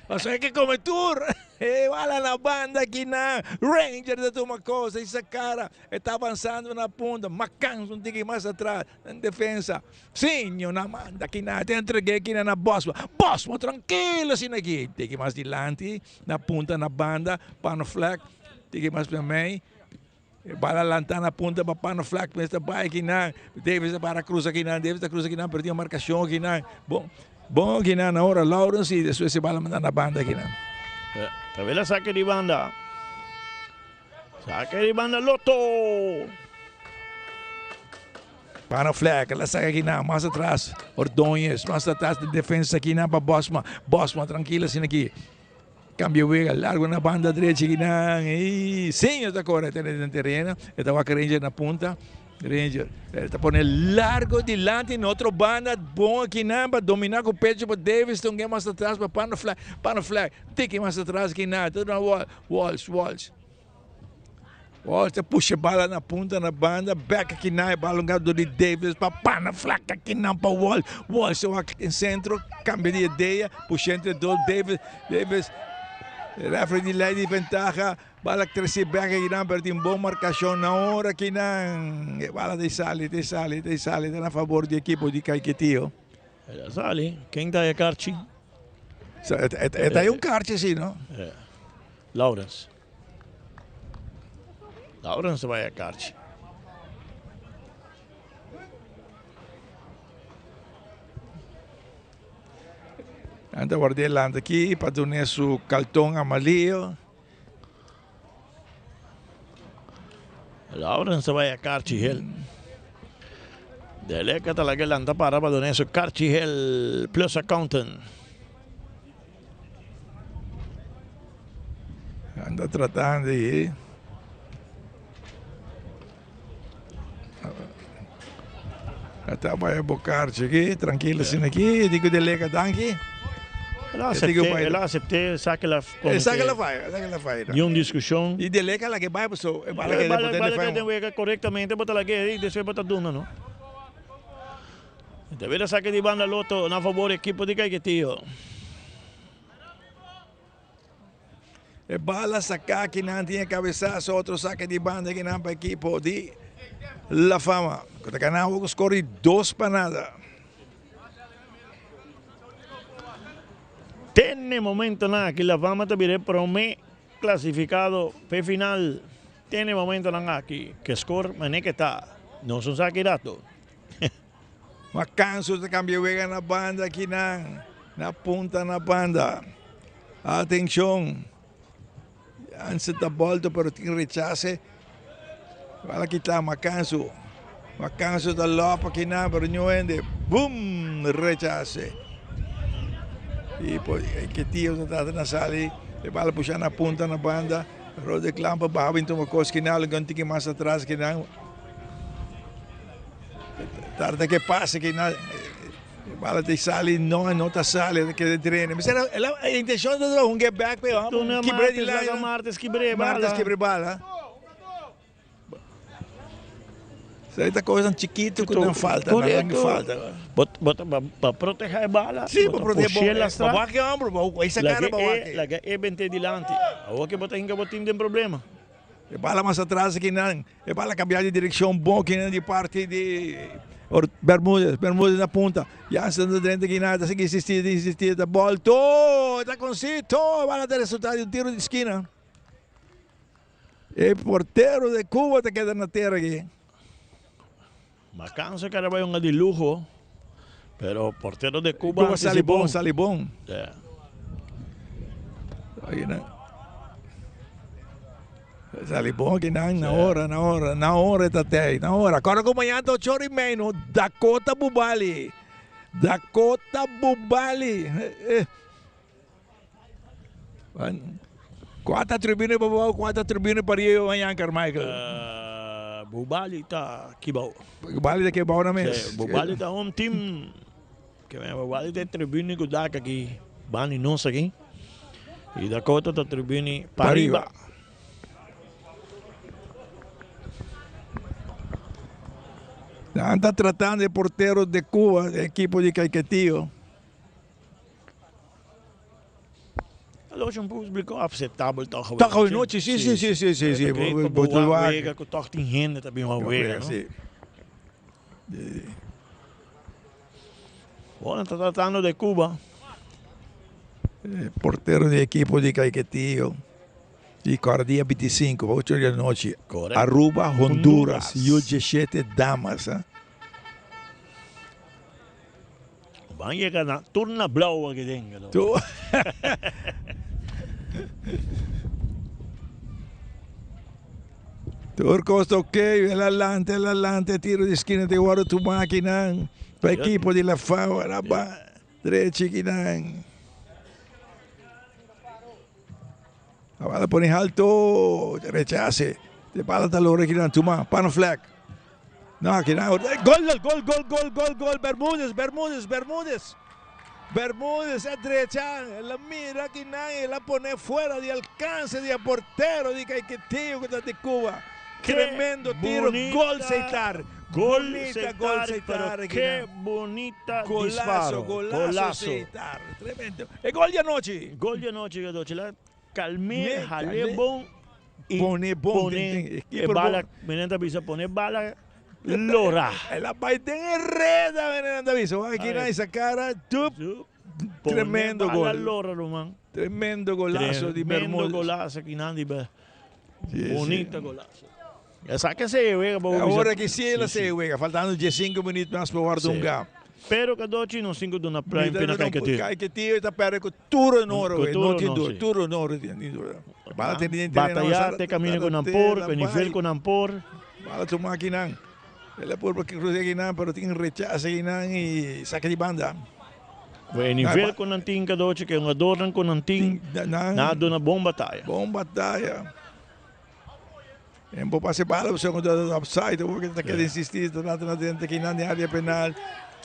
Pasobra hay que come tur. E bala na banda akinan. Ranger ta tuma cosa y sa cara. E ta avansando na punta. Macan un tiki mas atras den defensa. Sinjo na manda akinan. Ta entrega akinan na Bosman. Bosman trankilo asina aki. Tiki mas dilanti na punta na banda. Pano Fleck. Tiki mas pa mei. E bala lanta na punta pa Pano Fleck. Mester bai akinan. Davis ta para cruza akinan. Davis ta cruza akinan pero tin un marcacion akinan. Bon. Bon akinan na ora Lawrence y despues e bala manda na banda akinan. Tabela sake di banda. Sake di banda Lotto. Pano Fleck la saka akinan mas atras Ordonez mas atras di defensa akinan pa Bosman. Bosman trankilo asina aki. Cambio wega largo na banda drechi akinan y Señor ta core tene den tereno. E ta wak Ranger na punta. Ranger ta pone largo dilanti na otro banda. Bon akinan pa domina cu pecho pa Davis. Ta un gen mas atras pa Pano Fleck. Pano Fleck tiki mas atras akinan. Ta duna Walsh, Walsh. Walsh ta pusha bala na punta na banda. Back akinan e bala un gado di Davis pa Pano Fleck akinan pa Walsh. Walsh ta wak den centro. Cambia di idea. Pusha entre dos Davis. Davis. Referee di ley di ventaha. Bala trece bek akinan pero tin bon marcacion na ora akinan. E bala ta sali, ta sali, ta sali. Ta na favor di ekipo di Caiquetio. E ta sali. Ken ta e karchi? E ta un karchi si, no? Lawrence. Lawrence ta bai e karchi. Nan ta warda e lanta aki pa duna su kalton amarillo. Lawrence ta bai a karchi hel. Deleca ta laga e lanta para pa duna su karchi hel plus accountant. Nan ta tratando di. Ta bai a bo karchi aki, trankilo asina aki. Di ku Deleca danki. El a acepté, el a acepté, saque la como Saque la falla, saque la falla. Ni un discusión. Y dele que la que vaya, pues, bala que bala, bala que wega correctamente, bota la que y después bota duna, no? Debería saque di banda Lotto na favor equipo di Caiquetio. E bala saca ki nan tin e cabezazo, otro saque di banda ki nan pa equipo di La Fama. Cu ta gana awo cu score di 2-0. Tene momentonan aki La Fama ta bira e prome clasificado p'e final. Tene momentonan aki ke score mane ke ta. Nos no sa ki rato. Macanso ta cambia wega na banda akinan. Na punta na banda. Atencion. Jansen ta bolto pero tin rechase. Bala kita Macanso. Macanso ta lop akinan pero no hende. Boom! Rechase. Y por Ketio ta trata na sali. E bala pusha na punta na banda. Rode Klampa baha bin tuma cos kinan. Algun tiki mas atras kinan. Tarda ke pase kinan. Bala ta sali no no ta sali ta keda drene. Mi sera e intencion ta un get back pero kibre di lijn. Martes kibre bala. Martes kibre bala. Esei ta cosnan chikito cu nan falta, nan falta. Bot bot pa proteha e bala. Si, pa proteha e bala. Pa wak e hombro, pa esa cara pa wak. Laga e bente dilanti. Awor ke bo ta hinka bo team den problema. E bala mas atras aki nan. E bala cambia di direccion bon aki di parti di Bermudez. Bermudez na punta. Jansen ta drenta aki nan. Ta sigui insisti, ta insisti. Ta bolto. Ta consito. E bala ta resulta di un tiro di skina. E portero di Cuba ta keda na tera aki. Macanso keda bai hunga di luho. Pero portero di Cuba Cuba sali bon, sali bon. Yeah. Aki nan. Sali bon aki nan, na ora, na ora, na ora ta tei, na ora. Kòrda ku mañana ta ocho ora i mei no, Dakota Bubali. Dakota Bubali. Kua ta tribune pa bou, kua ta tribune pa riba mañana, Carmichael? Bubali ta kibou. Bubali ta kibou na mes. Bubali ta home team. Ke men Bubali ta e tribune ku dak aki, bani nos aki. I Dakota ta tribune pa riba. Nan ta tratando e portero de Cuba, e ekipo di Caiquetio. Alosh un publico aceptabel toch awe Toch awe nochi, si, si, si, si, si, si. Bo ta wak wega cu toch tin hende ta bin wak wega, no? Si. Bueno, ta tratando de Cuba. E portero di ekipo di Caiquetio. Di kòrda dia 25, ocho di anochi. Correcto. Aruba, Honduras, U17 damas. Ban yega na tur na blauw aki den. Tur kos ta ok, el alante, el alante, tiro di skina ta wòrdu tumá akinan pa ekipo di La Fao, raba drechi akinan. La bala pone halto, rechase, e bala ta lora akinan, tuma, pano flek. No, aki nan. Gol, gol, gol, gol, gol, gol. Bermudez, Bermudez, Bermudez. Bermudez a drecha. El a mira aki nan y el a pone fuera di alcance di e portero di Caiquetio cu ta di Cuba. Tremendo tiro, gol Seitar. Gol Seitar, pero ke bonita disparo. Golazo, golazo Seitar. Tremendo. E gol di anochi. Gol di anochi, anochi. La Calm'é, hal'é bon y Pone bon den pone den e keeper bala, bon. menen ta bisa pone bala lora. El a bai den e reda, menen ta bisa. Wak aki nan esa cara, tup, Pone tremendo bala gol. lora ruman. Tremendo golazo di Tremendo Bermudez. golazo aki nan di Be. Sí, sí. Bonito golazo. Esaki se e wega bo bisa. Awor aki sí el a Sí, se e sí. wega, faltando diesinco minuut mas pa wòrdu Sí. hunga. Pero Cadochi nos tin cu duna pruim Mi pina ta Caiquetio. Caiquetio ta perde cu tur honor, Cu we. tur No tin honor, duda, sí. tur honor tin duda. Bala tin den tereno, Bataya sara- te camina sara cu nan te por, la cu nivel bai. cu nan por. Bala tuma akinan. El a purba cruza akinan, pero tin rechazo akinan y saca di banda. Cu e nivel cu nan tin Cadochi, cu e hungadornan cu nan tin, Nan nan a duna bon bataya. Bon bataya. En bo pase bala bo segun ta offside bo ta keda insisti ta trata na drenta kinan den area penal.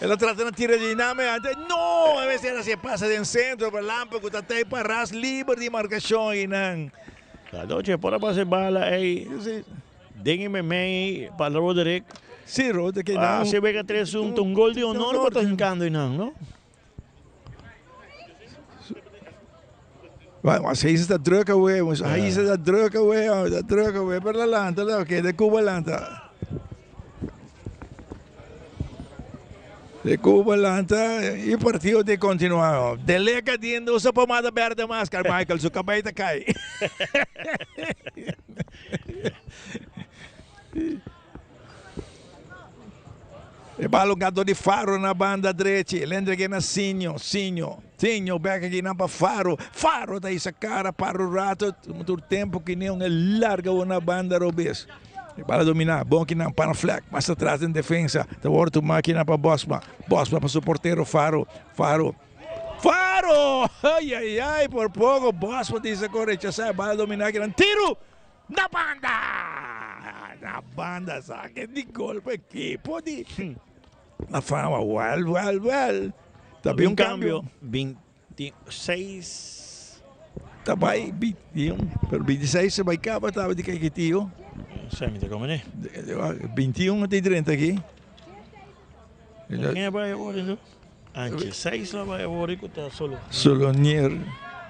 El a trata na tira di name ante no! E mester a hasi e pase den sentro pa Lampe ku ta tei pa ras liber di markashon einan. Cadochi por a pasa e bala ei den e memei pa Roderick. Si, Roderick einan. Ah, si wega 3-1 ta un gol di honor ku ta hinkando einan, no? Mas Hayes ta druk awe, Hayes ta druk awe, ta druk awe, pero la lanta, la oké, de Cuba lanta. De Cuba lanta y partido te continua. Deleca diendo usa pomada berde mas, Carmichael, su cabey ta cay. E bal un gato di Faro na banda drechi. El entreg'é na Sinho. Sinho. Sinho bek akinan pa Faro. Faro ta hisa kara par un rato. Tur tempu kineon e larga awor na banda robes. E bal a dominá. Bon kinan Panaflek. Mas atras den defensa. Ta wòrdu tumá kinan pa Bosma. Bosma pa su portero Faro. Faro. Faro! Ay ay ay por poko Bosma ta hisa kon rechasá. E bal a dominá kinan. Tiru! Na banda! Na banda sake di gol pa ekipo di La Fama. Wel, wel, wel. Ta bin un cambio. 26. Ta bai 21, pero 26 ta bai caba taba di Caiquetio. Sa mi ta come ne. 21 ta drenta aki. Ken a bai awor enton? Anche 6 la bai awor ku ta solo. Solonier.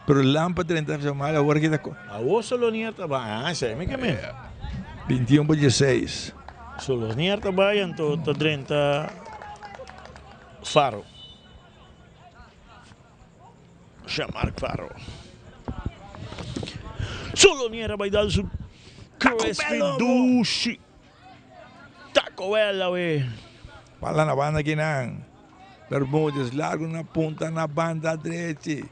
Pero Lampa 30 sa mal awor ki ta. Awor Solonier ta bai. Ah, esei mi ke men. 21 pa 16. Solonier ta bai anto ta drenta Faro. Jean-Marc Faro. Solonier a bai dal su crispy dushi. Taco Bell awe. Bala na banda kinan. Bermudez largo na punta na banda drechi.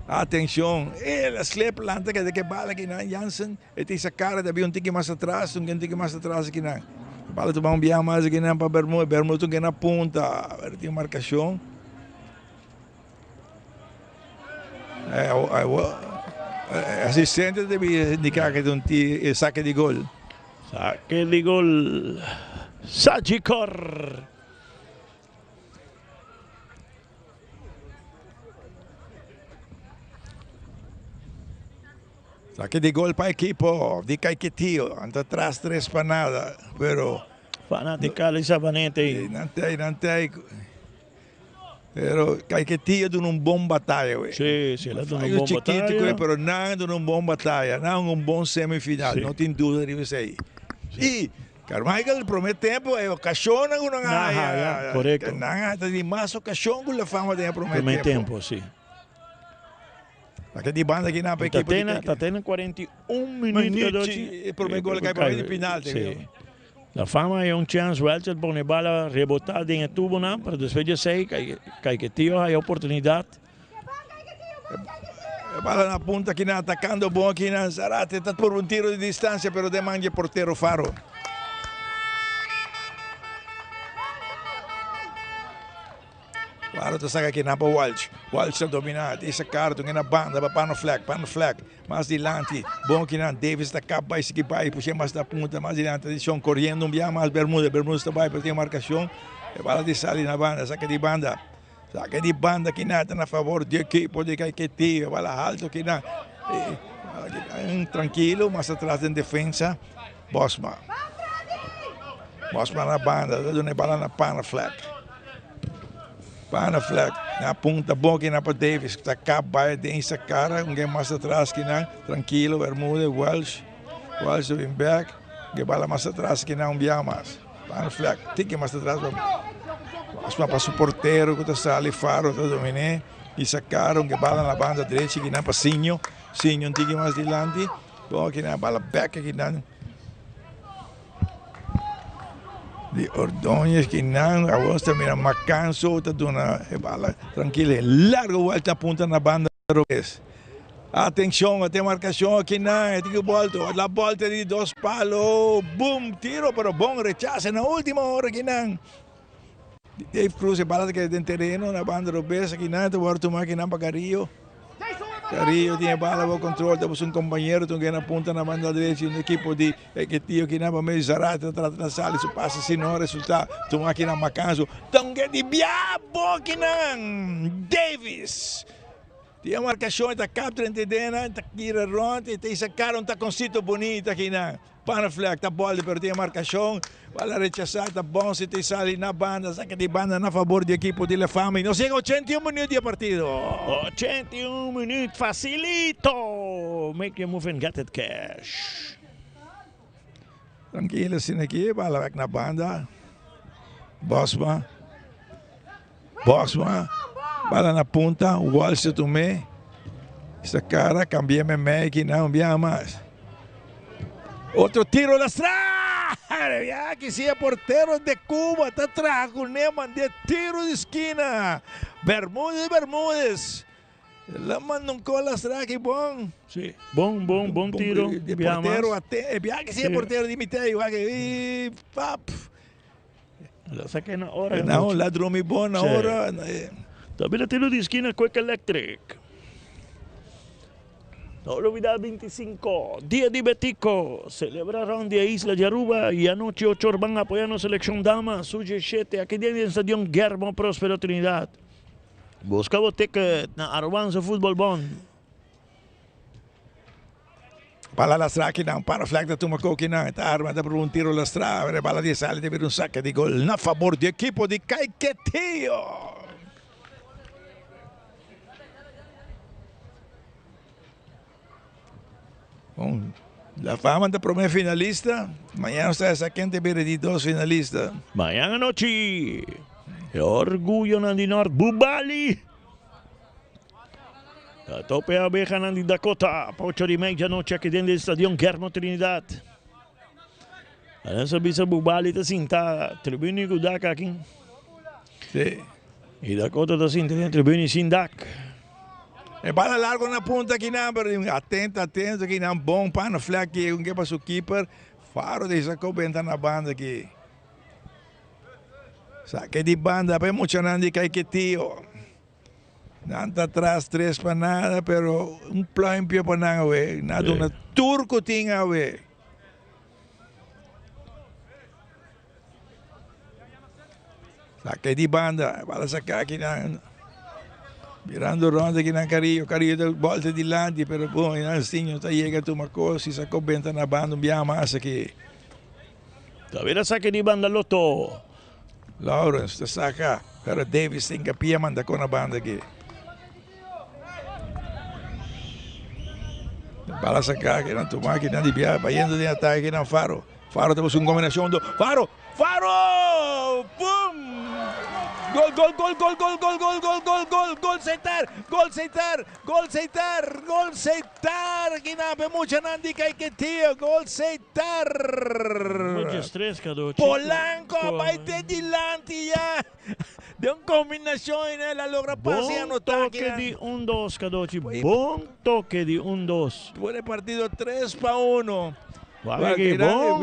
Atencion. El a slip lanta keda ke bala kinan. Jansen e tin sa cara ta bin un tiki mas atras, un tiki mas atras kinan. Bala tuma un biaha mas kinan pa Bermudez. Bermudez un ke na punta. Pero tin marcacion. Asistente debe indica ke ta un sake di gol. Sake di gol Sagicor. Sake di gol pa ekipo di Caiquetio. Anta tras tres pa nada, pero. Fanaticada di Savaneta. Nan tei, nan tei. Pero Caiquetio duna un bon bataya we. Sí, sí, el a duna un bon bataya. Chiquito pero nan a duna un bon bataya. Nan a un bon semifinal, sí. No tin duda riba esei. Sí. Y Carmichael prome tempo e ocasionnan cu nan a haya. Correcto. Nan a haya mas ocasion cu La Fama den e prome tempo. Prome tempo, sí. Aki di banda aki nan pa ekipo di Caiquetio. Ta tene 41 minuut. E prome gol a cay pa medio di penalti. Sí. La Fama haya un chance, Welch a pone bala rebota den e tubonan, pero despues di esey Caiquetio haya oportunidad. E bala na punta akinan atacando bon akinan Zarate ta purba un tiro di distancia pero den man di e portero Faro. Faro ta saca akinan pa Walsh. Walsh ta domina, ta isa Carton na banda pa Panoflek, Panoflek mas dilanti, bon akinan Davis ta kap bai sigui bai pushe mas na punta mas dilanti atencion coriendo un bia mas Bermudez, Bermudez ta bai pero tin marcacion e bala di sali na banda, saca di banda. Saca di banda kinan ta na favor di ekipo di Caiquetio, bala halto kinan. Trankilo mas atras den defensa Bosma. Bosma na banda ta duna e bala na Panaflek. Panaflek na punta bon kinan pa Davis ta kap bai den sa kara un gen mas atras kinan trankilo Bermudez Welsh Welsh ta bin bek e bala mas atras kinan un bia mas. Panflek tiki mas atras pa Bosma pa su portero ku ta sali Faro ta dominé i sakaron ke bala na banda drechi kinan pa Sinho Sinho un tiki mas dilanti bon kinan bala bek kinan di Ordonez kinan awor ta mira Macanso ta duna e bala trankil largo welta punta na banda robes. Atencion, a tin marcacion aki nan, e tin cu bolto, la bolta di dos palo, boom, tiro, pero bon rechace na ultima ora aki nan. Dave Cruz e bala ta keda den tereno na banda robes aki nan, ta worde tuma aki nan pa Carrillo. Carrillo tin e bala bo control ta un compañero tun na punta na banda derecha un equipo di Caiquetio ki na pa medio Zarate ta trata na sali su pase si no resulta tuma aki na Macanzo tonge di bia bokinan Davis tin e marcacion e ta kap drenta dena ta kira rond e ta isa cara un taconcito bonita kinan. Panneflek ta bolde pero tin e markashon. Bala rechasá ta bon si ta sali na banda. Saka di banda na fabor di ekipo di La Fama. I nos yega 81 minuut di e partido. 81 minuut facilito. Make your move and get it cash. Trankilo asina aki. Bala bek na banda. Bosma. Bosma. Bala na punta. Walsh ta tum'é. Esta cara cambia me mei aki nan un biaha mas. Otro tiro lastra! Ya ki si e portero de Cuba ta traha cu ne manda e tiro di skina. Bermudez Bermudez. La manda un col lastra aki bon. Si, bon, bon, bon tiro. E portero ate, biaha ki si e portero di mitei, wak e pap. La saca na ora. No, la drumi bon na ora. Ta bira tiro di esquina Quick Electric. No olvida 25, Dia di Betico, celebra rond di e isla di Aruba y anochi 8 or ban apoya nos seleccion damas, su 17, aki den den Stadion Guillermo Prospero Trinidad. Busca bo ticket na Arubanse Futbol Bond. Bala lastra akinan, Panneflek ta tuma kokinan, ta arma ta proba un tiro lastra, pero e bala di sali ta bira un sake di gol na fabor di ekipo di Caiquetio. Bon, La Fama ta prome finalista, mañana nos ta sa ken ta bira di dos finalista. Mañana anochi, e orguyonan di Nort Bubali. Ta tope abehanan di Dakota pa ocho di media anochi aki den di Stadion Guillermo Trinidad. Aden sa bisa Bubali ta sinta tribune ku dak aki. Sí. I Dakota ta sinta den tribune sin dak. E bala largo na punta aki nan, pero atento, atento aki nan, bon pana flek aki, un ke pa su keeper. Faro di Jacob benta na banda aki. Sake di banda pa e muchanan di Caiquetio. Nan ta tras tres pa nada, pero un pluimpje pa nan awe. Nan a duna tur ku tin awe. Saka di banda, bala saka aki nan. Mirando rond aki nan Carillo, Carillo ta bolta dilanti, pero bon, nan Stinho ta yega tuma kos y sako benta na banda un biaha mas aki. Tawera saka di banda Lotto. Lawrence ta saka, pero Davis tin kapia manda kon na banda aki. Bala saka aki nan tuma aki nan di bia bayendo den atake aki nan Faro. Faro ta busca un combinacion do Faro! Faro! Pum! Gol gol gol gol gol gol gol gol gol gol gol Seitar! Gol Seitar! Gol Seitar! Gol Seitar! Kinan pe muchanan di Caiquetio! Gol Seitar! Mucho stress kado. Polanco a bai te dilanti ya. Den un combinacion y el a logra pasa y Bon anota toque kinan. di un dos Kadochi. Bon toque di un dos. Pone partido 3 pa 1. Wak aki bon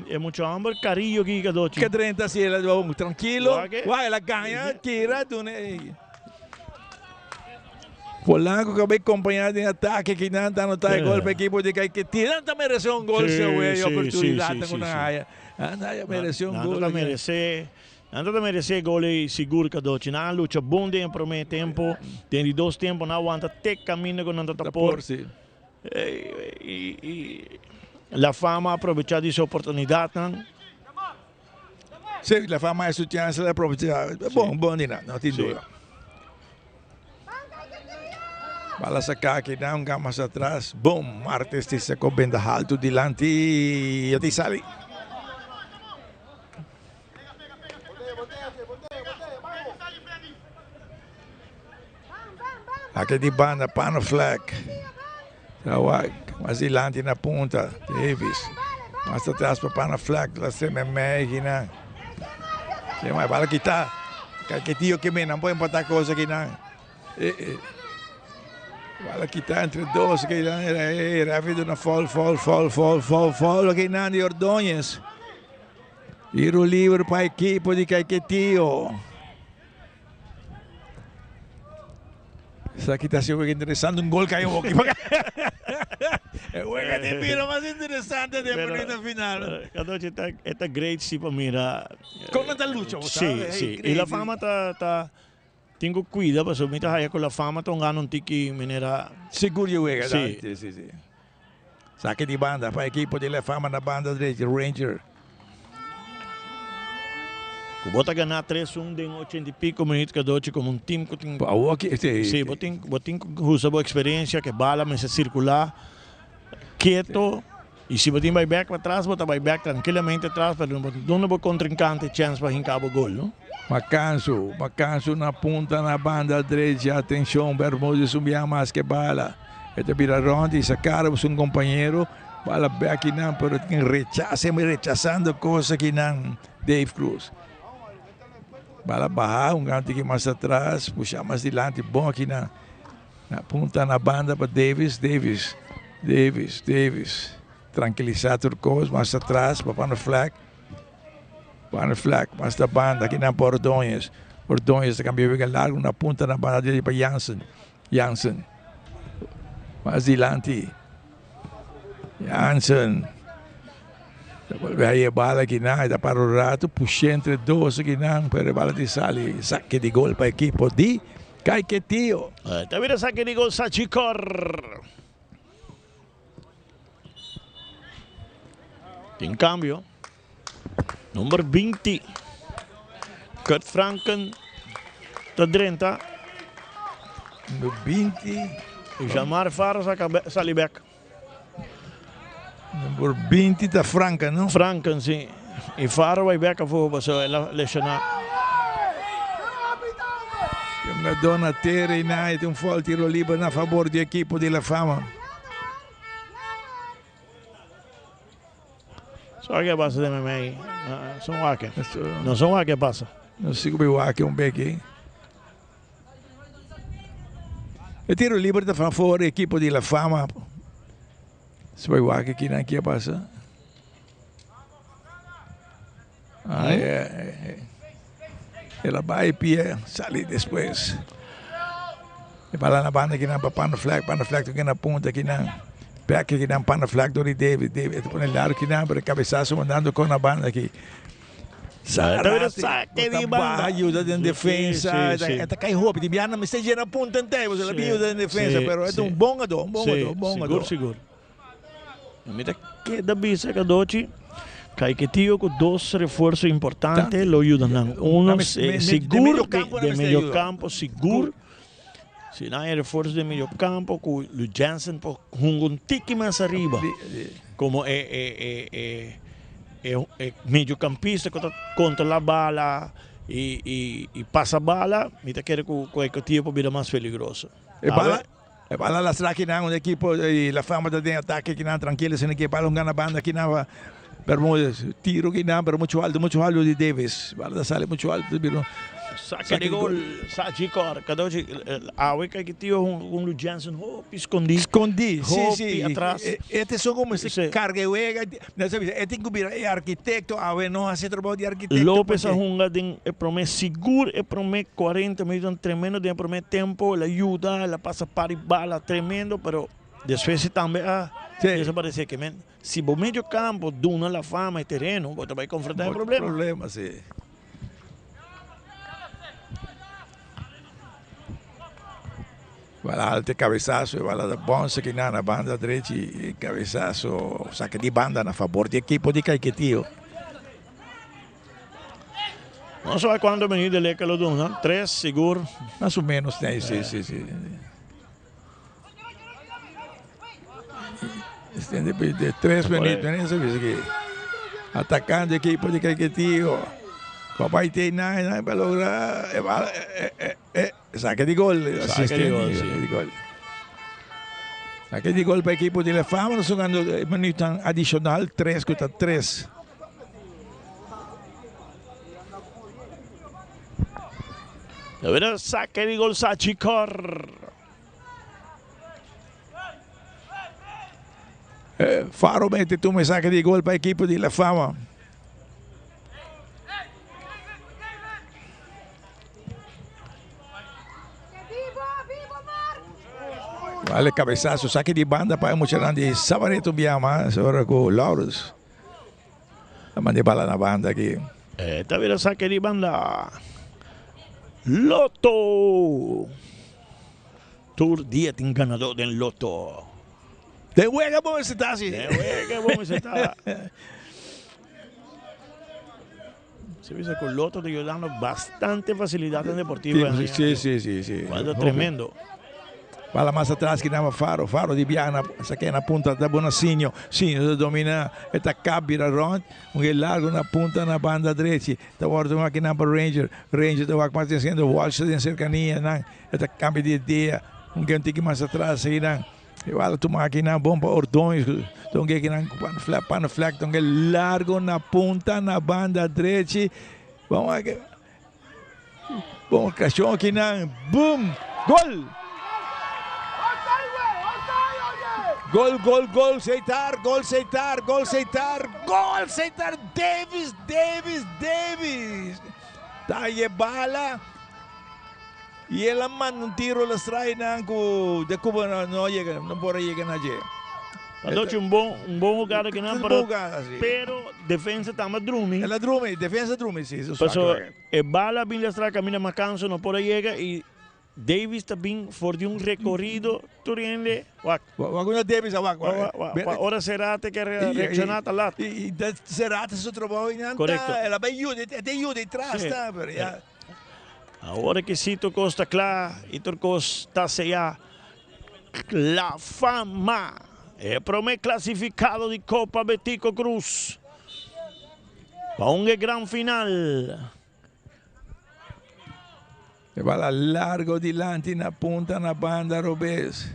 e mucha homber Carillo aki Kadochi. Ke drenta si el a bon trankilo. Wak el a gaña tira duna e Polanco ka bay compaña den atake kinan ta anota e gol pa ekipo di Caiquetí. Nan ta merece un gol se wey oportunidad nan ku nan haya. Nan ta merece un gol. Nan ta merece nan ta merece gol ey sigur Kadochi. Nan a lucha bon den e prome tempo. Den di dos tempo nan a wanta te caminda ku nan ta ta por. Y La Fama a aprovecha di su oportunidadnan. Sí, La Fama su chance la aprovecha. Bon, bon di nan, no tin duda. Bala saca aki nan, un mas atras. Boom, Martes ti sacó benda halto dilanti. Ya ti sali. Aki di banda Panneflek. Ta wak mas dilanti na punta Davis. Mas atras pa Panneflek. La seme mei kinan. Te mai bala kita. Caiquetio ke men nan por empata cosa kinan. Eh eh. Bala kita entre dos kinan. Eh referee duna foul foul foul foul foul foul kinan di Ordóñez. Tiro libre pa ekipo di Caiquetio. Esaki ta sido wega interesante, un gol cay hoki. E wega di bira mas interesante den minuto final. Cadochi ta e ta great si pa mira. Con nan ta lucha bo sabe. Si, si. Y La Fama ta ta tin cu cuida pasobra mi ta haya cu La Fama ta un gana un tiki manera. Sigur e wega ta. Si, si, si. Saki di banda pa ekipo di La Fama na banda drechi Ranger. Ku bo ta gana tres un den ochenta i piko minuut kadochi komo un tim ku tin. Awoki si. Si bo tin bo tin ku usa bo eksperensia ke bala mester sirkulá keto i si bo tin bai bèk patras bo ta bai bèk trankilamente atras pero no duna bo kontrinkante chèns pa hinka bo gol no. Makansu, Makansu na punta na banda drechi atenshon Bermudez un biaha mas ke bala. E ta bira rond y sa cara cu su compañero. Bala bek kinan pero tin rechase rechasando cosa kinan Dave Cruz. Bala baha un gran tiki mas atras pusha mas dilanti bon kinan. Na punta na banda pa Davis, Davis, Davis, Davis. Tranquilisa tur cos mas atras pa Van der Flag. Van der Flag mas ta banda kinan pa Ordonez. Ordonez ta cambia wega largo na punta na banda derecha pa Jansen. Jansen mas dilanti. Jansen ta bolbe haye bala akinan. E ta para un rato pushe entre dos akinan pero e bala tin sali. Sake di gol pa ekipo di Caiquetio. Ta bira sake di gol Sachicor. Tin cambio. Number 20. Kurt Franken ta drenta. Number 20. Jamar Faros a sali bek. Number 20 ta Franken, no? Franken, si. Y Faro bai bek afo pasobra el a lesiona. Hungador na tera y na e tin un foul tiro liber na fabor di ekipo di La Fama. So ke pasa den mei? Son wak. No son wak ke pasa. No sigo bi wak un beki. E tiro liber ta favor equipo di La Fama. Si bai wak kinan ke pasa. Ay, ay, ay. El a bai pie sali despues. E bala na banda kinan pa Pano Flag, Pano Flag toke na punta kinan. Pek kinan Pano Flag dor di David, David ta pone largo kinan pero cabezazo mandando con na banda aki. Zarate ta baha yuda den defensa, e ta kai hopi, di biaha nan mester yena punta entero, pasobra el a bin yuda den defensa, pero e ta un bon gadó, un bon gadó, un bon gadó. Sigur, sigur. Mi ta keda bisa Cadochi, Caiquetio cu dos refuerzo importante lo yuda nan. Uno sigur den medio campo sigur. Si nan e refuerzo den medio campo cu Lu Jensen por hunga un tiki mas ariba como e mediocampista cu ta controla bala y pasa bala, mi ta kere cu Caiquetio por bira mas peligroso. E bala lastra kinan un ekipo di La Fama ta den atake kinan trankilo sino ke bala un gana banda kinan pa Bermudez tiro kinan pero mucho alto mucho alto di Davis bala ta sali mucho alto bira Sake di gol Sachi kor kadochi awe kai ki tio un Lu Jensen hopi skondi skondi si hopi si atras e te son como si karga e wega e tin ku bira e arkitekto awe no hasi trabou di arkitekto Lopez a hunga den e prome sigur e prome 40 minutonan tremendo den e prome tempo el a yuda el a pasa par di bala tremendo pero despues e tambe a desaparece ke men si bo medio campo duna la fama e tereno bo ta bay confronta e problema. Problema si. Bala alto e cabezazo e bala ta bonse kinan na banda drechi e cabezazo saka di banda na fabor di ekipo di Caiquetio. No sabe cuanto minuut de leka lo duna, tres sigur. Mas o menos nee, si, si, si. De tres minuut, meneer, bisa ki atacando ekipo di Caiquetio. Papay te na, na pa logra e bala, e, e, e. Sake di gol. Sake di gol, si. Di gol. Sake di gol pa ekipo di La Fama. Nos jugando minuutnan adicional, 3 contra 3. Dawid sake di gol Sachi Cor. Faro mete tuma e sake di gol pa ekipo di La Fama. Vale cabezazo, saque di banda pa e muchanan di Sabareto Biama, ora cu Laurens a manda e bala na banda aki. E ta bira saque di banda. Lotto! Tur dia tin ganador den Lotto. Den wega bo mester ta si. Den wega bo mester ta. Se bisa cu Lotto ta yudando bastante facilidad en Deportivo. Sí, sí, sí, sí. Algo tremendo. Bala mas atras ki nama Faro. Faro di biaha na sake na punta ta bona Sinio. Sinio ta domina e ta kap bira rond. Un e largo na punta na banda drechi. Ta wordo un aki nan pa Ranger. Ranger ta wak mas den centro. Walsh ta den cercania nan. E ta cambia di idea. Un ke un tiki mas atras aki nan. E bala tuma aki nan bon pa Ordonez. Don ke aki nan pan flek pan flek. Don ke largo na punta na banda drechi. Bon aki. Bon occasion aki nan. Boom! Gol! Gol gol gol Seitar gol Seitar gol Seitar gol Seitar Davis Davis Davis ta e bala. Y el a manda un tiro la strai nan cu de Cuba no, no yega, no por a yega na dje. Anochi un bon, un bon hugada ki nan, pero, jugada, sí. pero defensa tamba drumi. El a drumi, defensa drumi, sí. Eso Paso e bala a bin la strai caminda Macanso no por a yega y Davis ta bin for di un recorido tur hende wak. Wak una Davis a wak. Wak, wak, wak. Ora Serate ke reacciona ta lat. Y, y Serate su trabao y nan ta, el a bay yuda, e ta yuda y tras ta, pero ya. Awor ki si tur kos ta kla i tur kos ta seyá, La Fama, e promé klasifikado di Kopa Betico Croes pa un e gran final. E bala largo dilanti na punta na banda robes.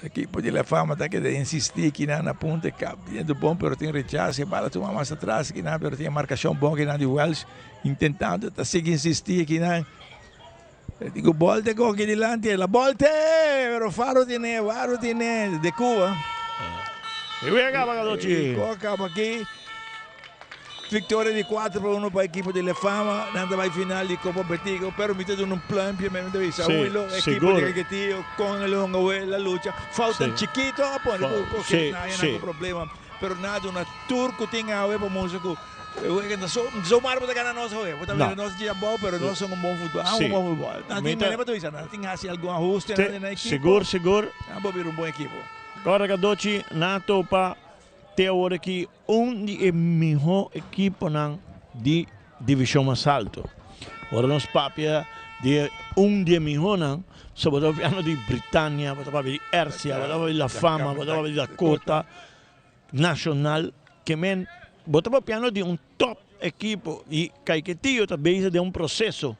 Ekipo di La Fama ta keda insistí kinan na punta e kap bientu bon pero tin rechase e bala tuma mas atras kinan pero tin e markashon bon kinan di Welsh intentando ta sigui insistí kinan e di ku bolte koki dilanti el a bolte pero Faro tine Faro tine de Cuba. E wega kaba Gadochi. E kaba aki. Victoria di 4 pa 1 pa ekipo di La Fama. Nan ta bai final di Copa Betico. Pero mi ta duna un pluimpje mi ta bisa Sí, un lo ekipo seguro. di Caquetio con el hunga we la lucha. Foutnan Sí. chikito a pone cu cu Sí, nan sí. cu problema. Pero nan a duna tur cu tin awe pa mustra cu e wega ta so so mar bo ta gana nos awe. Bo ta No. mira nos dje abao pero nos son un bon futbol. Sí. Un bon futbol. Nan Mi tin ta manera pa ta bisa nan tin haci algun ahuste Te nan den ekipo. sigur, sigur. Nan por bira un bon ekipo. Ora Cadochi nan a topa te awor aki Un di e mihó ekiponan di divishon mas alto. Ora nos papia di e un di e mihónan, so bo ta papiando di Britania, bo ta papia di Ercia, bo ta papia di La Fama, bo ta papia di Dakota, Nacional, ke men bo ta papiando di un top ekipo i Caiquetio ta bezig den un proseso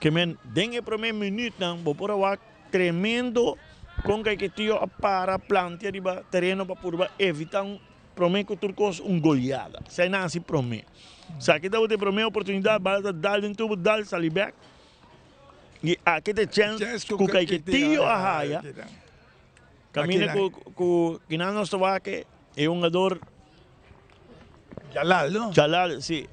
ke men den e promé minütnan bo por a wak tremendo kon Caiquetio a para plantia riba tereno pa purba evita un Prome ku tur kos un goleada. Esei nan hasi prome. Esaki tabata e prome oportunidat, bala ta dal den tubo, dal sali bek. I aki ta e chèns ku Kaiketio a haya. Kaminda ku ku kinan nos ta wak e hungador Jalal, no? Jalal, si.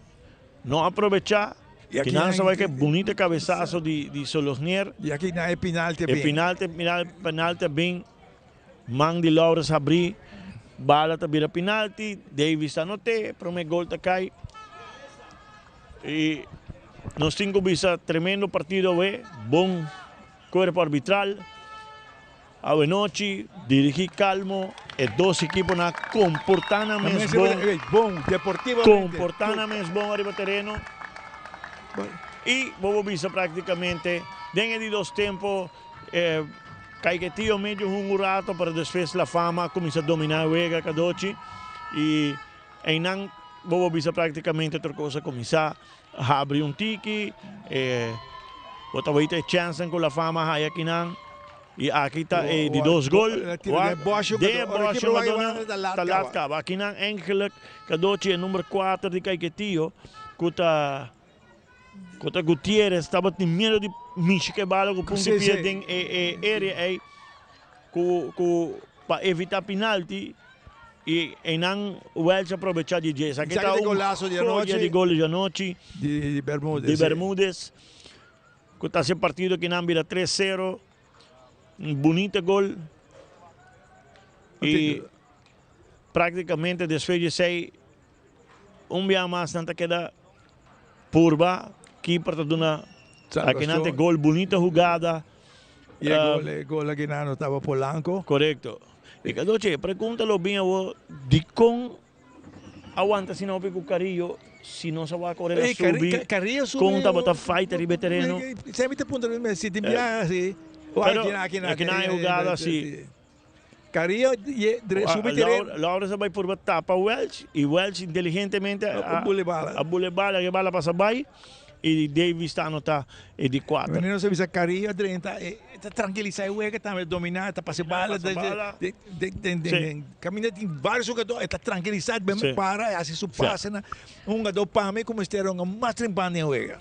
No a probechá. Kinan nos ta wak e bunita kabesaso di di Solognier. I aki nan e pinalti a bin. E pinalti, penalti a bin. Man di Lawrence habrí, bala ta bira pinalti, Davis ta anot'é, promé gol ta kai. I nos tin ku bisa tremendo partido awe, bon kuerpo arbitral. Awe nochi dirigí kalmo, e dos ekiponan a komportá nan mes bon, komportá nan mes bon ariba tereno. I bo por bisa praktikamente den e di dos tempo. Caiquetio medio hunga un rato pero despues La Fama a cuminsa domina e wega cadochi y eynan bo por bisa practicamente tur cos a cuminsa habri un tiki bo ta weta e chansnan cu La Fama a haya akinan y aki ta e di dos gol den e boshe ta lat caba akinan eigenlijk cadochi e number cuater di Caiquetio cu ta Kota Gutierrez tabatin miedo di mishi ku e bala ku punta pia den e area ei ku ku pa evita penalti i einan Welch a probecha di dje. Esaki ta un joya di gol di anochi di Bermudez ku ta hasi partido kinan bira tres sero. Un bunita gol. Y practicamente despues di esey un bia mas nan ta keda purba. Keeper ta duna akinan te gol, bunita hugada. Y e gol, e gol akinan no taba Polanco. Correcto. Y Cadoche, pregunta lo bin awo dicon a wanta asina hopi cu Carrillo si no sa wak ora el a subi, Carrillo subi con tabata fight riba e tereno. Semper te puntra mi si tin biaha asi. Pero akinan e hugada asi. Carrillo subi tereno. Laurens a bay purba tapa Welch y Welch inteligentemente a bule bala. A bule bala, e bala pasa bay y Davis ta anota e di cuater. Wanneer nos a bisa Carrillo a drenta e ta trankilisa e wega tambe, domina, ta pasa e bala. Den caminda tin varios hugador, e ta trankilisa, ben para, e haci su pasenan. Un hugador pa mi cu mester hunga mas trempan den e wega.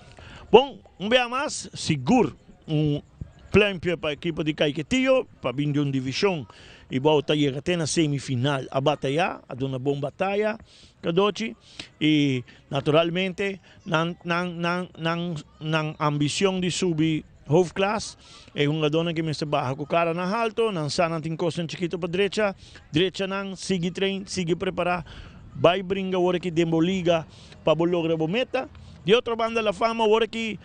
Bon, un bia mas, sigur un pluimpje pa ekipo di Caiquetio pa bin di un division y bou ta yega te na semifinal. A bataya, a duna bon bataya Cadochi y naturalmente nan nan nan nan nan ambicion di subi hoofdklas. E hungadornan ki mester baha cu cara na halto, nan sa nan tin cosnan chikito pa drecha, drecha nan, sigui train, sigui prepara, bay bringa awor aki den bo liga pa bo logra bo meta. Di otro banda La Fama awor aki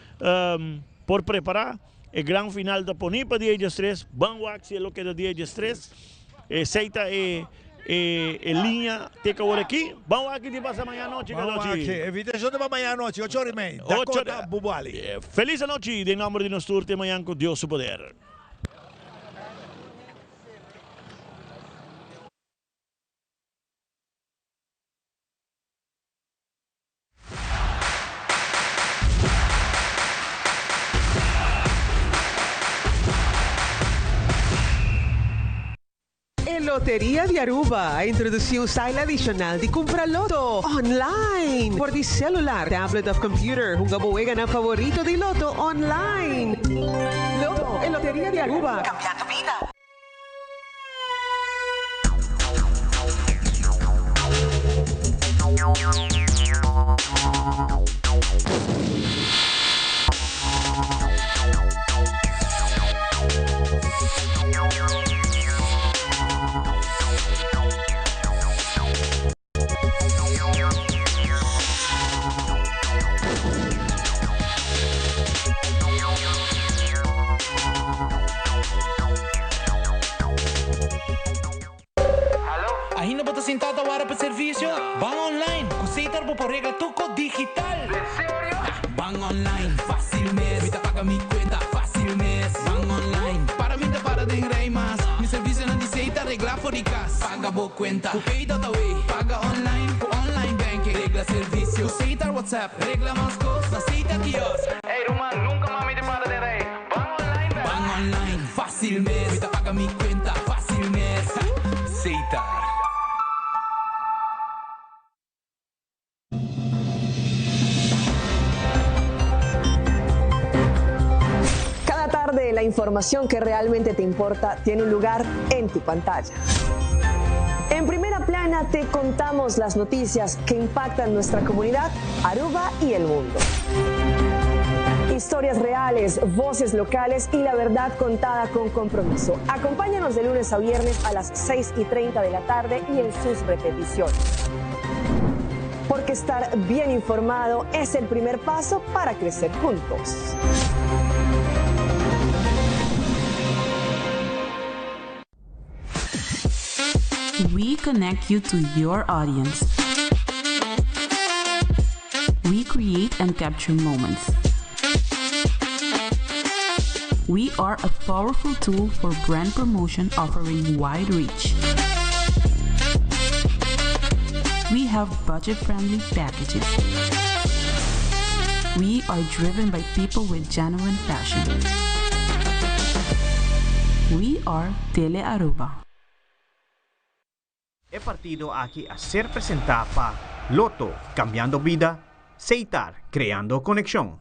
por prepara e gran final ta poni pa dia diestres, ban wak si e lo keda dia diestres. Esey ta e e liña te ku awor aki. Ban wak aki di pasa maña anochi, Ban wak Cadochi. aki. Invitacion ta pa maña anochi, ocho ora y mei. Dakota Bubali. Feliz anochi den nomber di nos tur te mañan ku Dios su poder. E Loteria di Aruba a introduci un style adicional di cumpra loto online for di celular, tablet of computer. Hunga bo weganan favorito di loto online. Loto, e Loteria di Aruba, cambiando bida. Ainda bo ta sintá ta wara pa servisio? Ban online! Ku Setar bo por regla tur kos digital! Ban online, fácil mes! Mi ta paga mi kuenta fácil mes! Ban online, para mi ta para den rei mas! Mi servisionan di Setar reglá for di kas! Paga bo kuenta ku Pay.awe! Paga online ku online banking! Regla servisio ku Setar WhatsApp! Regla mas kos na Setar kiosk! Ey ruman, nunka mas mi ta para den rei! Ban online bek! Ban online, fácil mes! Mi ta paga mi kuenta fácil mes! Setar. Cada tarde la información que realmente te importa tiene un lugar en tu pantalla. En primera plana te contamos las noticias que impactan nuestra comunidad, Aruba y el mundo. Historias reales, voces locales y la verdad contada con compromiso. Acompáñanos de lunes a viernes a las 6 y 30 de la tarde y en sus repeticiones. Porque estar bien informado es el primer paso para crecer juntos. We connect you to your audience. We create and capture moments. We are a powerful tool for brand promotion offering wide reach. We have budget-friendly packages. We are driven by people with genuine passion. We are Tele Aruba. E partido aki a ser presenta pa Lotto, cambiando bida, Seitar, creando conexion.